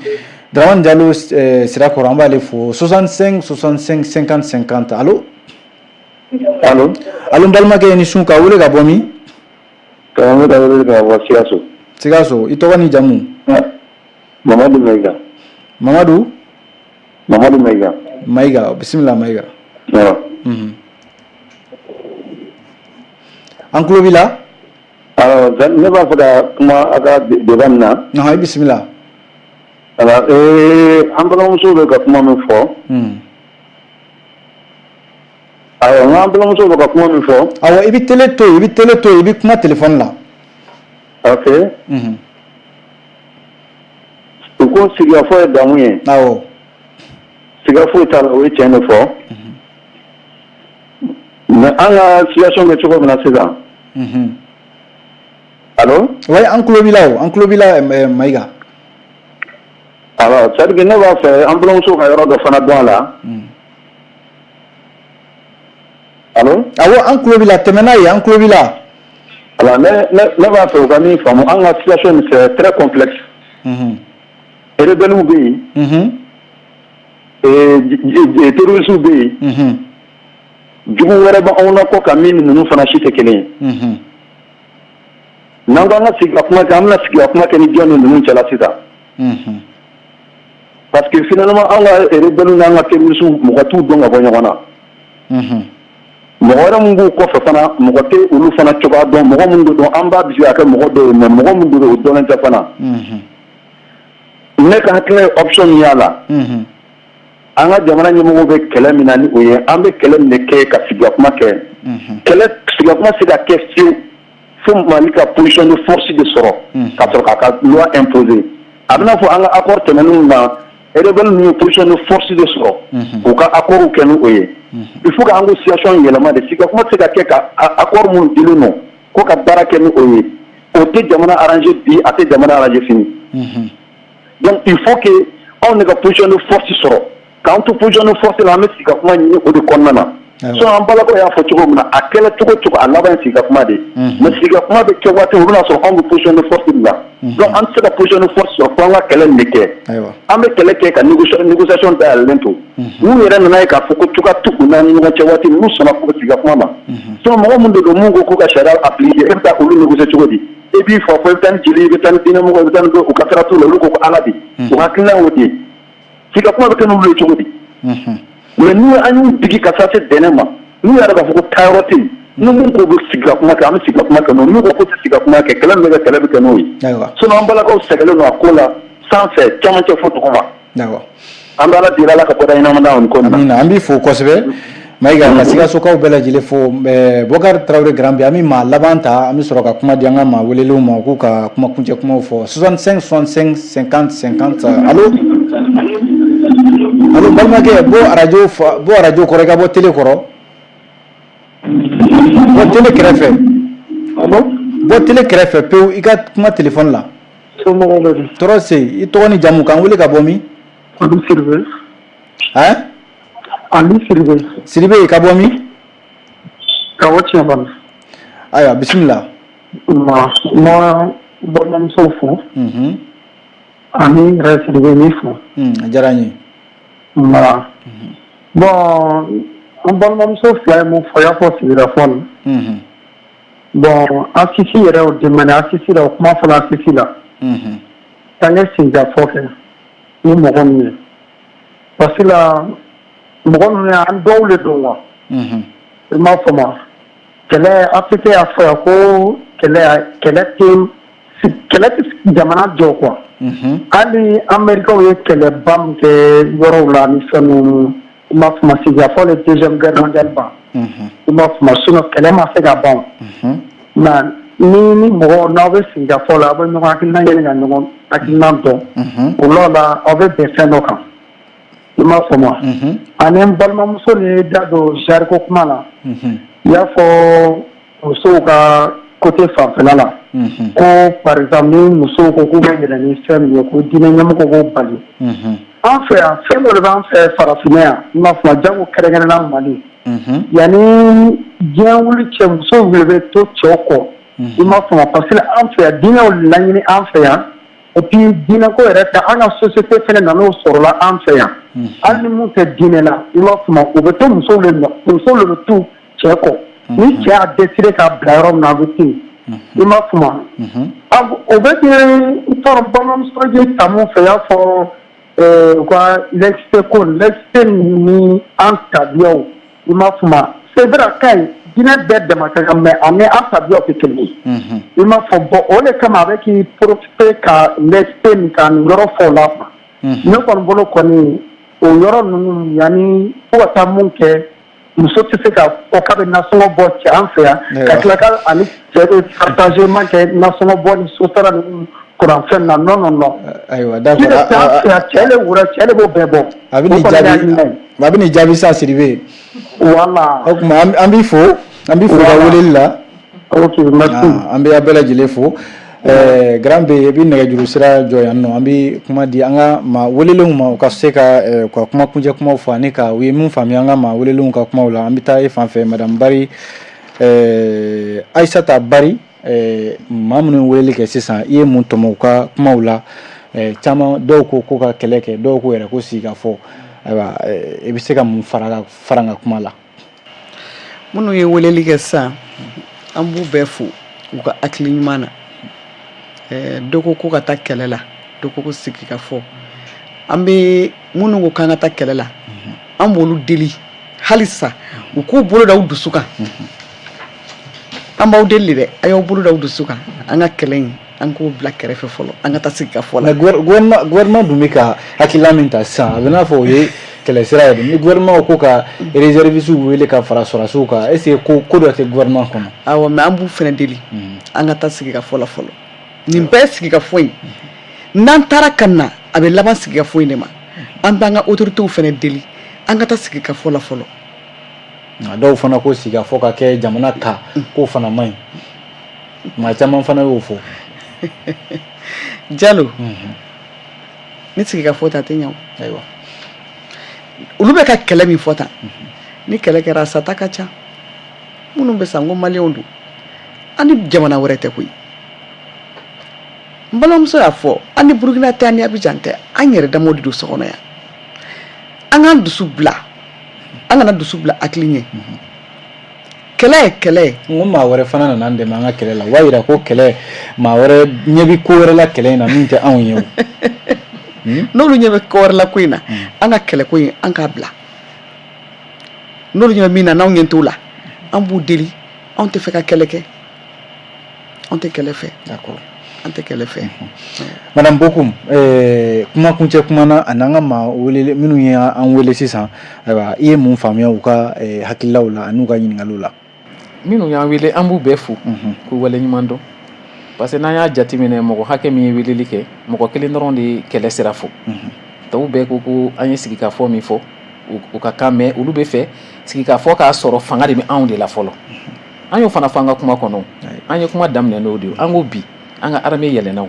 [SPEAKER 1] Dramane Diallo, Sirakɔrɔ, an b'ale fo. 65 65 50 50. Allo.
[SPEAKER 6] Allo.
[SPEAKER 1] Allo, n balimakɛ, ni sun, ka wele ka bɔ min?
[SPEAKER 6] Ka ne ka wele ka bɔ Sikaso.
[SPEAKER 1] Sikaso, i tɔgɔ ni jamu?
[SPEAKER 6] Mamadu Mayiga.
[SPEAKER 1] Mamadu?
[SPEAKER 6] Mamadu Mayiga.
[SPEAKER 1] Mayiga, bisimila Mayiga.
[SPEAKER 6] Awɔ.
[SPEAKER 1] An tulo b'i la.
[SPEAKER 6] Awɔ, ne b'a fɛ ka kuma a ka débat nin na.
[SPEAKER 1] Ɔhɔn, i bisimila.
[SPEAKER 6] Voilà, an balimamusow bɛ ka kuma min fɔ. Awɔ, n k'an balimamusow bɛ ka kuma min fɔ.
[SPEAKER 1] Awɔ, i bɛ télé to yen, i bɛ télé to yen, i bɛ kuma téléphone la.
[SPEAKER 6] Ok. U ko sigikafɔ ye damu ye.
[SPEAKER 1] Awɔ.
[SPEAKER 6] Siga foyi t'a la, o ye tiɲɛ de fɔ.
[SPEAKER 5] Mais an ka situation bɛ cogo min na sisan. Allo?
[SPEAKER 1] Oui, an tulo b'i la o, an tulo b'i la, Mayiga.
[SPEAKER 5] Alors, c'est à dire que ne b'a fɛ an balimamuso ka yɔrɔ dɔ fana dɔn a la. Allo?
[SPEAKER 1] Awɔ, an tulo b'i la, tɛmɛ n'a ye, an tulo b'i la.
[SPEAKER 5] Alors, ne b'a fɛ u ka min faamu, an ka situation, c'est très complexe. Rebelles bɛ yen. Terroristes bɛ yen. Jugu wɛrɛ bɛ anw na kɔ kan min ni ninnu fana si tɛ kelen ye. N'an ko an ka sigi ka kuma kɛ, an bɛna sigi ka kuma kɛ ni jɔn ni ninnu cɛla sisan? Parce que finalement, an ka rebelles n'an ka terroristes, mɔgɔ t'u dɔn ka bɔ ɲɔgɔn na. Mɔgɔ wɛrɛ min b'u kɔfɛ fana, mɔgɔ tɛ olu fana cogoya dɔn. Mɔgɔ minnu de don, an b'a bisigi ka kɛ mɔgɔ dɔw ye, mais mɔgɔ min don, o dɔnnen tɛ fana. Ne ka hakilina ye option min y'a la, an ka jamana ɲɛmɔgɔw bɛ kɛlɛ min na ni o ye, an bɛ kɛlɛ min de kɛ ka sigi ka kuma kɛ. Kɛlɛ, sigi ka kuma se ka kɛ fiyewu fo Mali ka position de force de sɔrɔ ka sɔrɔ k'a ka loi imposer. A bɛna fɔ an ka accord tɛmɛnenw na, rebelle ninnu ye position de force de sɔrɔ k'u ka accord kɛ ni o ye. Il faut que an ko situation yɛlɛma de. Sigi ka kuma tɛ se ka kɛ ka accord minnu dilen don ko ka baara kɛ ni o ye. O tɛ jamana arranger bi, a tɛ jamana arranger sini. Donc il faut que anw de ka position de force sɔrɔ. K'an to position de force la, an bɛ sigi ka kuma ɲini o de kɔnɔna na. Sinon, an balakaw y'a fɔ cogo min na, a kɛla cogo cogo, a laban ye sigi ka kuma de ye. Mais sigi ka kuma bɛ kɛ waati min, o bɛna sɔrɔ anw bɛ position de force de la. Donc an tɛ se ka position de force sɔrɔ fo an ka kɛlɛ nin de kɛ. An bɛ kɛlɛ kɛ ka négociation dayɛlɛlen to. N'u yɛrɛ nana ye k'a fɔ ko cogoya t'u n'an ni ɲɔgɔn cɛ waati min, n'u sɔnna k'u bɛ sigi ka kuma ma. Sinon, mɔgɔ min de don, mun ko k'u ka sariya appliquer, e bɛ taa olu négocier cogo di? E b'i fa fɔ, i bɛ taa ni jeli ye, i bɛ taa ni diinɛmɔgɔ ye, i bɛ taa ni dɔ, u ka sira t'u la, olu ko ko Ala de. U hakilina y'o de ye. Sigi ka kuma bɛ kɛ n'olu ye cogo di? Mais n'u an y'u digi ka taa se dɛnɛ ma, n'u yɛrɛ b'a fɔ ko taayɔrɔ tɛ yen, ni mun ko bɛ sigi ka kuma kɛ, an bɛ sigi ka kuma kɛ n'o. N'u ko ko tɛ sigi ka kuma kɛ, kɛlɛ min bɛ kɛ, kɛlɛ bɛ kɛ n'o ye. Sinon, an balakaw sɛgɛnnen don a ko la sanfɛ, camancɛ fo duguma. An bɛ Ala deli, Ala ka bɔda ɲɛnama d'an ma nin ko in na.
[SPEAKER 1] Amina, an b'i fo kosɛbɛ Mayiga, ka Sikasokaw bɛɛ lajɛlen fo. Bɔkari Tarawele Grand bi, an bɛ maa laban ta, an bɛ sɔrɔ ka kuma di an ka maa welelenw ma, u k'u ka kuma kuncɛ kumaw fɔ. 65 65 50 50. Allo, allo, balimakɛ, bɔ arajo fa, bɔ arajo kɔrɔ, i ka bɔ télé kɔrɔ, bɔ télé kɛrɛfɛ, bɔ télé kɛrɛfɛ pewu, i ka kuma téléphone la.
[SPEAKER 7] Somɔgɔw bɛ di?
[SPEAKER 1] Tɔɔrɔ se. I tɔgɔ ni jamu, k'an wele ka bɔ min?
[SPEAKER 7] Ali Sidibe.
[SPEAKER 1] Hein?
[SPEAKER 7] Ali Sidibe.
[SPEAKER 1] Sidibe, ka bɔ min?
[SPEAKER 7] Ka bɔ Tiɲɛbani.
[SPEAKER 1] Ayiwa, bisimila.
[SPEAKER 7] Ma ma balimamusow fo. Ani yɛrɛ Sidibe ni fo.
[SPEAKER 1] A diyara n ye.
[SPEAKER 7] Nba. Bon, an balimamuso fila ye mun fɔ, i y'a fɔ sigida fɔ nin. Bon, assise yɛrɛ, o demande assise la, o kuma fɔla assise la. K'an kɛ sigikafɔ kɛ ni mɔgɔ ninnu ye. Parce que la mɔgɔ ninnu ye an dɔw le don wa. I m'a faamu, kɛlɛ, ATT y'a fɔ yan ko kɛlɛ tɛ jamana jɔ quoi. Hali Américains ye kɛlɛba min kɛ yɔrɔw la ni fɛn ninnu, i m'a faamu, sigikafɔ le Deuxième Guerre mondiale ban. I m'a faamu, sinon kɛlɛ ma se ka ban. Nka ni mɔgɔ n'aw bɛ sigikafɔ la, aw bɛ ɲɔgɔn hakilina ɲini ka ɲɔgɔn hakilina dɔn. O lɔ la, aw bɛ bɛn fɛn dɔ kan. I m'a faamu. Ani n balimamuso ni da don genre ko kuma la. I y'a fɔ musow ka côté fanfɛla la. Ko par exemple, ni musow ko k'u bɛ yɛlɛ ni fɛn min ye, ko diinɛ ɲɛmɔgɔ b'o bali. An fɛ yan, fɛn dɔ de b'an fɛ farafinna yan, i m'a faamu, jango kɛrɛnkɛrɛnnenya Mali. Yanni diɲɛ wuli cɛ, musow de bɛ to cɛw kɔ. I m'a faamu, parce que an fɛ yan, diinɛw laɲini an fɛ yan. Et puis diinɛ ko yɛrɛ tɛ, an ka société fɛnɛ nan'o sɔrɔla an fɛ yan. Hali ni mun tɛ diinɛ la, i m'a faamu, u bɛ to musow de nɔ, musow de bɛ to cɛ kɔ. Ni cɛ y'a décidé k'a bila yɔrɔ min na, a bɛ to yen. I m'a faamu. O bɛ kɛ, n t'a dɔn, balimamuso ye ta mun fɛ, i y'a fɔ u ka laïcité ko, laïcité ni an tabiyaw, i m'a faamu. C'est vrai, a ka ɲi, diinɛ bɛɛ dama ka kan, mais ani an tabiyaw tɛ kelen ye. I m'a fɔ, bon, o de kama a bɛ k'i profiter ka laïcité nin ka nin yɔrɔ fɔ o la quoi. Ne kɔni bolo kɔni, o yɔrɔ ninnu, yanni fo ka taa mun kɛ, muso tɛ se ka fɔ k'a bɛ nasɔngɔ bɔ cɛ an fɛ yan, ka tila ka ani cɛ bɛ partagement kɛ nasɔngɔ bɔ ni sosara ni kuranfɛn na. Non, non, non.
[SPEAKER 1] Ayiwa, d'accord.
[SPEAKER 7] An fɛ yan, cɛ de wura, cɛ de b'o bɛɛ bɔ.
[SPEAKER 1] A bɛ nin jaabi, a bɛ nin jaabi sa, Sidibe.
[SPEAKER 7] Voilà.
[SPEAKER 1] O tuma an b'i fo, an b'i fo ka weleli la.
[SPEAKER 7] Ok, merci.
[SPEAKER 1] An bɛ aw bɛɛ lajɛlen fo. Grand B, i bɛ nɛgɛjuru sira jɔ yan nɔ, an bɛ kuma di an ka maa welelenw ma, u ka se ka u ka kuma kuncɛ kumaw fɔ ani ka u ye min faamuya an ka maa welelenw ka kumaw la. An bɛ taa e fan fɛ, madame Bari, Ayisata Bari. Maa minnu ye weleli kɛ sisan, i ye mun tɔmɔ u ka kumaw la? Caman dɔw ko ko ka kɛlɛ kɛ, dɔw ko yɛrɛ ko sigi ka fɔ. Ayiwa, i bɛ se ka mun fara n ka kuma la?
[SPEAKER 3] Minnu ye weleli kɛ sisan, an b'u bɛɛ fo u ka hakili ɲuman na. Dɔ ko ko ka taa kɛlɛ la, dɔ ko ko sigi ka fɔ. An bɛ minnu ko k'an ka taa kɛlɛ la, an b'olu deli halisa u k'u bolo da u dusu kan. An b'aw deli dɛ, a y'aw bolo da aw dusu kan, an ka kɛlɛ in, an k'o bila kɛrɛfɛ fɔlɔ, an ka taa sigi ka fɔ la.
[SPEAKER 1] Mais gouvernement dun bɛ ka hakilina min ta sisan, a bɛ n'a fɔ o ye kɛlɛ sira ye. Ni gouvernement ko ka réservistes wele ka fara sɔrɔdasiw kan, est ce que ko dɔ tɛ gouvernement kɔnɔ?
[SPEAKER 3] Awɔ, mais an b'u fana deli, an ka taa sigi ka fɔ la fɔlɔ. Nin bɛɛ sigi ka fɔ in, n'an taara ka na, a bɛ laban sigi ka fɔ in de ma. An b'an ka autorités fana deli, an ka taa sigi ka fɔ la fɔlɔ.
[SPEAKER 1] Nka dɔw fana ko sigi ka fɔ ka kɛ jamana kan, k'o fana man ɲi. Maa caman fana y'o fɔ.
[SPEAKER 3] Jalo, ni sigi ka fɔ ta, a tɛ ɲɛ o.
[SPEAKER 1] Ayiwa.
[SPEAKER 3] Olu bɛ ka kɛlɛ min fɔ tan, ni kɛlɛ kɛra, a sata ka ca. Minnu bɛ sa, n ko maliyɛnw don, an ni jamana wɛrɛ tɛ koyi. N balimamuso y'a fɔ, an ni Burukina tɛ, an ni Abijan tɛ, an yɛrɛ damaw de don so kɔnɔ yan. An k'an dusu bila, an kana dusu bila hakili ɲɛ. Kɛlɛ ye kɛlɛ ye.
[SPEAKER 1] N ko maa wɛrɛ fana nana an dɛmɛ an ka kɛlɛ la, o b'a yira ko kɛlɛ, maa wɛrɛ ɲɛ bɛ ko wɛrɛ la kɛlɛ in na min tɛ anw ye o.
[SPEAKER 3] N'olu ɲɛ bɛ ko wɛrɛ la ko in na, an ka kɛlɛko in, an k'a bila. N'olu ɲɛ bɛ min na, n'anw ɲɛ t'o la, an b'u deli, anw tɛ fɛ ka kɛlɛ kɛ, anw tɛ kɛlɛ fɛ.
[SPEAKER 1] D'accord.
[SPEAKER 3] An tɛ kɛlɛ fɛ.
[SPEAKER 1] Madame Bokum, kuma kuncɛ kuma na, ani an ka maa wele minnu ye an wele sisan, ayiwa, i ye mun faamuya u ka hakililaw la ani u ka ɲininkaliw la?
[SPEAKER 4] Minnu y'an wele, an b'u bɛɛ fo k'u waleɲuman dɔn, parce que n'an y'a jateminɛ, mɔgɔ hakɛ min ye weleli kɛ, mɔgɔ kelen dɔrɔn de ye kɛlɛ sira fɔ. Tɔw bɛɛ ko ko an ye sigikafɔ min fɔ, u ka kan mɛn, olu bɛ fɛ sigikafɔ k'a sɔrɔ fanga de bɛ anw de la fɔlɔ. An y'o fana fɔ an ka kuma kɔnɔ, an ye kuma daminɛ n'o de ye. An ko bi an ka armée yɛlɛnna,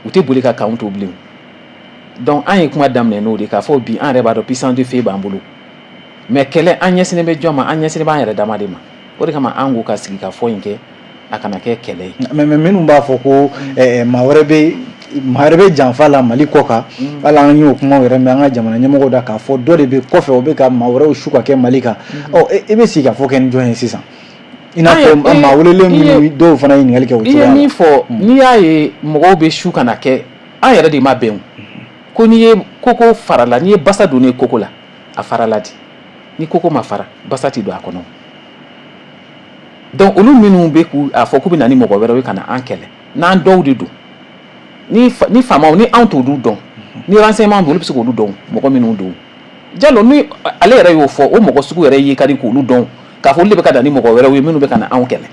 [SPEAKER 4] u tɛ boli ka k'anw to bilen. Donc an ye kuma daminɛ n'o de k'a fɔ bi an yɛrɛ b'a dɔn puissance de feu b'an bolo, mais kɛlɛ, an ɲɛsinnen bɛ jɔn ma? An ɲɛsinnen b'an yɛrɛ dama de ma. O de kama an ko ka sigikafɔ in kɛ, a kana kɛ kɛlɛ ye.
[SPEAKER 1] Mais minnu b'a fɔ ko maa wɛrɛ bɛ janfa la Mali kɔ kan, hali an y'o kumaw yɛrɛ mɛn an ka jamana ɲɛmɔgɔw da k'a fɔ dɔ de bɛ kɔfɛ, o bɛ ka maa wɛrɛw su ka kɛ Mali kan. Ɔ, e bɛ sigikafɔ kɛ ni jɔn ye sisan? I n'a fɔ maa welelen minnu, dɔw fana ye ɲininkali kɛ o
[SPEAKER 4] I ye
[SPEAKER 1] cogoya la.
[SPEAKER 4] Min fɔ, n'i y'a ye mɔgɔw bɛ su ka na kɛ, an yɛrɛ de ma bɛn o. Ko n'i ye koko farala, n'i ye basa don ne koko la, a farala di. Ni koko ma fara, basa tɛ don a kɔnɔ. Donc olu minnu bɛ k'u a fɔ k'u bɛ na ni mɔgɔ wɛrɛw ye ka na an kɛlɛ, n'an dɔw de don, ni faamaw ni anw t'olu dɔn, ni renseignement bɛ, olu bɛ se k'olu dɔn, mɔgɔ minnu don. Jalo, ni ale yɛrɛ y'o fɔ, o mɔgɔ sugu yɛrɛ ye ka di k'olu dɔn k'a fɔ olu de bɛ ka na ni mɔgɔ wɛrɛw ye minnu bɛ ka na anw kɛlɛ.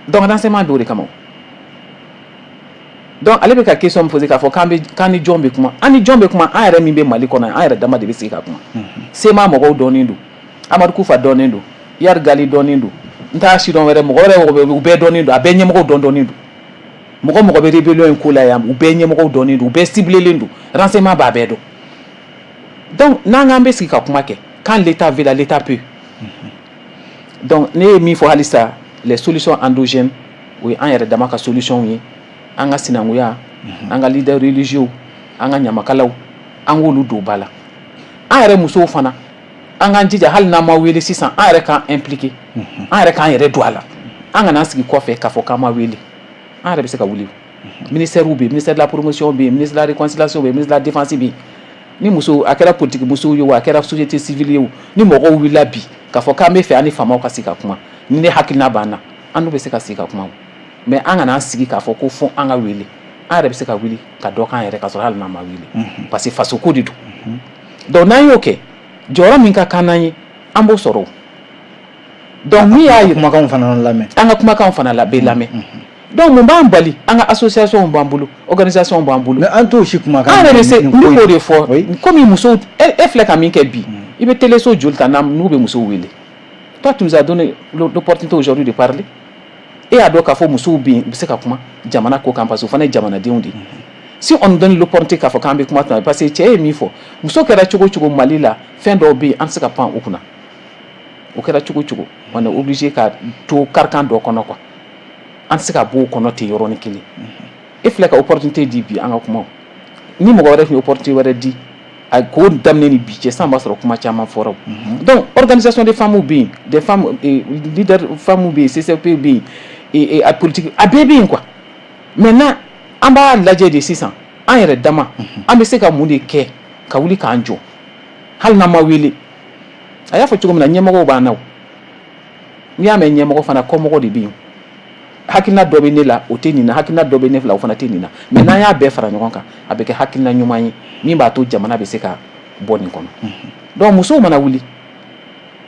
[SPEAKER 4] Donc renseignement bɛ o de kama. Donc ale bɛ ka question min poser k'a fɔ k'an bɛ k'an ni jɔn bɛ kuma, an ni jɔn bɛ kuma? An yɛrɛ min bɛ Mali kɔnɔ, an yɛrɛ dama de bɛ sigi ka kuma. CMA mɔgɔw dɔnnen don, Amadu Kufa dɔnnen don, Iyad Ghali dɔnnen don, n t'a si dɔn wɛrɛ, mɔgɔ wɛrɛ bɛ, u bɛɛ dɔnnen don, a bɛɛ ɲɛmɔgɔw dɔn dɔnnen don. Mɔgɔ mɔgɔ bɛ rébellion in ko la yan, u bɛɛ ɲɛmɔgɔw dɔnnen don, u bɛɛ ciblelen don, renseignement b'a bɛɛ dɔn. Donc n'an k'an bɛ sigi ka kuma kɛ, quand l'État veut la, l'État peut. Donc ne ye min fɔ halisa, les solutions endogènes, o ye an yɛrɛ dama ka solution ye. An ka sinankunya, an ka leader religieux, an ka ɲamakalaw, an k'olu don ba la. An yɛrɛ musow fana, an k'an jija, hali n'an ma wele sisan, an yɛrɛ k'an impliquer, an yɛrɛ k'an yɛrɛ don a la. An kana sigi kɔfɛ k'a fɔ k'an ma wele. An yɛrɛ bɛ se ka wuli. Ministère bɛ yen, ministère de la promotion bɛ yen, ministre de la réconciliation bɛ yen, ministre de la défense bɛ yen. Ni muso, a kɛra politique musow ye o, a kɛra société civile ye o, ni mɔgɔw wulila bi k'a fɔ k'an bɛ fɛ an ni faamaw ka sigi ka kuma, ni ne hakilina b'an na, an n'u bɛ se ka sigi ka kuma. Mais an kana an sigi k'a fɔ ko fo an ka wele. An yɛrɛ bɛ se ka wuli ka dɔ k'an yɛrɛ ka sɔrɔ hali n'an ma wele, parce que faso ko de don. Donc n'an y'o kɛ, jɔyɔrɔ min ka kan n'an ye, an b'o sɔrɔ o. Donc min y'a
[SPEAKER 1] yira, kumakanw fana lamɛn.
[SPEAKER 4] An ka kumakanw fana la bɛ lamɛn. Donc mun b'an bali? An ka association b'an bolo, organisation b'an bolo.
[SPEAKER 1] Mais an t'o si kumakan.
[SPEAKER 4] An yɛrɛ bɛ se, n bɛ k'o de fɔ. Komi musow, e filɛ ka min kɛ bi, i I bɛ téléso joli ta n'u bɛ musow wele? Toi, tu nous as donné l'opportunité aujourd'hui de parler. E y'a dɔn k'a fɔ musow bɛ yen, u bɛ se ka kuma jamana ko kan, parce que o fana ye jamanadenw de ye. Si on nous donne l'opportunité k'a fɔ k'an bɛ kuma tuma, parce que cɛ ye min fɔ, muso kɛra cogo o cogo Mali la, fɛn dɔw bɛ yen, an tɛ se ka pan o kunna. O kɛra cogo o cogo, on est obligé ka to carcan dɔ kɔnɔ quoi. An tɛ se ka bɔ o kɔnɔ ten yɔrɔnin kelen. E filɛ ka opportunité di bi an ka kuma, ni mɔgɔ wɛrɛ tun ye opportunité wɛrɛ di a k'o daminɛ ni bi cɛ sisan, b'a sɔrɔ kuma caman fɔra. Donc organisation des femmes bɛ yen, des femmes leaders femmes bɛ yen, CCP bɛ yen, a politique a bɛɛ bɛ yen quoi. Maintenant, an b'a lajɛ de sisan, an yɛrɛ dama, an bɛ se ka mun de kɛ ka wuli k'an jɔ, hali n'an ma wele? A y'a fɔ cogo min na, ɲɛmɔgɔw b'an na. O n'i y'a mɛn ɲɛmɔgɔ fana, kɔmɔgɔ de bɛ yen. Hakilina dɔ bɛ ne la, o tɛ nin na. Hakilina dɔ bɛ ne la, o fana tɛ nin na. Mais n'an y'a bɛɛ fara ɲɔgɔn kan, a bɛ kɛ hakilina ɲuman ye min b'a to jamana bɛ se ka bɔ nin kɔnɔ. Donc musow mana wuli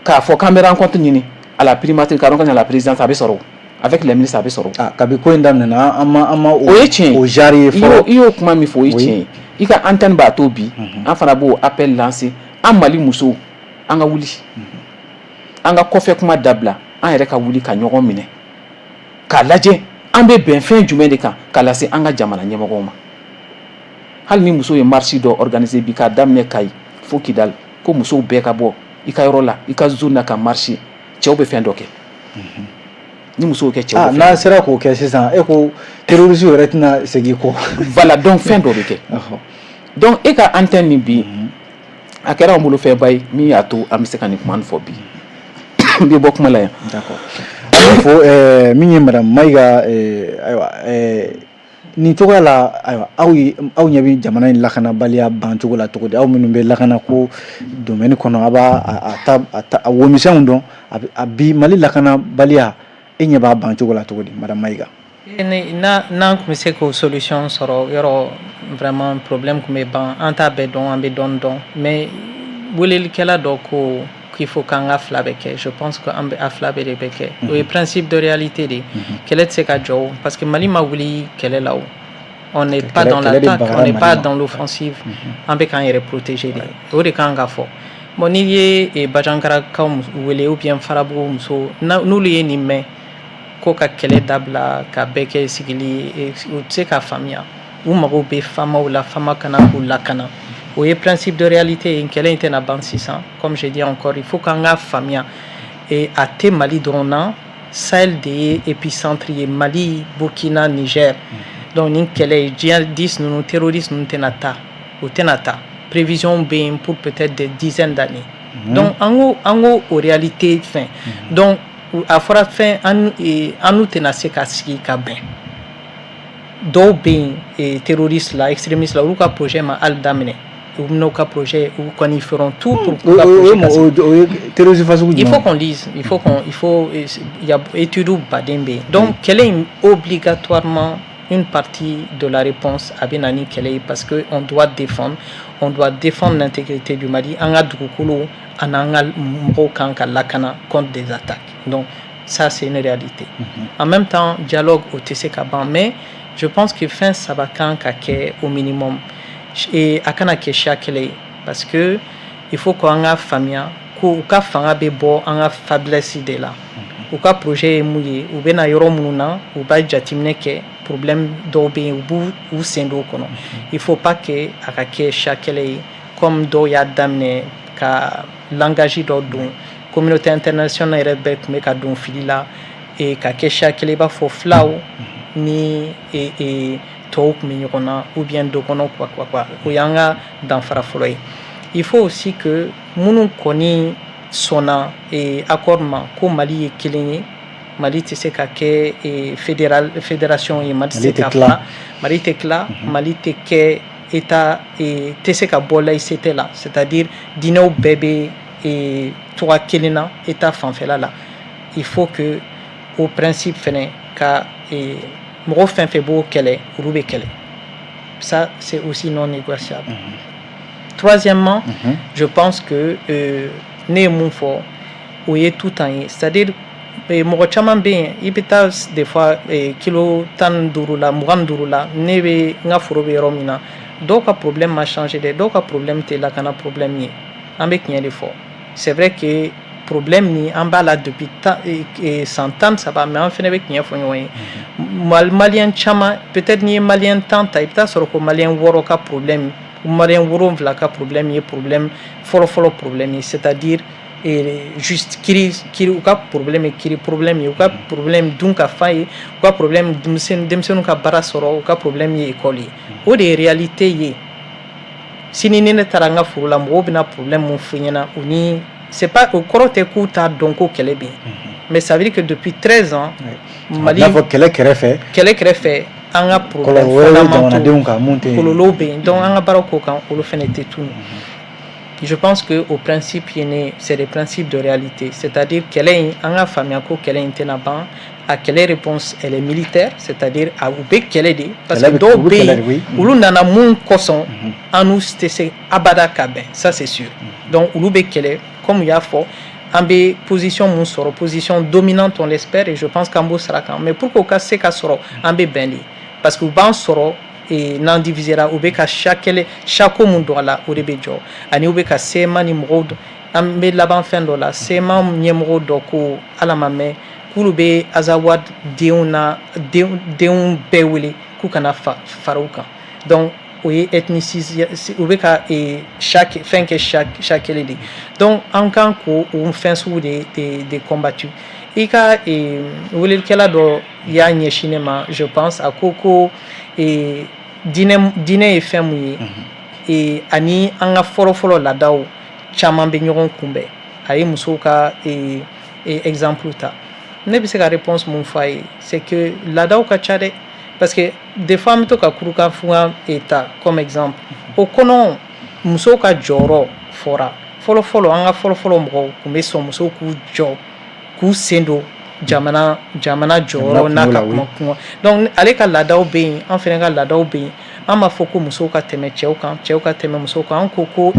[SPEAKER 4] k'a fɔ k'an bɛ rencontre ɲini à la primature, ka rencontre à la présidence, a bɛ sɔrɔ avec les ministres, a bɛ sɔrɔ.
[SPEAKER 1] Ah, kabi ko in daminɛna, an ma
[SPEAKER 4] o ye tiɲɛ ye.
[SPEAKER 1] O genre ye fɔlɔ.
[SPEAKER 4] I y'o kuma min fɔ, o ye tiɲɛ ye. I ka antenne b'a to bi, an fana b'o appel lancer. An Mali musow, an ka wuli, an ka kɔfɛ kuma dabila, an yɛrɛ ka wuli ka ɲɔgɔn minɛ k'a lajɛ an bɛ bɛn fɛn jumɛn de kan ka lase an ka jamana ɲɛmɔgɔw ma. Hali ni muso ye marche dɔ organiser bi k'a daminɛ Kayi fo Kidali, ko musow bɛɛ ka bɔ i ka yɔrɔ la, i ka zone na, ka marche, cɛw bɛ fɛn dɔ kɛ. Ni musow kɛ, cɛw bɛ fɛn
[SPEAKER 1] N'a sera k'o kɛ sisan, e ko terroriste yɛrɛ tɛna segin kɔ.
[SPEAKER 4] Voilà, donc fɛn dɔ bɛ kɛ. Donc e ka antenne nin bi, a kɛra an bolo fɛnba ye min y'a to an bɛ se ka nin kuma nin fɔ bi. N bɛ bɔ kuma la yan.
[SPEAKER 1] D'accord, an bɛ fo min ye madame Mayiga. Ayiwa, nin cogoya la, ayiwa, aw ye, aw ɲɛ bɛ jamana in lakanabaliya ban cogo la cogo di? Aw minnu bɛ lakana ko domaine kɔnɔ, a b'a a ta a ta a womisɛnw dɔn. A bi Mali lakanabaliya, e ɲɛ b'a ban cogo la cogo di, madame Mayiga?
[SPEAKER 2] N'an tun bɛ se k'o solution sɔrɔ yɔrɔ, vraiment problème tun bɛ ban. An t'a bɛɛ dɔn, an bɛ dɔɔni dɔn, mais welelikɛla dɔ ko qu'il faut k'an ka fila bɛɛ kɛ. Je pense que an bɛ a fila bɛɛ de bɛ kɛ. O ye principe de réalité de ye. Kɛlɛ tɛ se ka jɔ o, parce que Mali ma wuli kɛlɛ la. O on n'est pas dans l'attaque, on n'est pas dans l'offensive. An bɛ k'an yɛrɛ protéger de, o de kan ka fɔ. Bon, n'i ye Bajankarakaw wele ou bien Farabugu musow, n'olu ye nin mɛn ko ka kɛlɛ dabila, ka bɛɛ kɛ sigili ye, u tɛ se k'a faamuya. U mago bɛ faamaw la, faama kana k'u lakana. O ye principe de réalité ye. Kɛlɛ in tɛna ban sisan. Comme j'ai dit encore, il faut k'an ka faamuya, a tɛ Mali dɔrɔn na, Sahel de ye épicentre ye, Mali, Burkina, Niger. Donc nin kɛlɛ, djihadistes ninnu, terroristes ninnu tɛna taa, o tɛna taa. Prévision bɛ yen pour peut-être des dizaines d'années. Donc an ko o réalité fɛn. Donc a fɔra fɛn, an n'u tɛna se ka sigi ka bɛn. Dɔw bɛ yen, terroriste la, extrémiste la, olu ka projet ma hali daminɛ. U bɛn'u ka projet, u kɔni feront tout pour
[SPEAKER 1] k'u ka projet ka se. O ye terrorisme fasugu
[SPEAKER 2] jumɛn? Il faut qu'on lise, il faut qu'on il faut il y a étude baden bɛ yen. Donc kɛlɛ in, obligatoirement, une partie de la réponse a bɛ na ni kɛlɛ ye, parce que on doit défendre l'intégrité du Mali. An ka dugukolo ani an ka mɔgɔw kan ka lakana contre des attaques. Donc ça, c'est une réalité. En même temps, dialogue, o tɛ se ka ban, mais je pense que fɛn saba kan ka kɛ au minimum. Et a kana kɛ siya kɛlɛ ye, parce que il faut qu'an ka faamuya ko u ka fanga bɛ bɔ an ka faiblesse de la. U ka projet ye mun ye? U bɛ na yɔrɔ minnu na, u b'a jateminɛ kɛ, problème dɔw bɛ yen, u b'u u sen don o kɔnɔ. Il faut pas que a ka kɛ siya kɛlɛ ye, comme dɔw y'a daminɛ ka langage dɔ don communauté internationale yɛrɛ bɛɛ tun bɛ ka don fili la et ka kɛ siya kɛlɛ, i b'a fɔ filaw ni tɔw tun bɛ ɲɔgɔn na, ou bien dɔgɔnɔ, quoi quoi quoi. O y'an ka danfara fɔlɔ ye. Il faut aussi que minnu kɔni sɔnna accord ma ko Mali ye kelen ye, Mali tɛ se ka kɛ fédéral, fédération ye, Mali tɛ se ka fila, Mali tɛ tila, Mali tɛ kɛ état, tɛ se ka bɔ laïcité la, c'est-à-dire diinɛw bɛɛ bɛ cogoya kelen na état fanfɛla la. Il faut que o principe fɛnɛ ka mɔgɔ fɛn fɛn b'o kɛlɛ, olu bɛ kɛlɛ. Ça, c'est aussi non négociable. Troisièmement, je pense que ne ye mun fɔ, o ye tout temps ye, c'est-à-dire mɔgɔ caman bɛ yen, i bɛ taa des fois kilo 15 la, 25 la, ne bɛ n ka foro bɛ yɔrɔ min na, dɔw ka problème ma changer dɛ. Dɔw ka problème tɛ lakana problème ye. An bɛ tiɲɛ de fɔ. C'est vrai que problème ni an b'a la depuis san 13, mais an fana bɛ tiɲɛ fɔ ɲɔgɔn ye. Malien caman, peut-être n'i ye Malien 10 ta, i bɛ taa sɔrɔ ko Malien 6 ka problème, Malien 7 ka problème ye problème fɔlɔ-fɔlɔ problème ye, c'est-à-dire juste kiri kiri. U ka problème ye kiri problème ye, u ka problème dun ka fa ye, u ka problème denmisɛnninw ka baara sɔrɔ, u ka problème ye école ye. O de ye réalité ye. Sini ni ne taara n ka foro la, mɔgɔw bɛna problème mun fɔ n ɲɛna, o ni c'est pas, o kɔrɔ tɛ k'u t'a dɔn ko kɛlɛ bɛ yen, mais ça veut dire que depuis 13 ans,
[SPEAKER 1] Mali n'a fɔ kɛlɛ kɛrɛfɛ.
[SPEAKER 2] Kɛlɛ kɛrɛfɛ, an ka problème
[SPEAKER 1] jamanadenw kan mun tɛ
[SPEAKER 2] kɔlɔlɔw bɛ yen. Donc an ka baara k'o kan, olu fana tɛ tunu. Je pense que au principe, c'est des principes de réalité, c'est-à-dire kɛlɛ in, an ka faamuya ko kɛlɛ in tɛna ban. A kɛlɛ réponse, elle est militaire, c'est-à-dire a u bɛ kɛlɛ de, parce que dɔw bɛ yen, olu nana mun kosɔn, an n'u tɛ se abada ka bɛn, ça c'est sûr. Donc olu bɛ kɛlɛ, comme u y'a fɔ, an bɛ position mun sɔrɔ, position dominante, on l'espère, et je pense qu'an b'o sira kan. Mais pour que o ka se ka sɔrɔ, an bɛ bɛn de, parce que u b'an sɔrɔ n'an divisera. U bɛ ka kɛlɛ sako mun don a la, o de bɛ jɔ, ani u bɛ ka CMA ni mɔgɔw. An bɛ laban fɛn dɔ la, CMA ɲɛmɔgɔ dɔ ko ala ma mɛn k'olu bɛ Azawad denw na denw bɛɛ wele k'u kana fara u kan. Donc o ye ethnicisme, u bɛ ka chaque fɛn kɛ chaque kelen de. Donc an kan k'o o fɛn sugu de combattu. I ka welelikɛla dɔ y'a ɲɛsin ne ma, je pense, a ko ko diinɛ ye fɛn mun ye, ani an ka fɔlɔ-fɔlɔ laadaw caman bɛ ɲɔgɔn kunbɛn. A ye musow ka exemple ta. Ne bɛ se ka réponse mun fɔ a ye, c'est que laadaw ka ca dɛ, parce que des fois an bɛ to ka kurukanfuga ta comme exemple. O kɔnɔ, musow ka jɔyɔrɔ fɔra fɔlɔ-fɔlɔ. An ka fɔlɔ-fɔlɔ mɔgɔw tun bɛ sɔn musow k'u jɔ, k'u sen don jamana jɔyɔrɔ n'a ka kuma kuma. Donc ale ka laadaw bɛ yen, an fana ka laadaw bɛ yen. An b'a fɔ ko musow ka tɛmɛ cɛw kan, cɛw ka tɛmɛ musow kan. An ko ko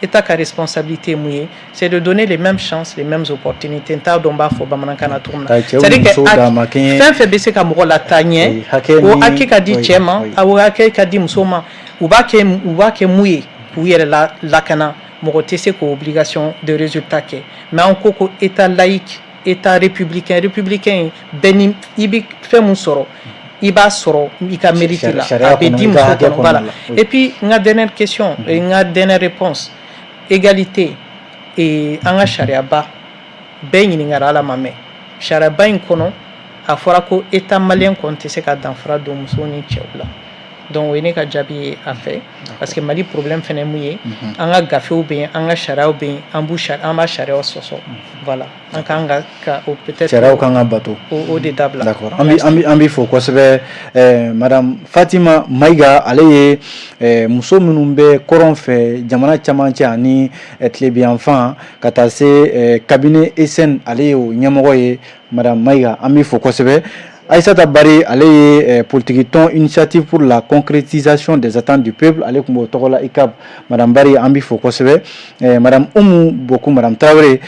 [SPEAKER 2] État ka responsabilité mun ye, c'est de donner les mêmes chances, les mêmes opportunités. N t'a dɔn n b'a fɔ bamanankan na cogo min na,
[SPEAKER 1] c'est à dire que
[SPEAKER 2] fɛn fɛn bɛ se ka mɔgɔ lataa ɲɛ, o hakɛ ka di cɛ ma, o hakɛ ka di muso ma. U b'a kɛ mun ye k'u yɛrɛ lakana, mɔgɔ tɛ se k'o obligation de résultat kɛ. Mais an ko ko État laïque, État républicain. Républicain, bɛɛ ni i bɛ fɛn mun sɔrɔ, i b'a sɔrɔ i ka mérite la, a bɛ di muso kɔnɔ. Voilà. Et puis n ka dernière question, n ka dernière réponse, égalité, an ka sariyaba bɛɛ ɲininkara, ala ma mɛn sariyaba in kɔnɔ, a fɔra ko État malien kɔni tɛ se ka danfara don musow ni cɛw la. Donc o ye ne ka jaabi ye a fɛ, parce que Mali problème fɛnɛ mun ye, an ka gafew bɛ yen, an ka sariyaw bɛ yen, an b'u an b'a sariyaw sɔsɔ. Voilà, an kan ka o peut-être
[SPEAKER 1] sariyaw kan ka bato.
[SPEAKER 2] O de dabila.
[SPEAKER 1] D'accord, an bɛ fo kosɛbɛ madame Fatima Mayiga. Ale ye muso minnu bɛ kɔrɔn fɛ, jamana camancɛ ani tilebinyanfan, ka taa se cabinet ESN, ale ye o ɲɛmɔgɔ ye. Madame Mayiga, an bɛ fo kosɛbɛ. Aïssata Bari, ale ye politique tɔn Initiative pour la concrétisation des attentes du peuple, ale tun b'o tɔgɔ la, ICAP. Madame Bari, an bɛ fo kosɛbɛ. Madame Oumou Boku, madame Traoré,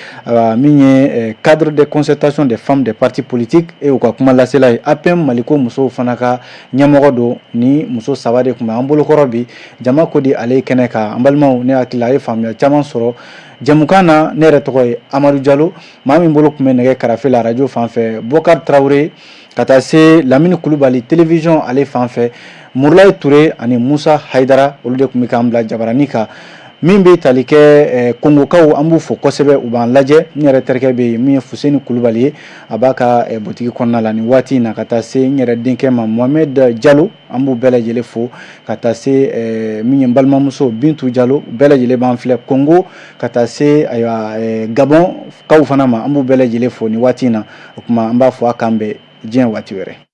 [SPEAKER 1] min ye cadre de concertation des femmes des partis politiques et u ka kuma lasela ye, APM Maliko musow fana ka ɲɛmɔgɔ don. Ni muso saba de tun bɛ an bolokɔrɔ bi jama ko di ale kɛnɛ kan. An balimaw, ne hakili la a ye faamuya caman sɔrɔ jɛmukan na. Ne yɛrɛ tɔgɔ ye Amadu Jalo. Maa min bolo tun bɛ nɛgɛ karafe la radio fan fɛ, Bɔkari Tarawele, ka taa se Lamini Kulubali télévision ale fan fɛ, Murulayi Ture ani Musa Hayidara, olu de tun bɛ k'an bila jabarani kan. Min bɛ tali kɛ Kongokaw, an b'u fo kosɛbɛ, u b'an lajɛ. N yɛrɛ terikɛ bɛ yen min ye Fuseni Kulubali ye, a b'a ka butigi kɔnɔna la nin waati in na, ka taa se n yɛrɛ denkɛ ma Mohamed Jalo, an b'u bɛɛ lajɛlen fo, ka taa se min ye n balimamuso Bintu Jalo, bɛɛ lajɛlen b'an filɛ Kongo, ka taa se ayiwa Gabɔn kaw fana ma, an b'u bɛɛ lajɛlen fo nin waati in na. O tuma an b'a fɔ a k'an bɛn diɲɛ waati wɛrɛ.